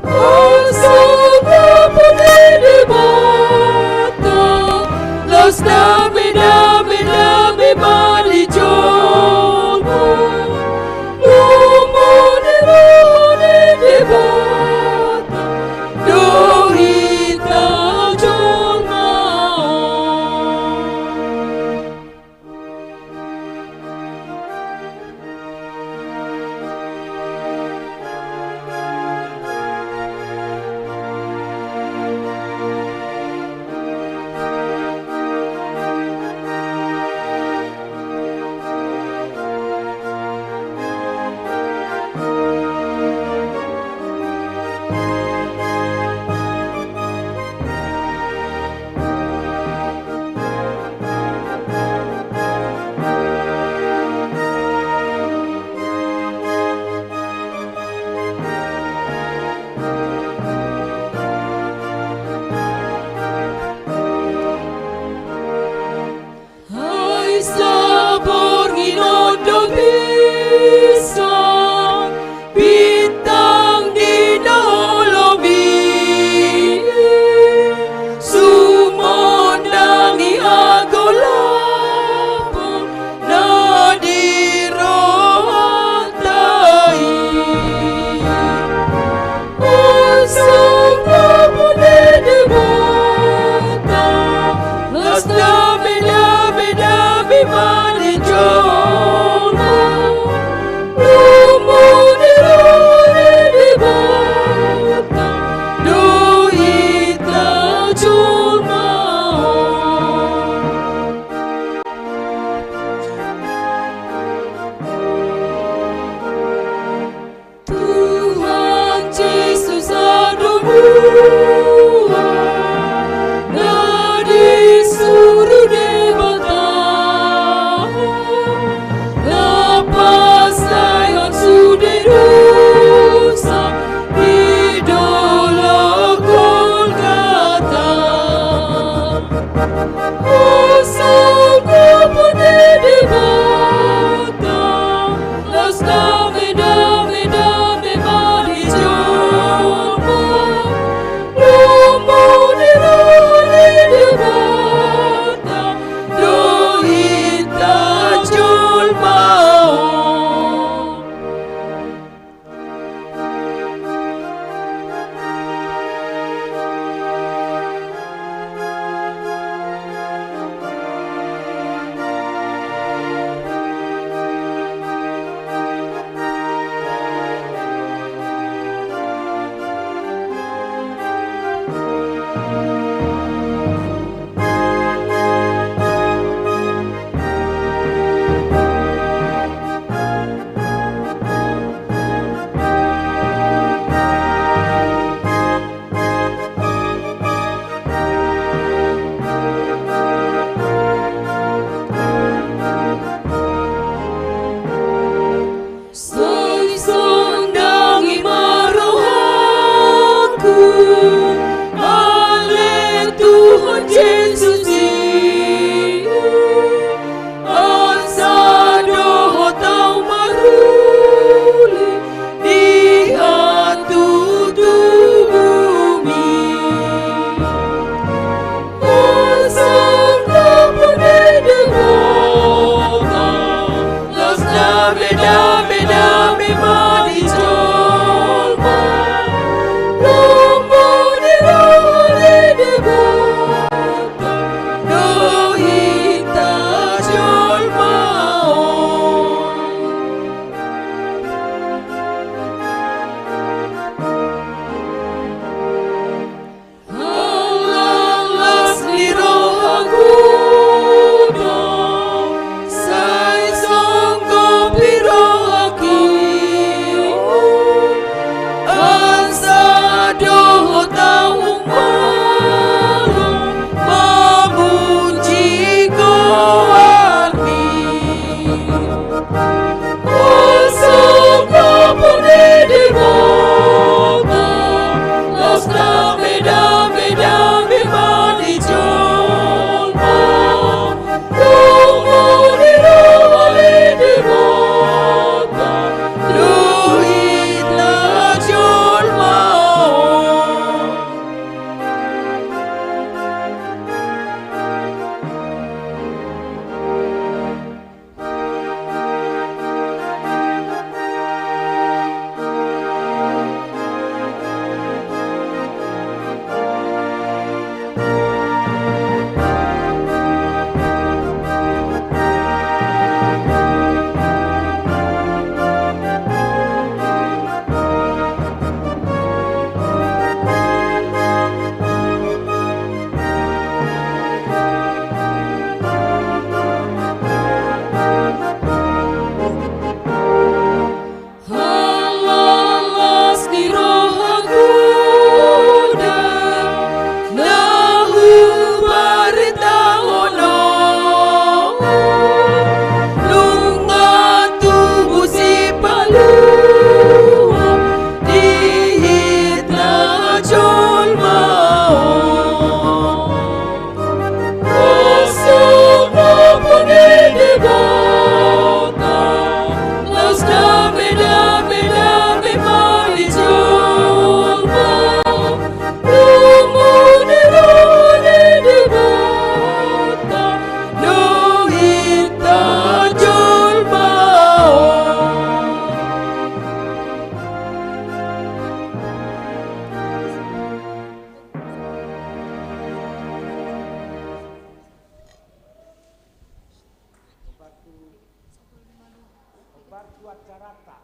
Asa dohot ahu maruli di Debata. Las dame, dame, dame ma di jolma. Lomo ni roha ni Debata do hita jolma on. Ai saborngin on do bisa bintang di na holom i, sumondangi hagolapon na di rohanta i. Asa dohot ahu maruli di Debata. Las dame, dame, dame ma di jolma. Lomo ni roha ni Debata do hita jolma on. Tuhan Jesus, hadomuan na disuru Debata Jesus i, asa dohot au maruli di hatutubumi. Asa na pun di debata, los dame, dame, dame ma di jolma. Lomo ni roha ni debata do hita jolma on. Las ni rohangku do sai songgop di rohangki, asa dohot au mamuji goarmi. Asa na pun di debata, los dame, dame, dame ma di jolma. Lomo ni roha ni debata do hita jolma on. Las ni rohangku do na hubaritahon on, nunga tubu Sipalua di hita jolma on. Asa na pun di debata, las dame, dame, dame ma di jolma. Lomo ni roha ni debata do hita jolma on. Hombar tu, hombar tu acarata.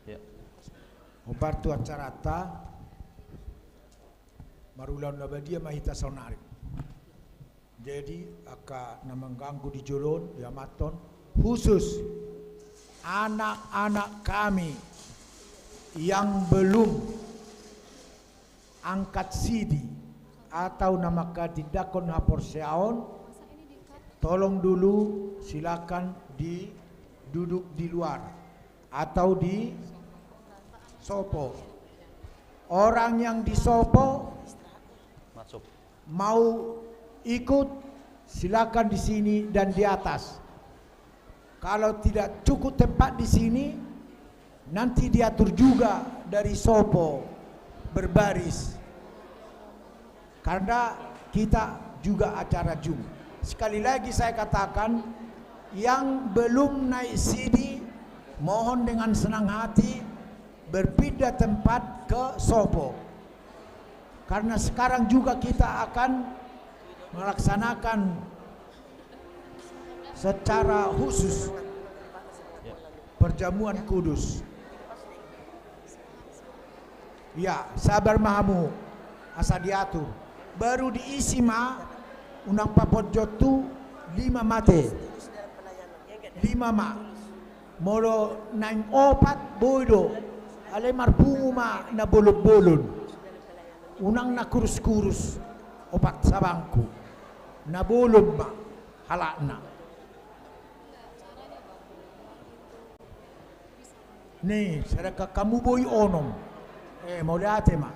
Ya. Hombar tu acarata. Marulaon na badia ma hita saonari. Jadi angka na mangganggu di jolo on, diamathon, khusus anak-anak kami yang belum angkat sidi atau na manghatindanghon haporseaon, tolong dulu silakan di duduk di luar atau di sopo. Orang yang di sopo masuk. Mau ikut, silakan di sini dan di atas. Kalau tidak cukup tempat di sini, nanti diatur juga dari sopo berbaris. Karena kita juga acara Zoom. Sekali lagi saya katakan, yang belum naik sidi, mohon dengan senang hati berpindah tempat ke sopo. Karena sekarang juga kita akan melaksanakan secara khusus perjamuan kudus. Ya, sabar ma hamu, asa diatur. Baru diisi ma, unang paponjot tu lima ma ate. Lima ma. Molo naeng opat, boi do. Alai marpungu ma na bolon-bolon. Unang na kurus-kurus, opat sabangku. Na bolon ma halakna. Ni, sedangkan hamu boi onom. Eh, mauliate ma.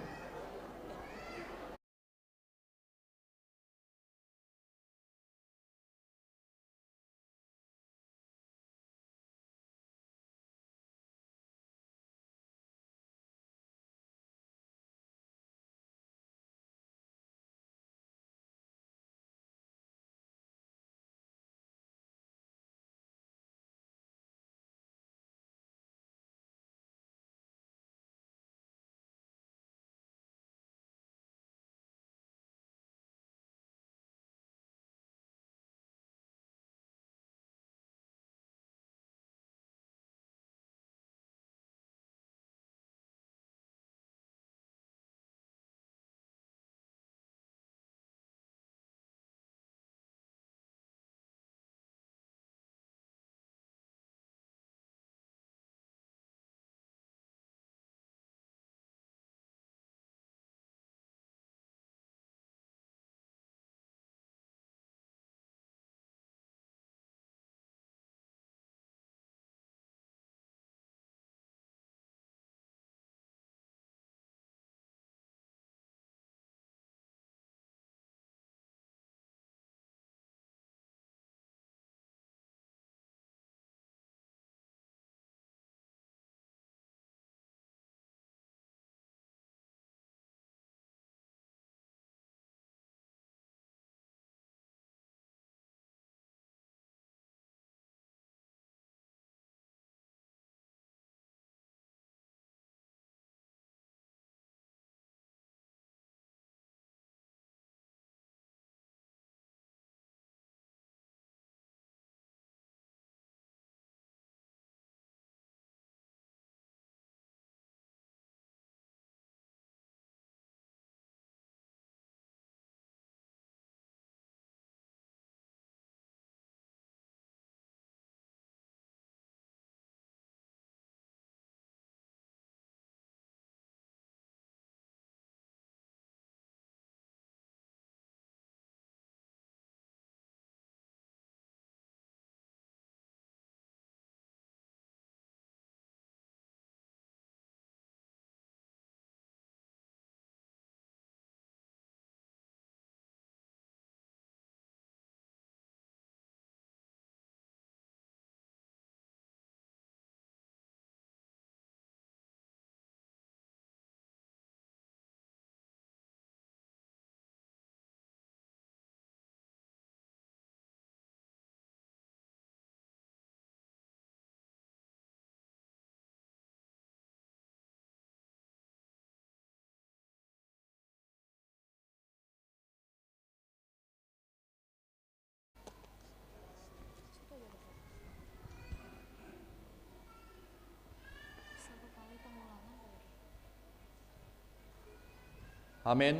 Amen.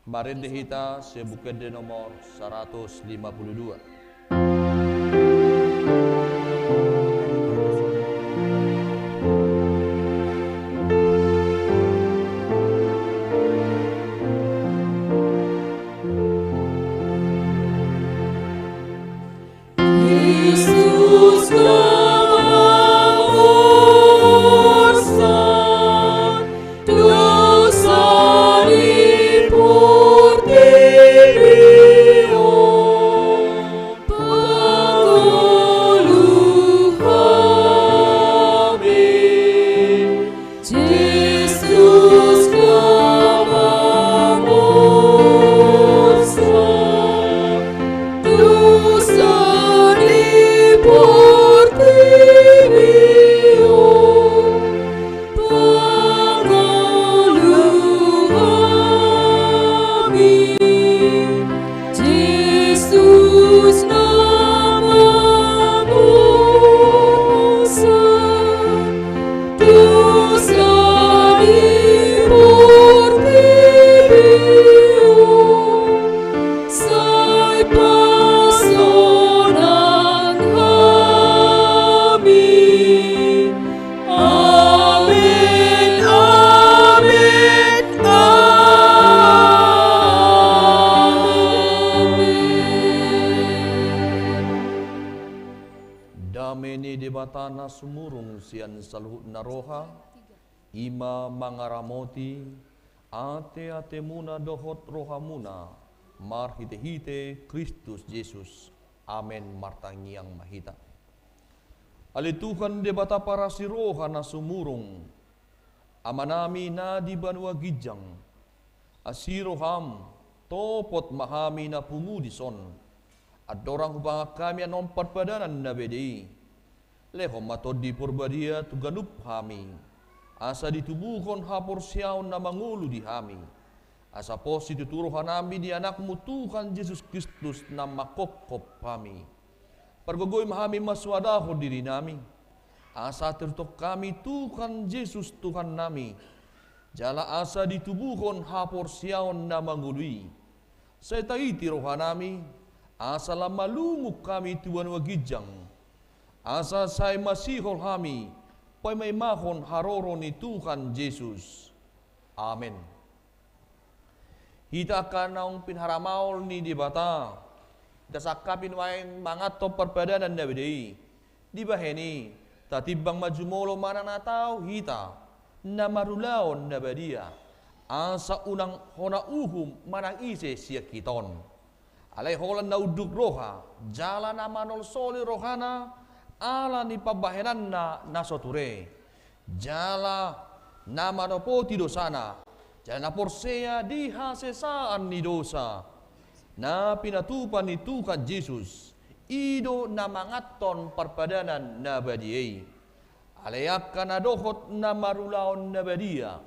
Marende hita sian Buku Ende nomor saratus lima pulu dua. Dame ni Debata na sumurung sian saluhutna roha, i ma mangaramoti ateatemuna dohot rohamuna, marhitehite Kristus Jesus. Amen. Martangiang ma hita. Ale Tuhan Debata parasi roha na sumurung, Amanami na di banua ginjang, asi roham, topot ma hami na pungu dison. Andorang hupangan hami annon parpadanan na bade i, lehon ma Tondi Porbadia tu ganup hami, asa ditubuhon haporseaon na mangolu di hami, asa pos situtu rohanami di Anakmu Tuhan Jesus Kristus na manghophop hami. Pargogoi ma hami mansoadahon dirinami, asa tartutup hami Tuhan Jesus Tuhannami, jala asa ditubuhon haporseaon na mangolu i. Sai taiti rohanami, asa lam malungun hami tu banua ginjang, asa sai masihol hami paimaimahon haroro ni Tuhan Jesus. Amen. Hita angka naung pinaramaol ni Debata, hita sangkap i nuaeng manganhon parpadanan na bade i. Dibahen i, tatimbang ma jumolo manang na tau hita na marulaon na badia, asa unang hona uhum manang ise sian hita on. Alai holan na unduk roha, jala na manolsoli rohana, ala ni pambahenanna na so ture. Jala na manopoti dosana, jala na porsea di hasesaan ni dosa na pinatupa ni Tuhan Jesus, i do na manganhon parpadanan na badia i. Alai angka na dohot na marulaon na badia,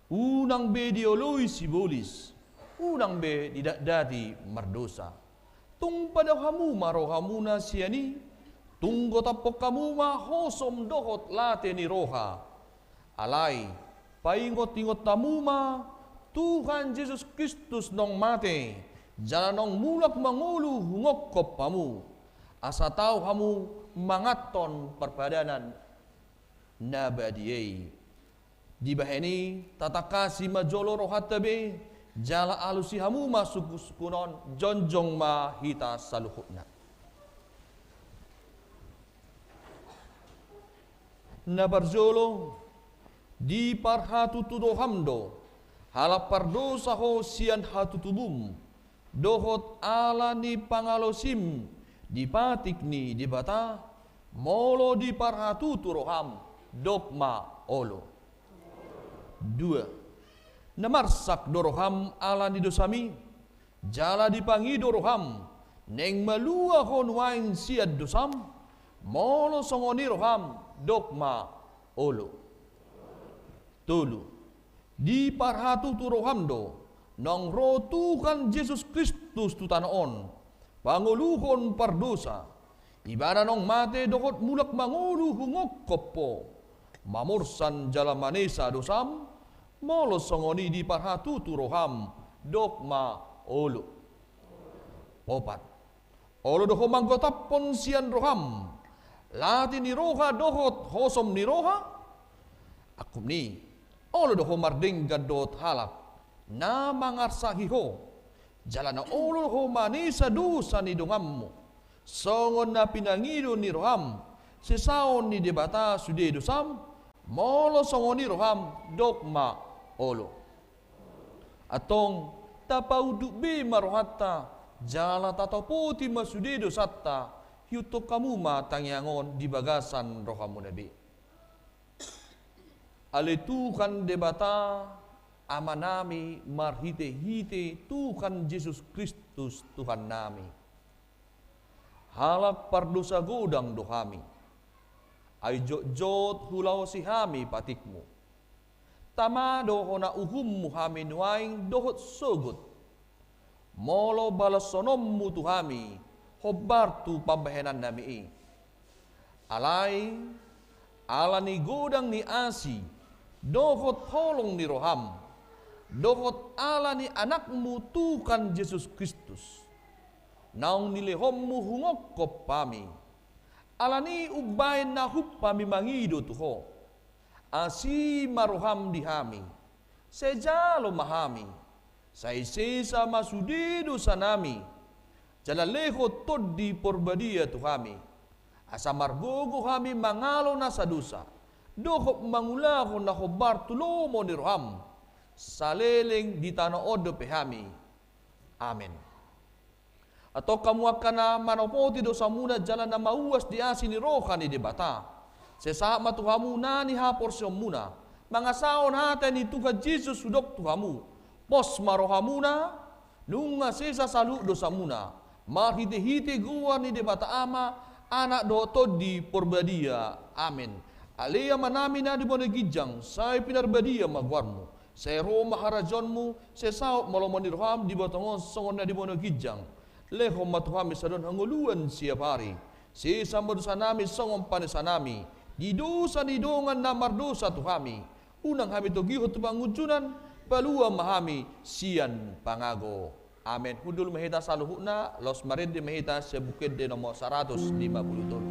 unang be dioloi sibolis, unang be didatdati mardosa. Tung padao hamu ma rohamuna sian i, tung gotaphon hamu ma hosom dohot late ni roha. Alai, paingotingot hamu ma Tuhan Jesus Kristus naung mate, jala naung mulak mangolu hungophop hamu, asa tau hamu manganhon parpadanan na badia i. Dibahen i, tatangkasi ma jolo rohanta be, jala alusi hamu ma sungkunsungkun on, jongjong ma hita saluhutna. Na parjolo, diparhatutu roham do, halak pardosa ho sian hatutubum, dohot ala ni pangalosim di patik ni Debata, molo diparhatutu roham, dok ma olo. Dua. Na marsak do roham ala ni dosami, jala dipangido roham, naeng malua ho nuaeng sian dosam, molo songon i roham, dok ma olo. Tolu. Diparhatutu roham do, naung ro Tuhan Jesus Kristus tu tano on, pangoluhon pardosa, ibana naung mate dohot mulak mangolu hungophop ho, mamorsan jala manesa dosam, Molo songon i diparhatutu roham, dok ma olo. Opat. Olo do ho manggotaphon sian roham lati ni roha dohot hosom ni roha. Angkup ni, olo do ho mardenggan dohot halak na mangarsahi ho, jala na olo do ho manesa dosa ni donganmu, songon na pinangido ni roham sesaon ni Debata sude dosam. Molo songon i roham, dok ma olo. Antong, tapaunduk be ma rohanta, jala tatopoti ma sude dosanta, ihuthon hamu ma tangiang on di bagasan rohamuna be. Ale Tuhan Debata, Amanami, marhitehite Tuhan Jesus Kristus Tuhannami, halak pardosa godang do hami. Ai jotjot hulaosi hami patikmu. Tama do hona uhummu hami nuaeng dohot sogot, molo balashononmu tu hami hombar tu pambahenannami i. Alai, ala ni godang ni asi dohot holong ni roham, dohot ala ni Anakmu Tuhan Jesus Kristus, naung nilehonmu hungongkop hami, ala ni umbahen na humhami mangido tu ho. Asi ma roham di hami, sai jalo ma hami, sai sesa ma sude dosanami, jala lehon Tondi Porbadia tu hami, asa margogo hami mangalo nasa dosa, dohot mangulahon na hombar tu lomo ni roham, saleleng di tano on dope hami. Amen. Antong hamu angka na manopoti dosamuna jala na mauas di asi ni roha ni Debata, sai sahat ma tu hamu na nihaporseaonmuna mangasahon hata ni Tuhan Jesus hudok tu hamu. Pos ma rohamuna, nunga sesa saluhut dosamuna, marhitehite goar ni Debata Ama, Anak dohot Tondi Porbadia. Amen. Ale Amanami na di banua ginjang, sai pinarbadia ma goarmu. Sai ro ma harajaonmu, sai saut ma lomo ni roham di banua tonga on songon na di banua ginjang. Lehon ma tu hami sadari on hangoluan siapari. Sesa ma dosanami songon panesanami di dosa ni dongan na mardosa tu hami. Unang hami togihon tu pangunjunan, palua ma hami sian pangago. Amen. Hundul ma hita saluhutna, laos marende ma hita sian Buku Ende nomor saratus lima puluh tolu.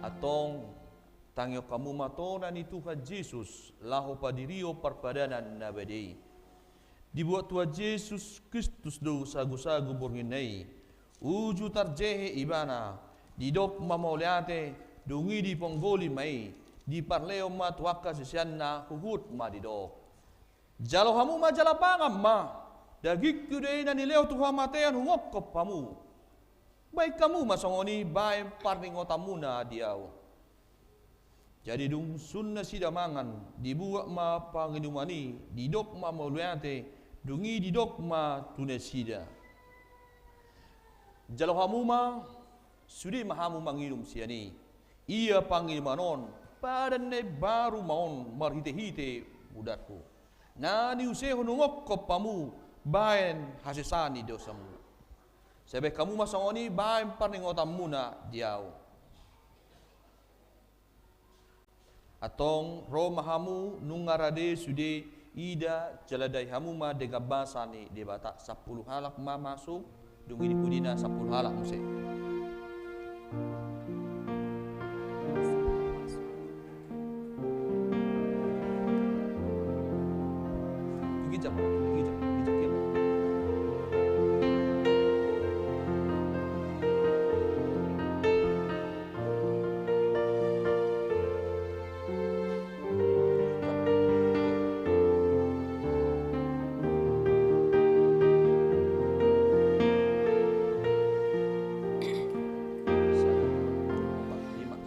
Antong, tangihon hamu ma tona ni Tuhan Jesus, laho padirihon parpadanan na badia i. Dibuat Tuhan Jesus Kristus do sagusagu borngin na i, uju tarjehe Ibana, didok ma mauliate, dung i diponggoli ma i, diparlehon ma tu angka siseanna, huhut ma didok: Jalo hamu ma jala pangan ma, dagingku do i na nilehon tu hamatean hungongkop hamu. Baen hamu ma songon i baen parningotanmuna di ahu. Jadi dung sun nasida mangan, dibuat ma panginuman i, didok ma mauliate, dung i didok ma tu nasida: Jalo hamu ma, sude ma hamu manginum sian i. Ia panginuman on, padan na imbaru ma on marhitehite udarhu, na niusehon hungongkop hamu baen hasesaan ni dosamu. Sai baen hamu ma songon i baen parningotanmuna di ahu. Antong, ro ma hamu, nunga rade sude, ida, jala dai hamu ma dengan basa ni Debata. Sampulu halak ma masuk, Dung i di pudina sampulu halak muse. Ginjang, ginjang, ginjang kiri.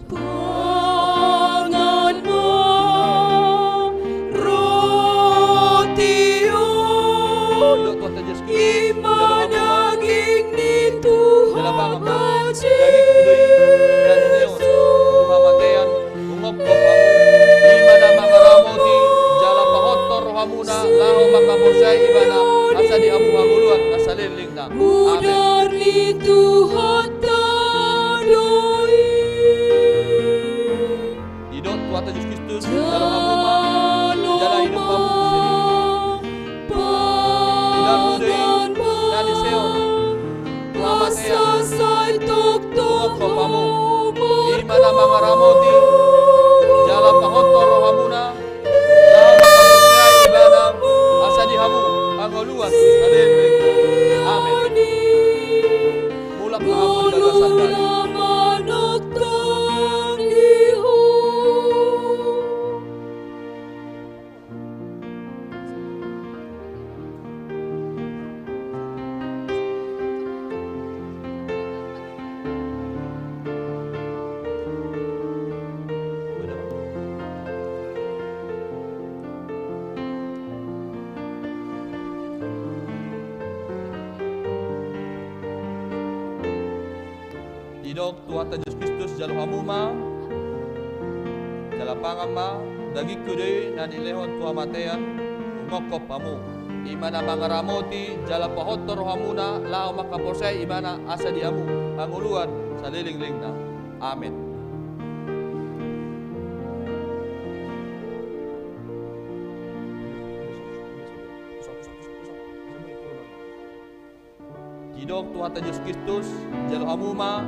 Pangan ma roti on, i ma daging ni Tuhan Jesus. Hungok hamu, i ma na mangaramoti jala pahot rohamuna laho mangkaporseai ibana, asa di hamu hangoluan na saleleng. Mudar ni Tuhanta do i. Didok Tuhanta Jesus Kristus, jalo hamu ma, jala inum hamu. Mudar do i na diseol tu hamatean. Hungok hamu, i ma na mangaramoti jala pahot rohamuna laho mangkaporseai ibana, asa di hamu hangoluan saleleng. Amen. Mulak ma hamu di bagasan balik. Didok Tuhanta Jesus Kristus, jalo hamu ma, jala pangan ma, dagingku do i na nilehon tu hamatean, hungok hamu. I ma na mangaramoti, jala pahothon rohamuna, laho mangkaporseai ibana, asa di hamu, hangoluan, salelenglelengna. Amen. Didok Tuhanta Jesus Kristus, jalo hamu ma,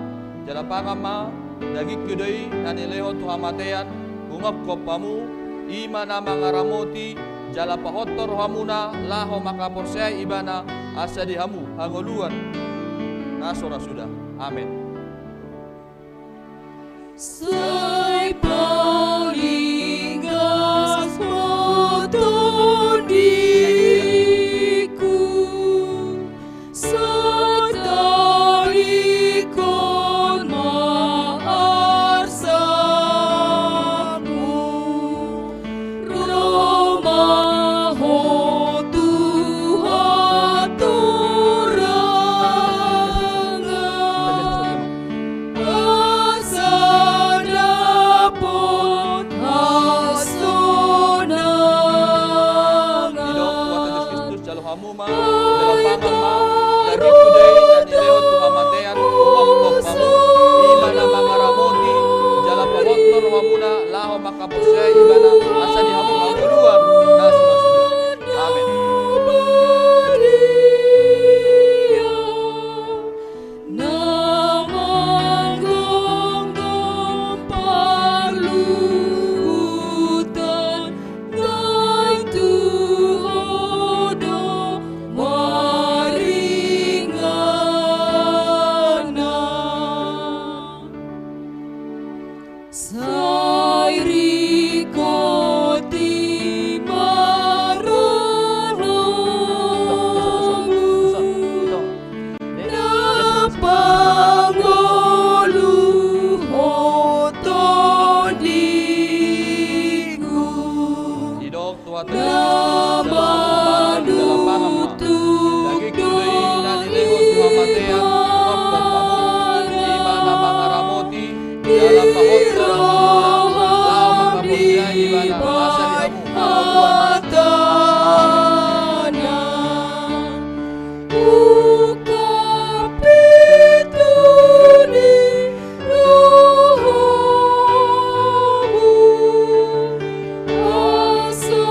jala pangan ma, dagingku do i na nilehon tu hamatean, hungok hamu, i ma na mangaramoti, jala pahothon rohamuna, laho mangkaporseai ibana, asa di hamu, hangoluan, na so ra suda. Amen. Sai paling gas ma tondingku, sai talingkon ma arsakmu. Ro ma ho tu hatorangan, asa dapot hasonangan. Didok Tuhanta Jesus Kristus, jalo hamu ma, jala pangan ma, dagingku do i na nilehon tu hamatean, hungok hamu, i ma na mangaramoti, jala pahothon rohamuna, laho mangkaporseai ibana, asa di hamu hangoluan, na so ra suda. Amen. Na manggonggom parluhutan, nang tu ho do maringanan. Sai ringkot i ma rohamu, na pangoluhon tondingku. Didok Tuhanta Jesus Kristus, jalo hamu ma, jala pangan ma. Dagingku do i na nilehon tu hamatean, hungok hamu, i ma na mangaramoti, jala pahothon rohamuna, laho mangkaporseai ibana, asa di hamu, hangoluan. Amen. Ungkap pintu ni rohamu, asa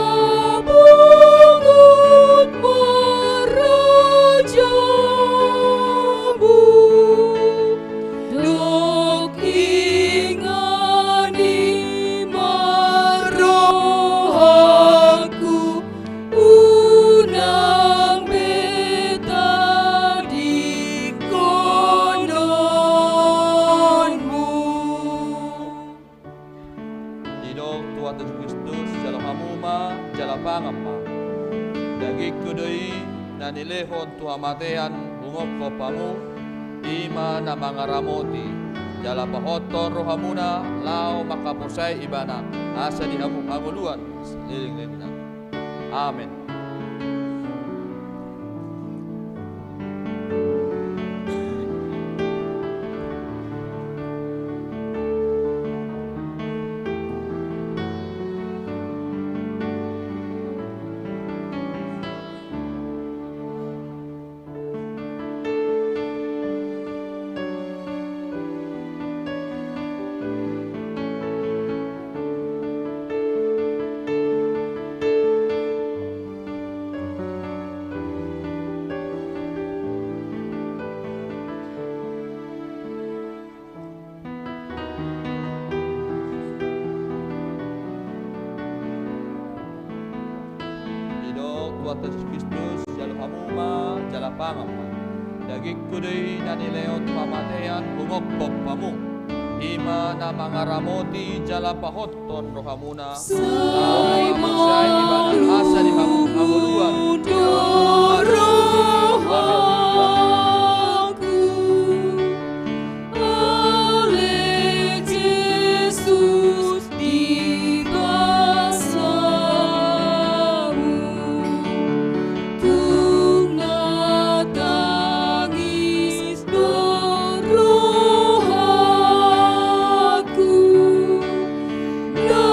Didok Tuhanta Jesus Kristus, jalo hamu ma, jala pangan ma. Dagingku do i na nilehon tu hamatean, hungokop hamu, i ma na mangaramoti, jala pahothon rohamuna, laho manghaporseai ibana, asa di hamu hangoluan saleleng-lelengna. Amen. Didok Tuhanta Jesus Kristus, jalo hamu ma, jala pangan ma. Dagingku do i na nilehon tu hamatean, hungokop hamu, i ma na mangaramoti, jala pahothon rohamuna, laho manghaporseai ibana, asa di hamu hangoluan. Amen. Ale Jesus, di basamu tung na tangis do rohaku, na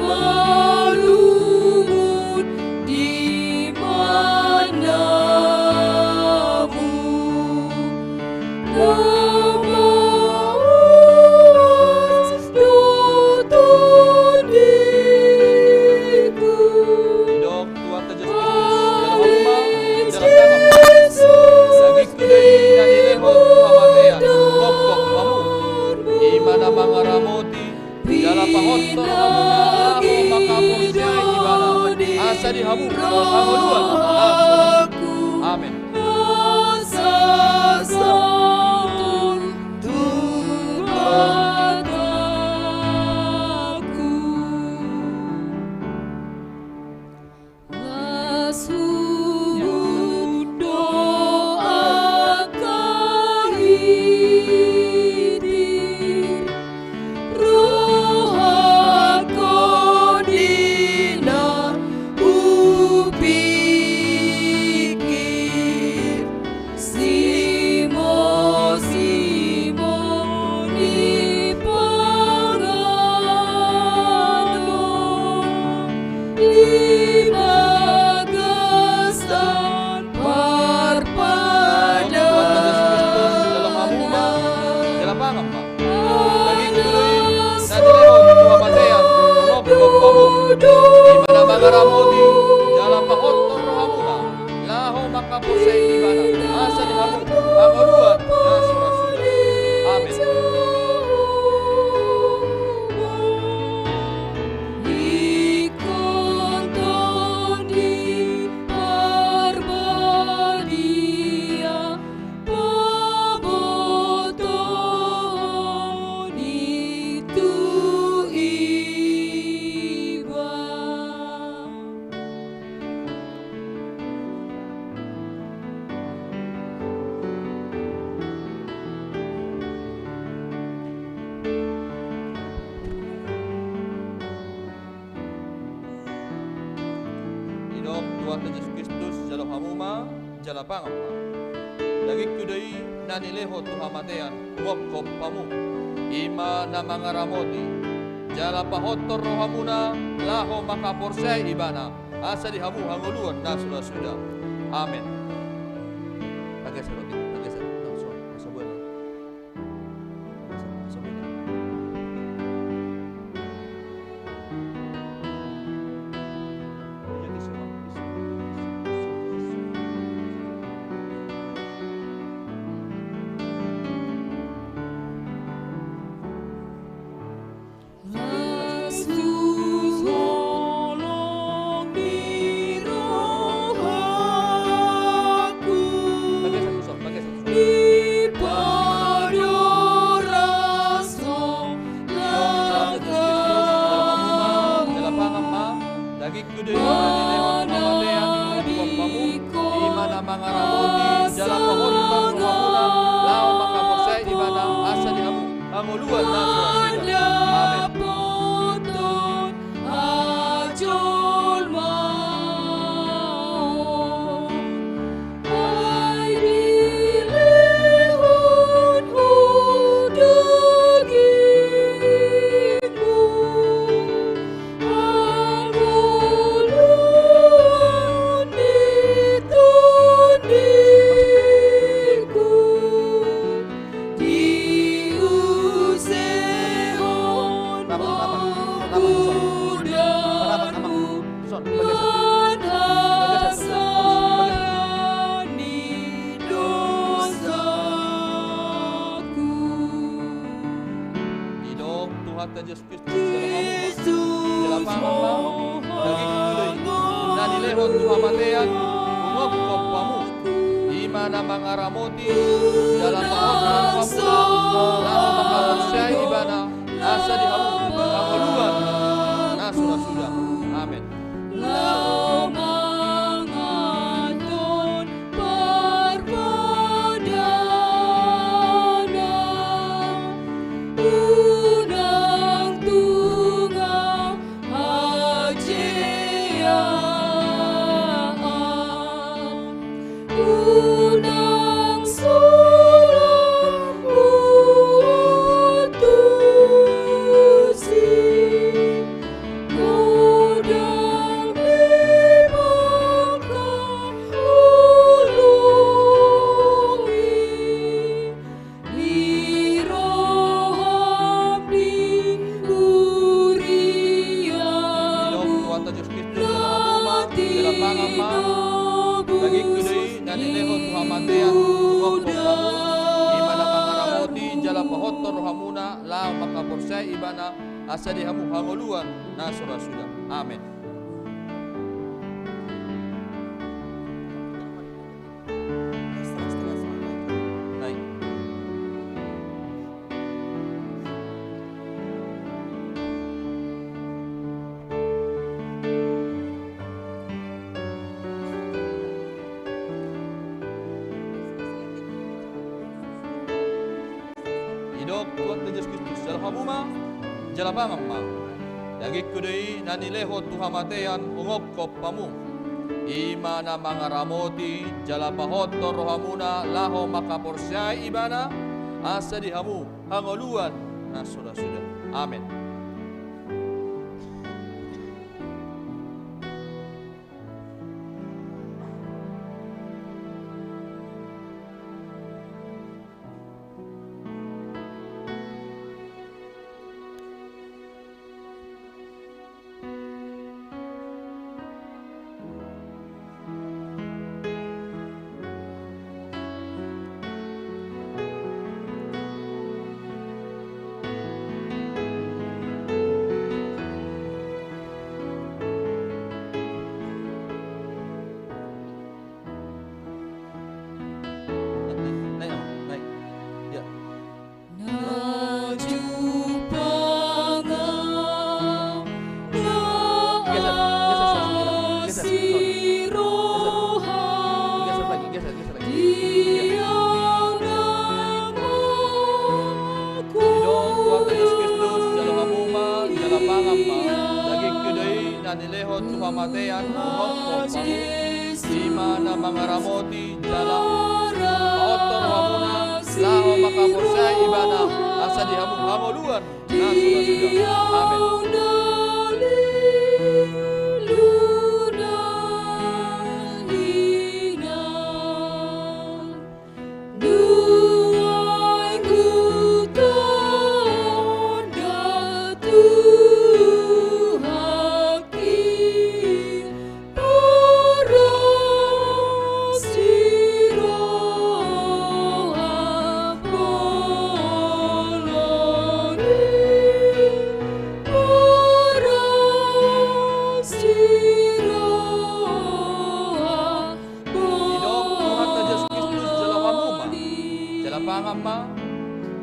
malungun di manamu. Lama uas do tondiku. Didok Tuhanta Jesus Kristus, jalo hamu ma, jala pangan ma. Dagingku do i na nilehon tu hamatean, hungokop hamu, i ma na mangaramoti, jala pahothon rohamuna, laho manghaporseai ibana, asa di hamu hangoluan. Amen. Las huhut do angka hitir, rohangkon di na hupikir. Simo, simo ni panganon di bagasan parpadanan. Jalo hamu ma, jala pangan ma. Dagingku do i na nilehon tu hamatean, hungokop hamu, i ma na mangaramoti, jala pahothon rohamuna, laho manghaporseai ibana, asa di hamu hangoluan na so ra suda. Amen. Ingkon Tondi Parbadia pabotohon i tu iba. Didok Tuhanta Jesus Kristus, jalo hamu ma, jala pangan ma. Dagingku do i na nilehon tu hamatean, hungokop hamu, i ma na mangaramoti, jala pahothon rohamuna, laho manghaporseai ibana, asa di hamu hangoluan na so ra suda. Amen. Pageser, pageser, langsung, langsung boleh. Tuhanta Jesus Kristus, jala hamu ma, jala pangan ma, dagingku do i na nilehon tu hamatean, umgophop hamu. I ma na mangaramoti, jala pahot hamu, laho manghaporseai ibana, asa di hamu hangoluan na so ra suda. Amen. Laho manganhon parpadanan, unang tunga hajeaon. Unang solang huhutusi, godang di bangka holong i. Di roham di huriamu. Didok Tuhanta Jesus Kristus, jala hamu ma, jala pangan ma. Dagingku do i na nilehon tu hamatean, umgophop hamu. I ma na mangaramoti, jala pahothon rohamuna, laho manghaporseai ibana, asa di hamu hangoluan na so ra suda. Amen. Didok Tuhanta Jesus Kristus, jala hamu ma, jala pangan ma. Dagingku do i na nilehon tu hamatean, umgophop hamu. I ma na mangaramoti, jala pahothon rohamuna, laho manghaporseai ibana, asa di hamu hangoluan na so ra suda. Amen. Naik, naik. Ya. Na jumpang, na asi roha. Geser lagi, geser, geser lagi. Didok Tuhanta Jesus Kristus, jala hamu ma, jala pangan ma. Dagingku do i na nilehon tu hamatean, umgophop hamu. I ma na mangaramoti, jala pahothon rohamuna, laho manghaporseai ibana, asa di hamu hangoluan na so ra suda. Amen. Didok Tuhanta Jesus Kristus, jala hamu ma, jala pangan ma.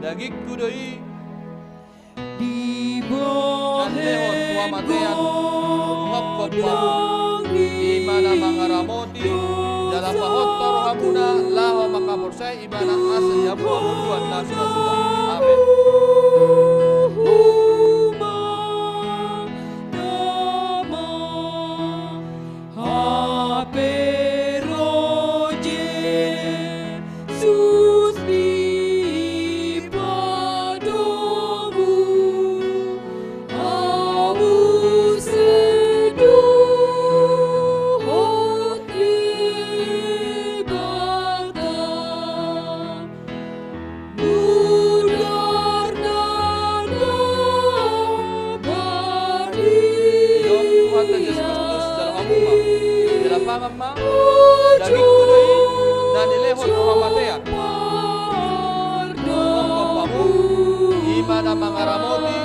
Dagingku do i na nilehon tu hamatean, umgophop hamu. I ma na mangaramoti, jala pahothon rohamuna, laho manghaporseai ibana, asa di hamu hangoluan na so ra suda. Amen. Hape ro Jesus di padomu, ahu sedo hot Debata. Mudar nada badi. Didok Tuhanta Jesus Kristus, jala hamu ma, jala pangan ma. Dagingku do i na nilehon tu hamatean, umgophop hamu. I ma na mangaramoti,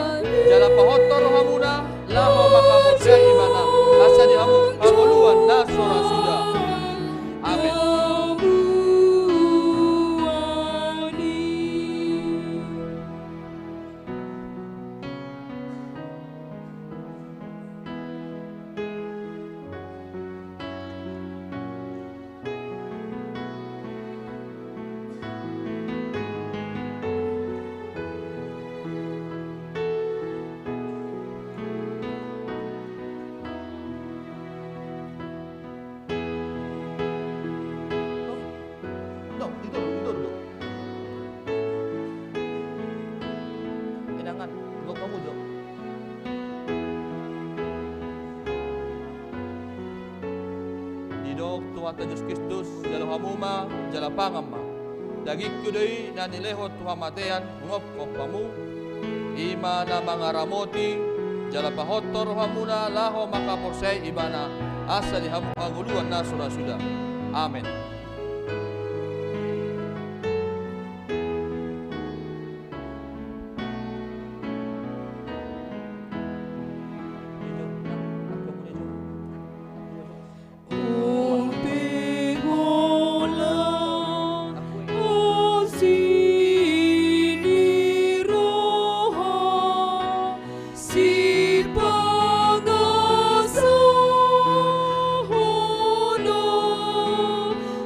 Pahothor rohamuna laho mangkaporseai ibana, asa di hamu hangoluan na so ra suda. Amen. Dong, didok, didok, didok. Inangan, gok kamu, Jo. Didok Tuhanta Jesus Kristus, jalo hamu ma, jala pangan ma. Dagingku do i na nilehon tu hamatean, mangophop hamu. I ma na mangaramoti, jala pahothor rohamuna laho mangkaporseai ibana, asa di hamu hangoluan na so ra suda. Amen. Sipangasahon Ho do,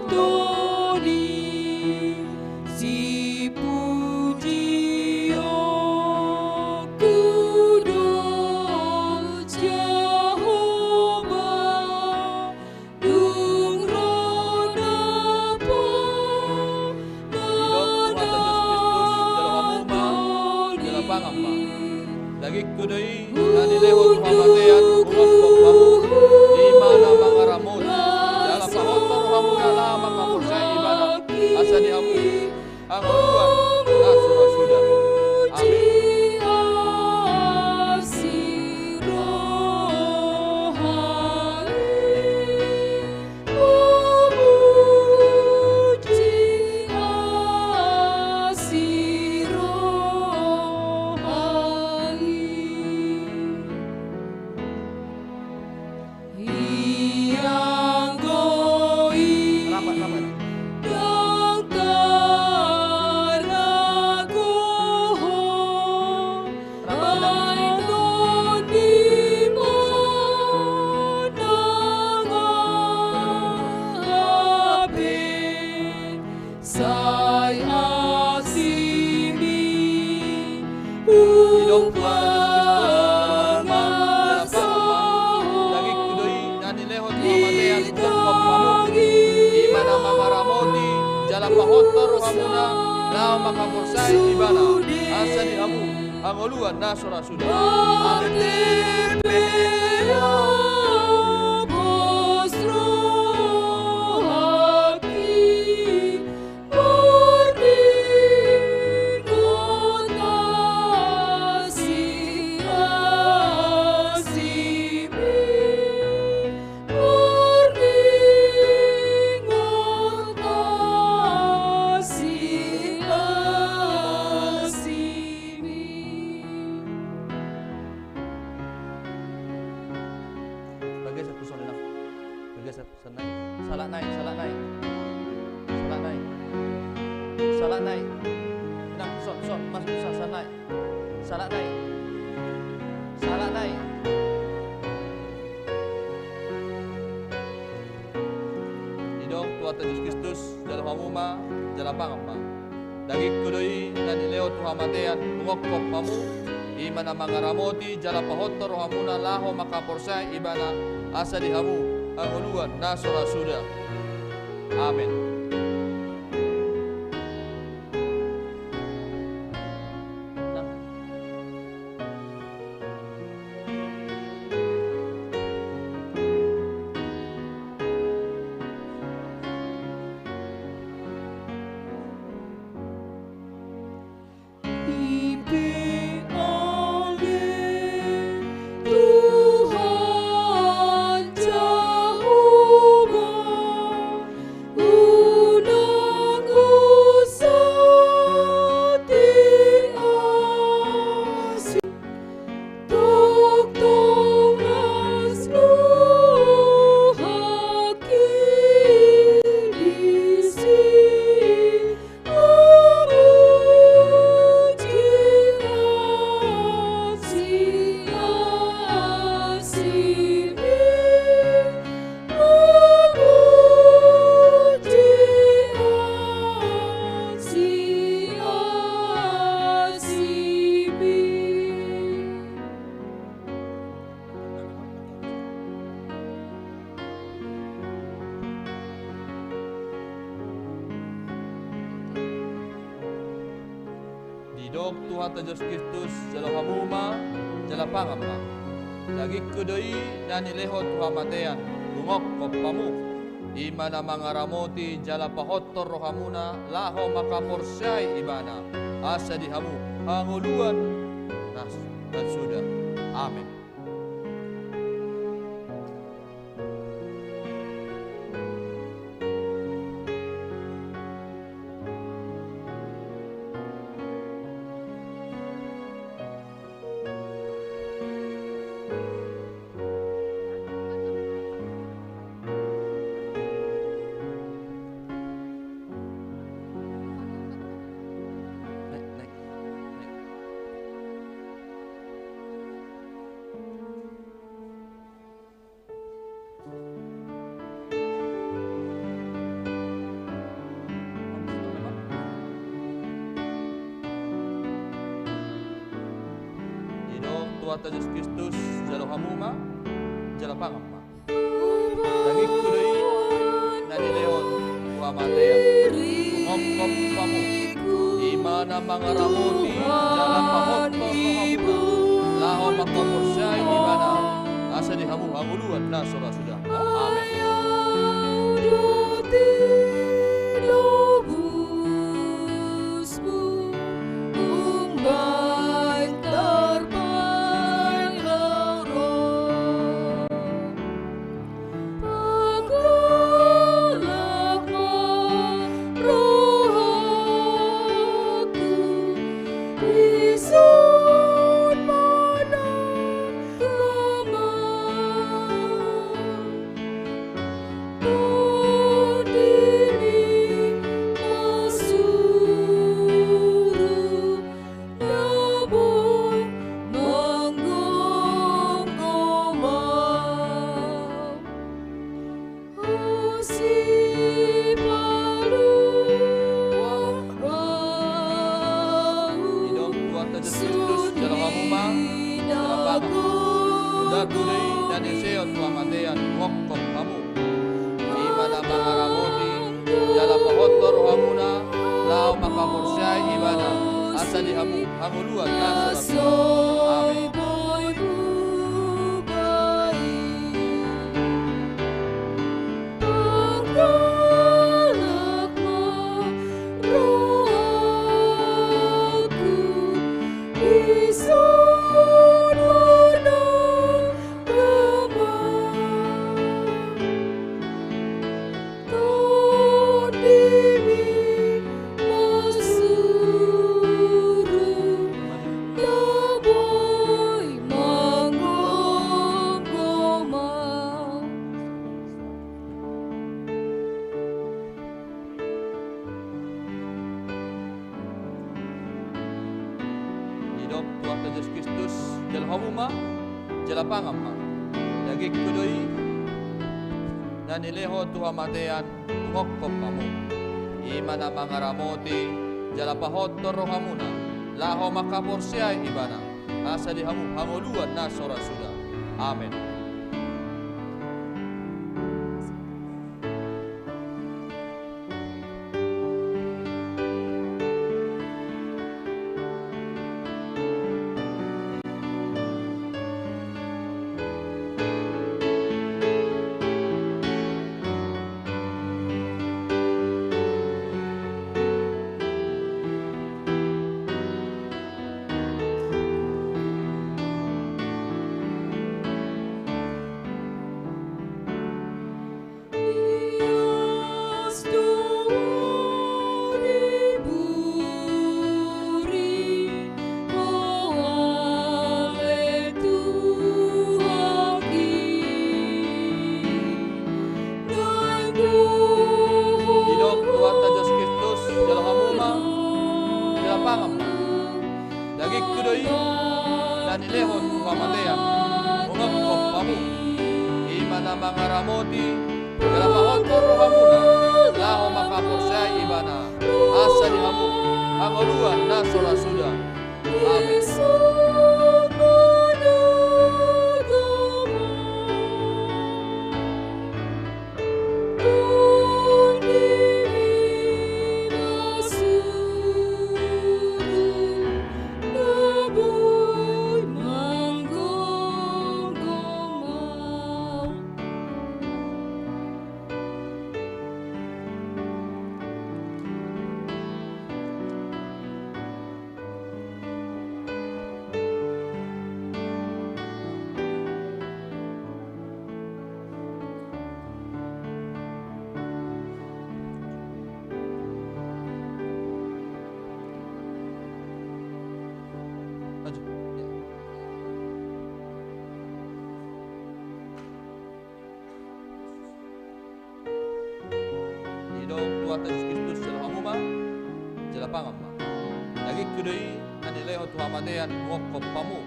Tuhan i, sipujionku do, Jahowa. Dung ro na po. Didok Tuhanta Jesus Kristus, jalo hamu ma, jala pangan ma. Dagingku do i na nilehon tu hamatean, mangophop hamu. I ma na mangaramoti, jala pahothor rohamuna laho mangkaporseai ibana, asa di hamu hangoluan na so ra suda. Amen. Rapat, rapat. Sai asimi. Didok Tuhan Jesus Kristus, jalo hamu ma, jala pangan ma. Dagingku do i na nilehon tu hamatean, mangophop hamu. I ma na mangaramoti, jala pahothor rohamuna laho mangkaporseai ibana, asa di hamu hangoluan na so ra suda. Amen. Bergeser tu son, Inang. Bergeser, son, nai. Salak, nai, salak, nai. Salak, nai. Salak, nai. Inang, son, son, masuk, son, salak, nai. Salak, nai. Salak, nai. Didok Tuhanta Jesus Kristus, jalo hamu ma, jala pangan ma. Dagingku do i na nilehon tu hamatean, mangophop hamu. I ma na mangaramoti, jala pahothor rohamuna laho mangkaporseai ibana, asa di hamu hangoluan na so ra suda. Amen. Ipe ale Tuhan Jahowa, Didok Tuhanta Jesus Kristus, jalo hamu ma, jala pangan ma. Dagingku do i na nilehon tu hamatean, hungongkop hamu. I ma na mangaramoti jala pahot rohamuna laho mangkaporseai Ibana, asa di hamu hangoluan na, na suda. Amen. Didok Tuhanta Jesus Kristus, jalo hamu ma, jala pangan ma. Dagingku do i na nilehon tu hamatean, hungongkop hamu. I ma na mangaramoti jala pahot rohamuna laho mangkaporseai Ibana, asa di hamu hangoluan na so ra suda. Amen. Didok Tuhanta Jesus Kristus, jalo hamu ma, jala pangan. Dagingku do i na nilehon tu hamatean, hungongkop hamu. I ma na mangaramoti jala pahot rohamuna laho mangkaporseai Ibana, asa di hamu hangoluan na so ra suda. Amen. Didok Tuhanta Jesus Kristus, jalo hamu ma, jala pangan ma. Dagingku do i na nilehon tu hamatean, hungongkop hamu. I ma na mangaramoti jala pahot rohamuna laho mangkaporseai Ibana, asa di hamu hangoluan na so ra suda. Amen. Didok Tuhanta Jesus Kristus, jalo hamu ma, jala pangan ma. Dagingku do i na nilehon tu hamatean, hungongkop hamu. I ma na mangaramoti jala pahot rohamuna laho mangkaporseai Ibana, asa di hamu hangoluan na so ra suda. Amen. Tuhanta Jesus Kristus, jalo hamu ma, jala pangan ma. Dagingku do i na nilehon tu hamatean, hungongkop hamu.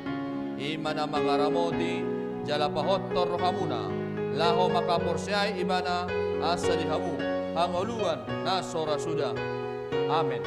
I ma na mangaramoti jala pahothon rohamuna, laho mangkaporseai Ibana, asa di hamu hangoluan na so ra suda. Amen.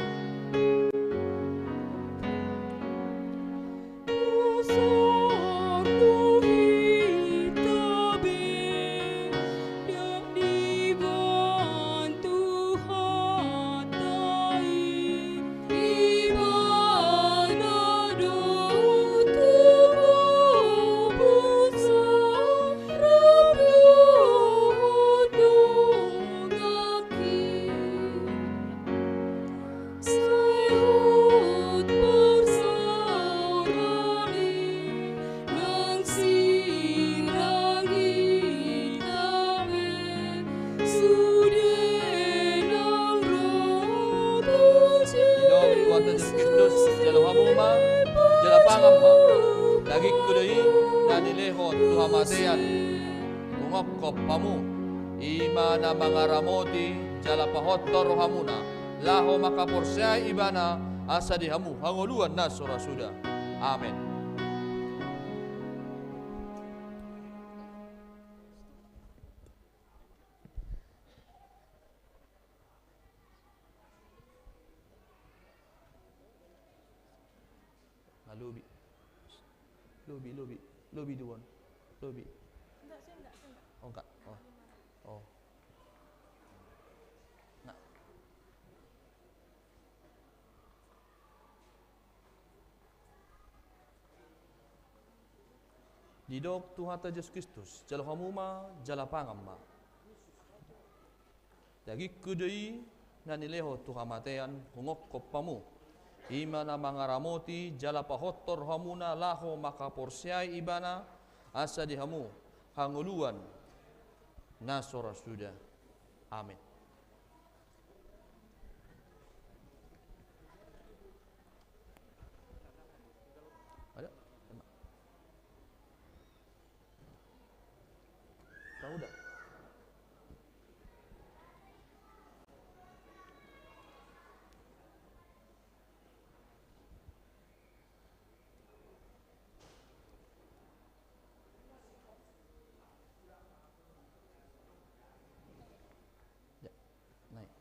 Sai hot parsaoran i nang sirang hita be, sude nang ro tu Jesus. Didok Tuhanta Jesus Kristus, jalo hamu ma, jala pangan ma. Dagingku do i na nilehon tu hamatean, hungongkop hamu. I ma na mangaramoti jala pahothon rohamuna, laho mangkaporseai Ibana, asa di hamu hangoluan na so ra suda. Amen. Na lobi. Lobi, lobi. Lobi, Duon. Lobi. Oh, enggak. Oh. Oh. Nah. Didok Tuhanta Jesus Kristus, jalo hamu ma, jala pangan ma. Dagingku do i na nilehon tu hamatean, hungongkop hamu. I ma na mangaramoti jala pahothon rohamuna, laho mangkaporseai Ibana, asa di hamu hangoluan na so ra suda. Amen. Ada? Tahu dah? Ya, naik.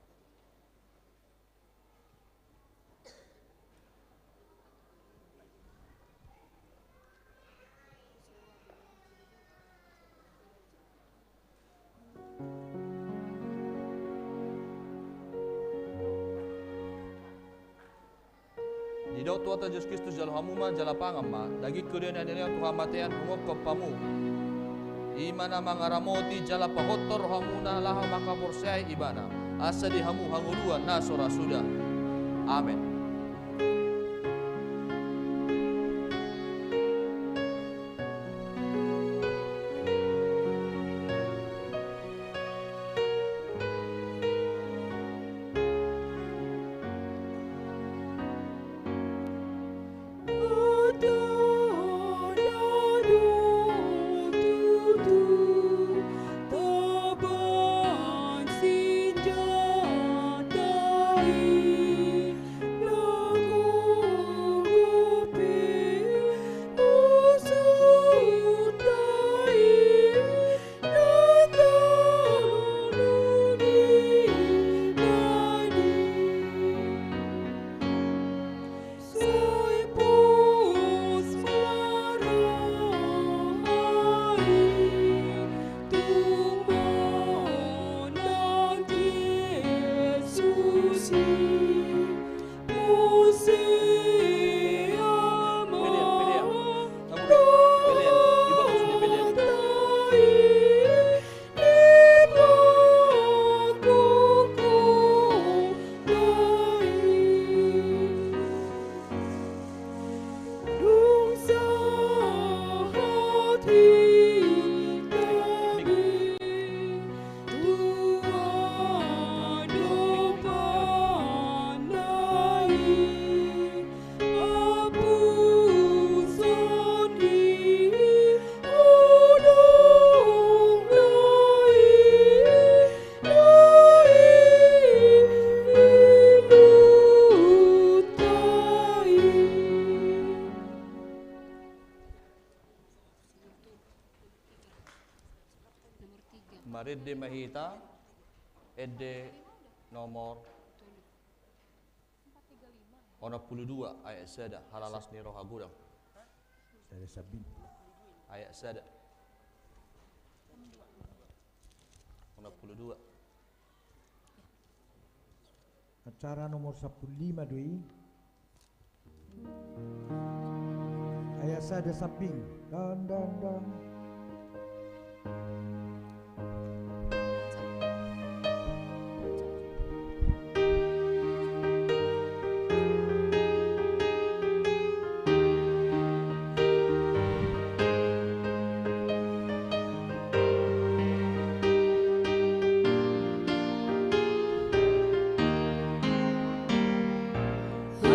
Didok Tuhanta Jesus Kristus, jalo hamu ma, jala pangan ma. Dagingku do i na nilehon tu hamatean, hungongkop hamu. I ma na mangaramoti jala pahothon rohamuna, laho mangkaporseai Ibana, asa di hamu hangoluan na so ra suda. Amen. Marende ma hita, ende nomor onom pulu dua ayat sada, halalas ni roha godang. Sada sabin. Ayat sada. Onom pulu dua. Acara nomor sampulu lima do i. Ayat sada sabin. Dan, dan, dan.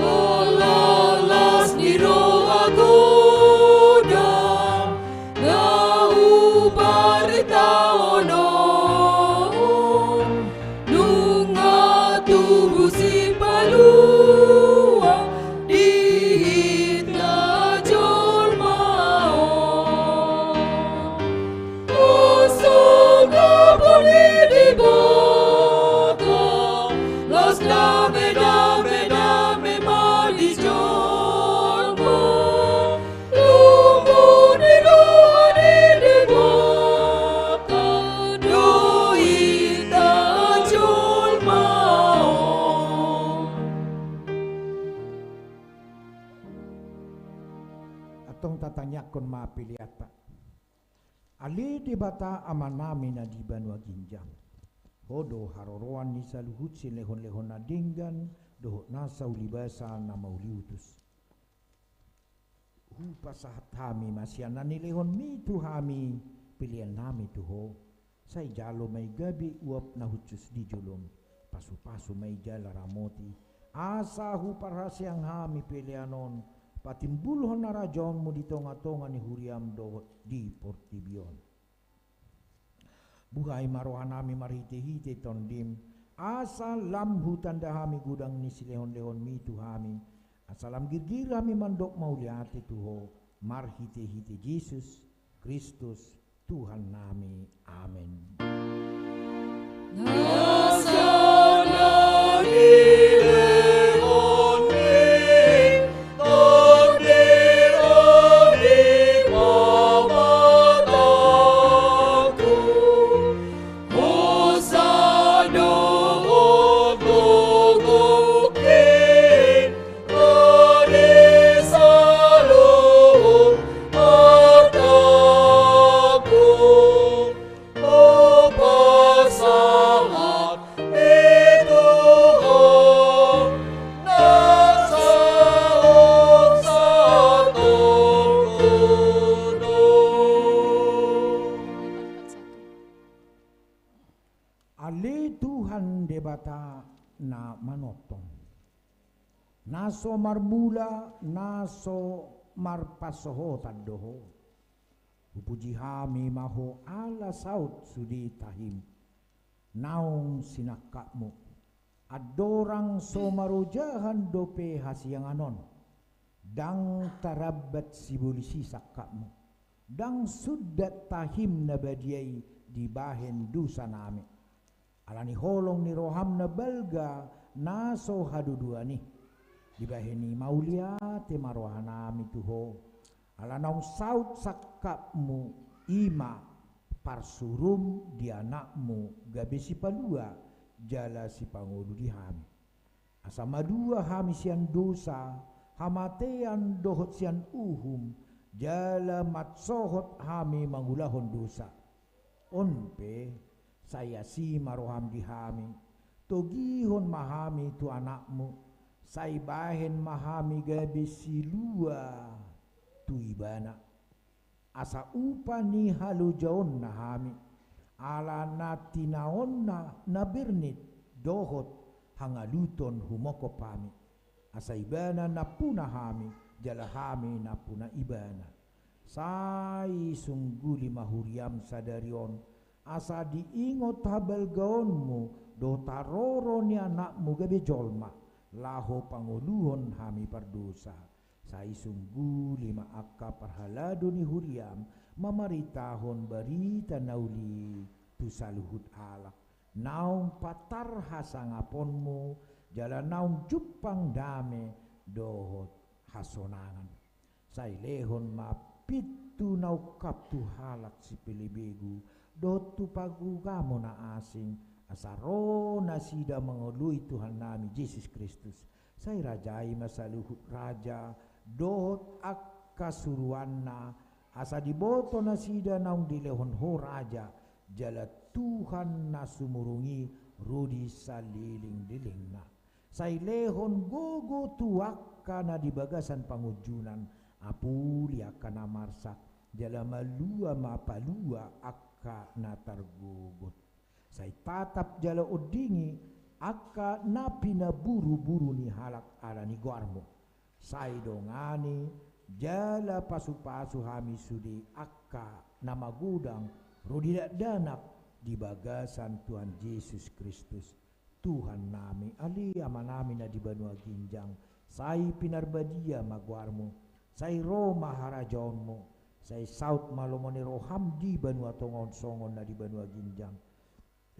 Halalas ni roha godang na hupartahonon, nunga tubu Sipalua di hita jolma on. Asa dapot ni Debata las dame, dame, dame ma di jolma. Tubu ni roha ni Debata do hita jolma on. Antong tatangiangkon ma peleanta. Ale Debata Amanami na di banua ginjang, Ho do haroroan ni saluhut silehonlehon na denggan dohot nasa ulibasa na mauliutus. Hupasahat hami ma sian na nilehonmi tu hami peleannami tu Ho, sai jalo ma i gabe uap na hushus di jolom. Pasupasu ma i jala ramoti, asa huparhaseang hami pelean on patimbulhon harajaonmu di tongatonga ni huriam dohot di portibi on. Buhai ma rohanami marhitehite Tondim, asa lam hutanda hami godang ni silehonlehonmi tu hami, asa lam girgir hami mandok mauliate tu Ho, marhitehite Jesus Kristus Tuhannami. Amen. Ale Tuhan Debata na manongtong, na so marmula, na so marpansohotan do Ho. Hupuji hami ma Ho ala saut sude tahim, naung sinangkapmu. Andorang so marojahan dope hasiangan on, ndang tarambat sibolis i sangkapmu, ndang sundat tahim na badia i dibahen dosanami. Ala ni holong ni roham na balga na so haduduan i, dibahen i mauliate ma rohanami tu Ho, ala naung saut sangkapmu, i ma parsurum di Anakmu gabe sipalua jala sipangolu di hami. Asa malua hami sian dosa, hamatean dohot sian uhum, jala mansohot hami mangulahon dosa. On pe, sai asi ma roham di hami, togihon ma hami tu Anakmu, sai bahen ma hami gabe silua tu Ibana. Asa upa ni halojaonna hami, ala na tinaonna na bernit dohot hangaluton humongkop hami. Asa Ibana nampuna hami, jala hami nampuna Ibana. Sai sungguli ma huriam sadari on, asa diingot habalgaonmu dohot haroro ni Anakmu gabe jolma, laho pangoluhon hami pardosa. Sai sungguli ma angka parhalado ni huriam mamaritahon barita na uli tu saluhut halak, naung patar hasangaponmu, jala naung jumpang dame dohot hasonangan. Sai lehon ma pintu na ungkap tu halak sipelebegu, dohot tu parugamo na asing, asa ro nasida mangoloi Tuhannami Jesus Kristus. Sai rajai ma saluhut raja, dohot angka suruanna, asa diboto nasida naung dilehon Ho raja, jala Tuhan na sumurung i ro di salelenglelengna. Sai lehon gogo tu angka na di bagasan pangunjunan, apuli angka na marsak, jala malua ma palua angka na targogot. Sai tatap jala ondingi angka na pinaburuburu ni halak ala ni goarmu. Sai dongani jala pasupasu hami sude angka na magodang ro di dakdanak di bagasan Tuhan Jesus Kristus, Tuhannami. Ale Amanami na di banua ginjang, sai pinarbadia ma goarmu, sai ro ma harajaonmu, sai saut ma lomo ni roham di banua tonga on songon na di banua ginjang.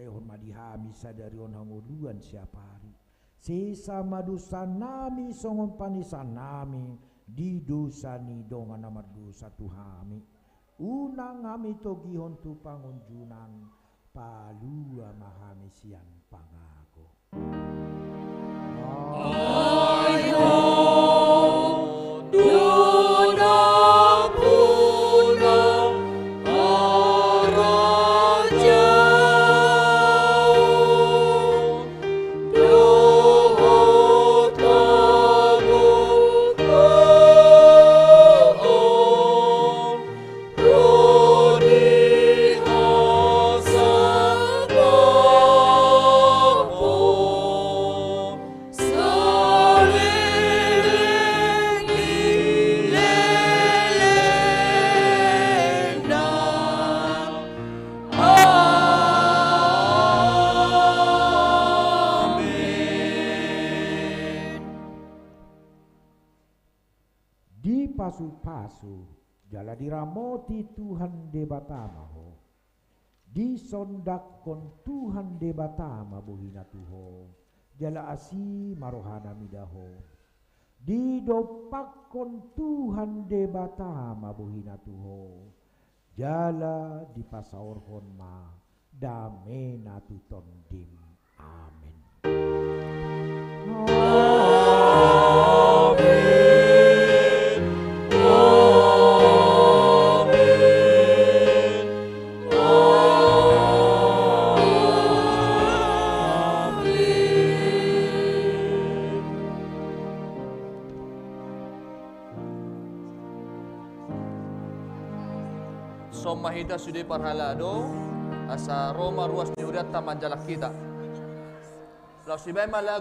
Lehon ma di hami sadari on hangoluan siapari. Sesa ma dosanami songon panesanami di dosa ni dongan na mardosa tu hami. Unang hami togihon tu pangunjunan, palua ma hami sian pangago. Ai Ho do nampuna harajaon dohot hagogoon. Ro di hasangapon saleleng ni lelengna. Amen. Dipasupasu jala diramoti Tuhan Debata ma ho. Disondangkon Tuhan Debata ma bohina tu ho, jala asi ma rohana mida ho. Didompakkon Tuhan Debata ma bohina tu ho, jala dipasaorhon ma damena tu tondim. Amen. Amen. Amen. Amen. Son ma hita sude parhalado, asa ro ma ruas ni hurianta manjalang hita. Laos dibaen ma lagu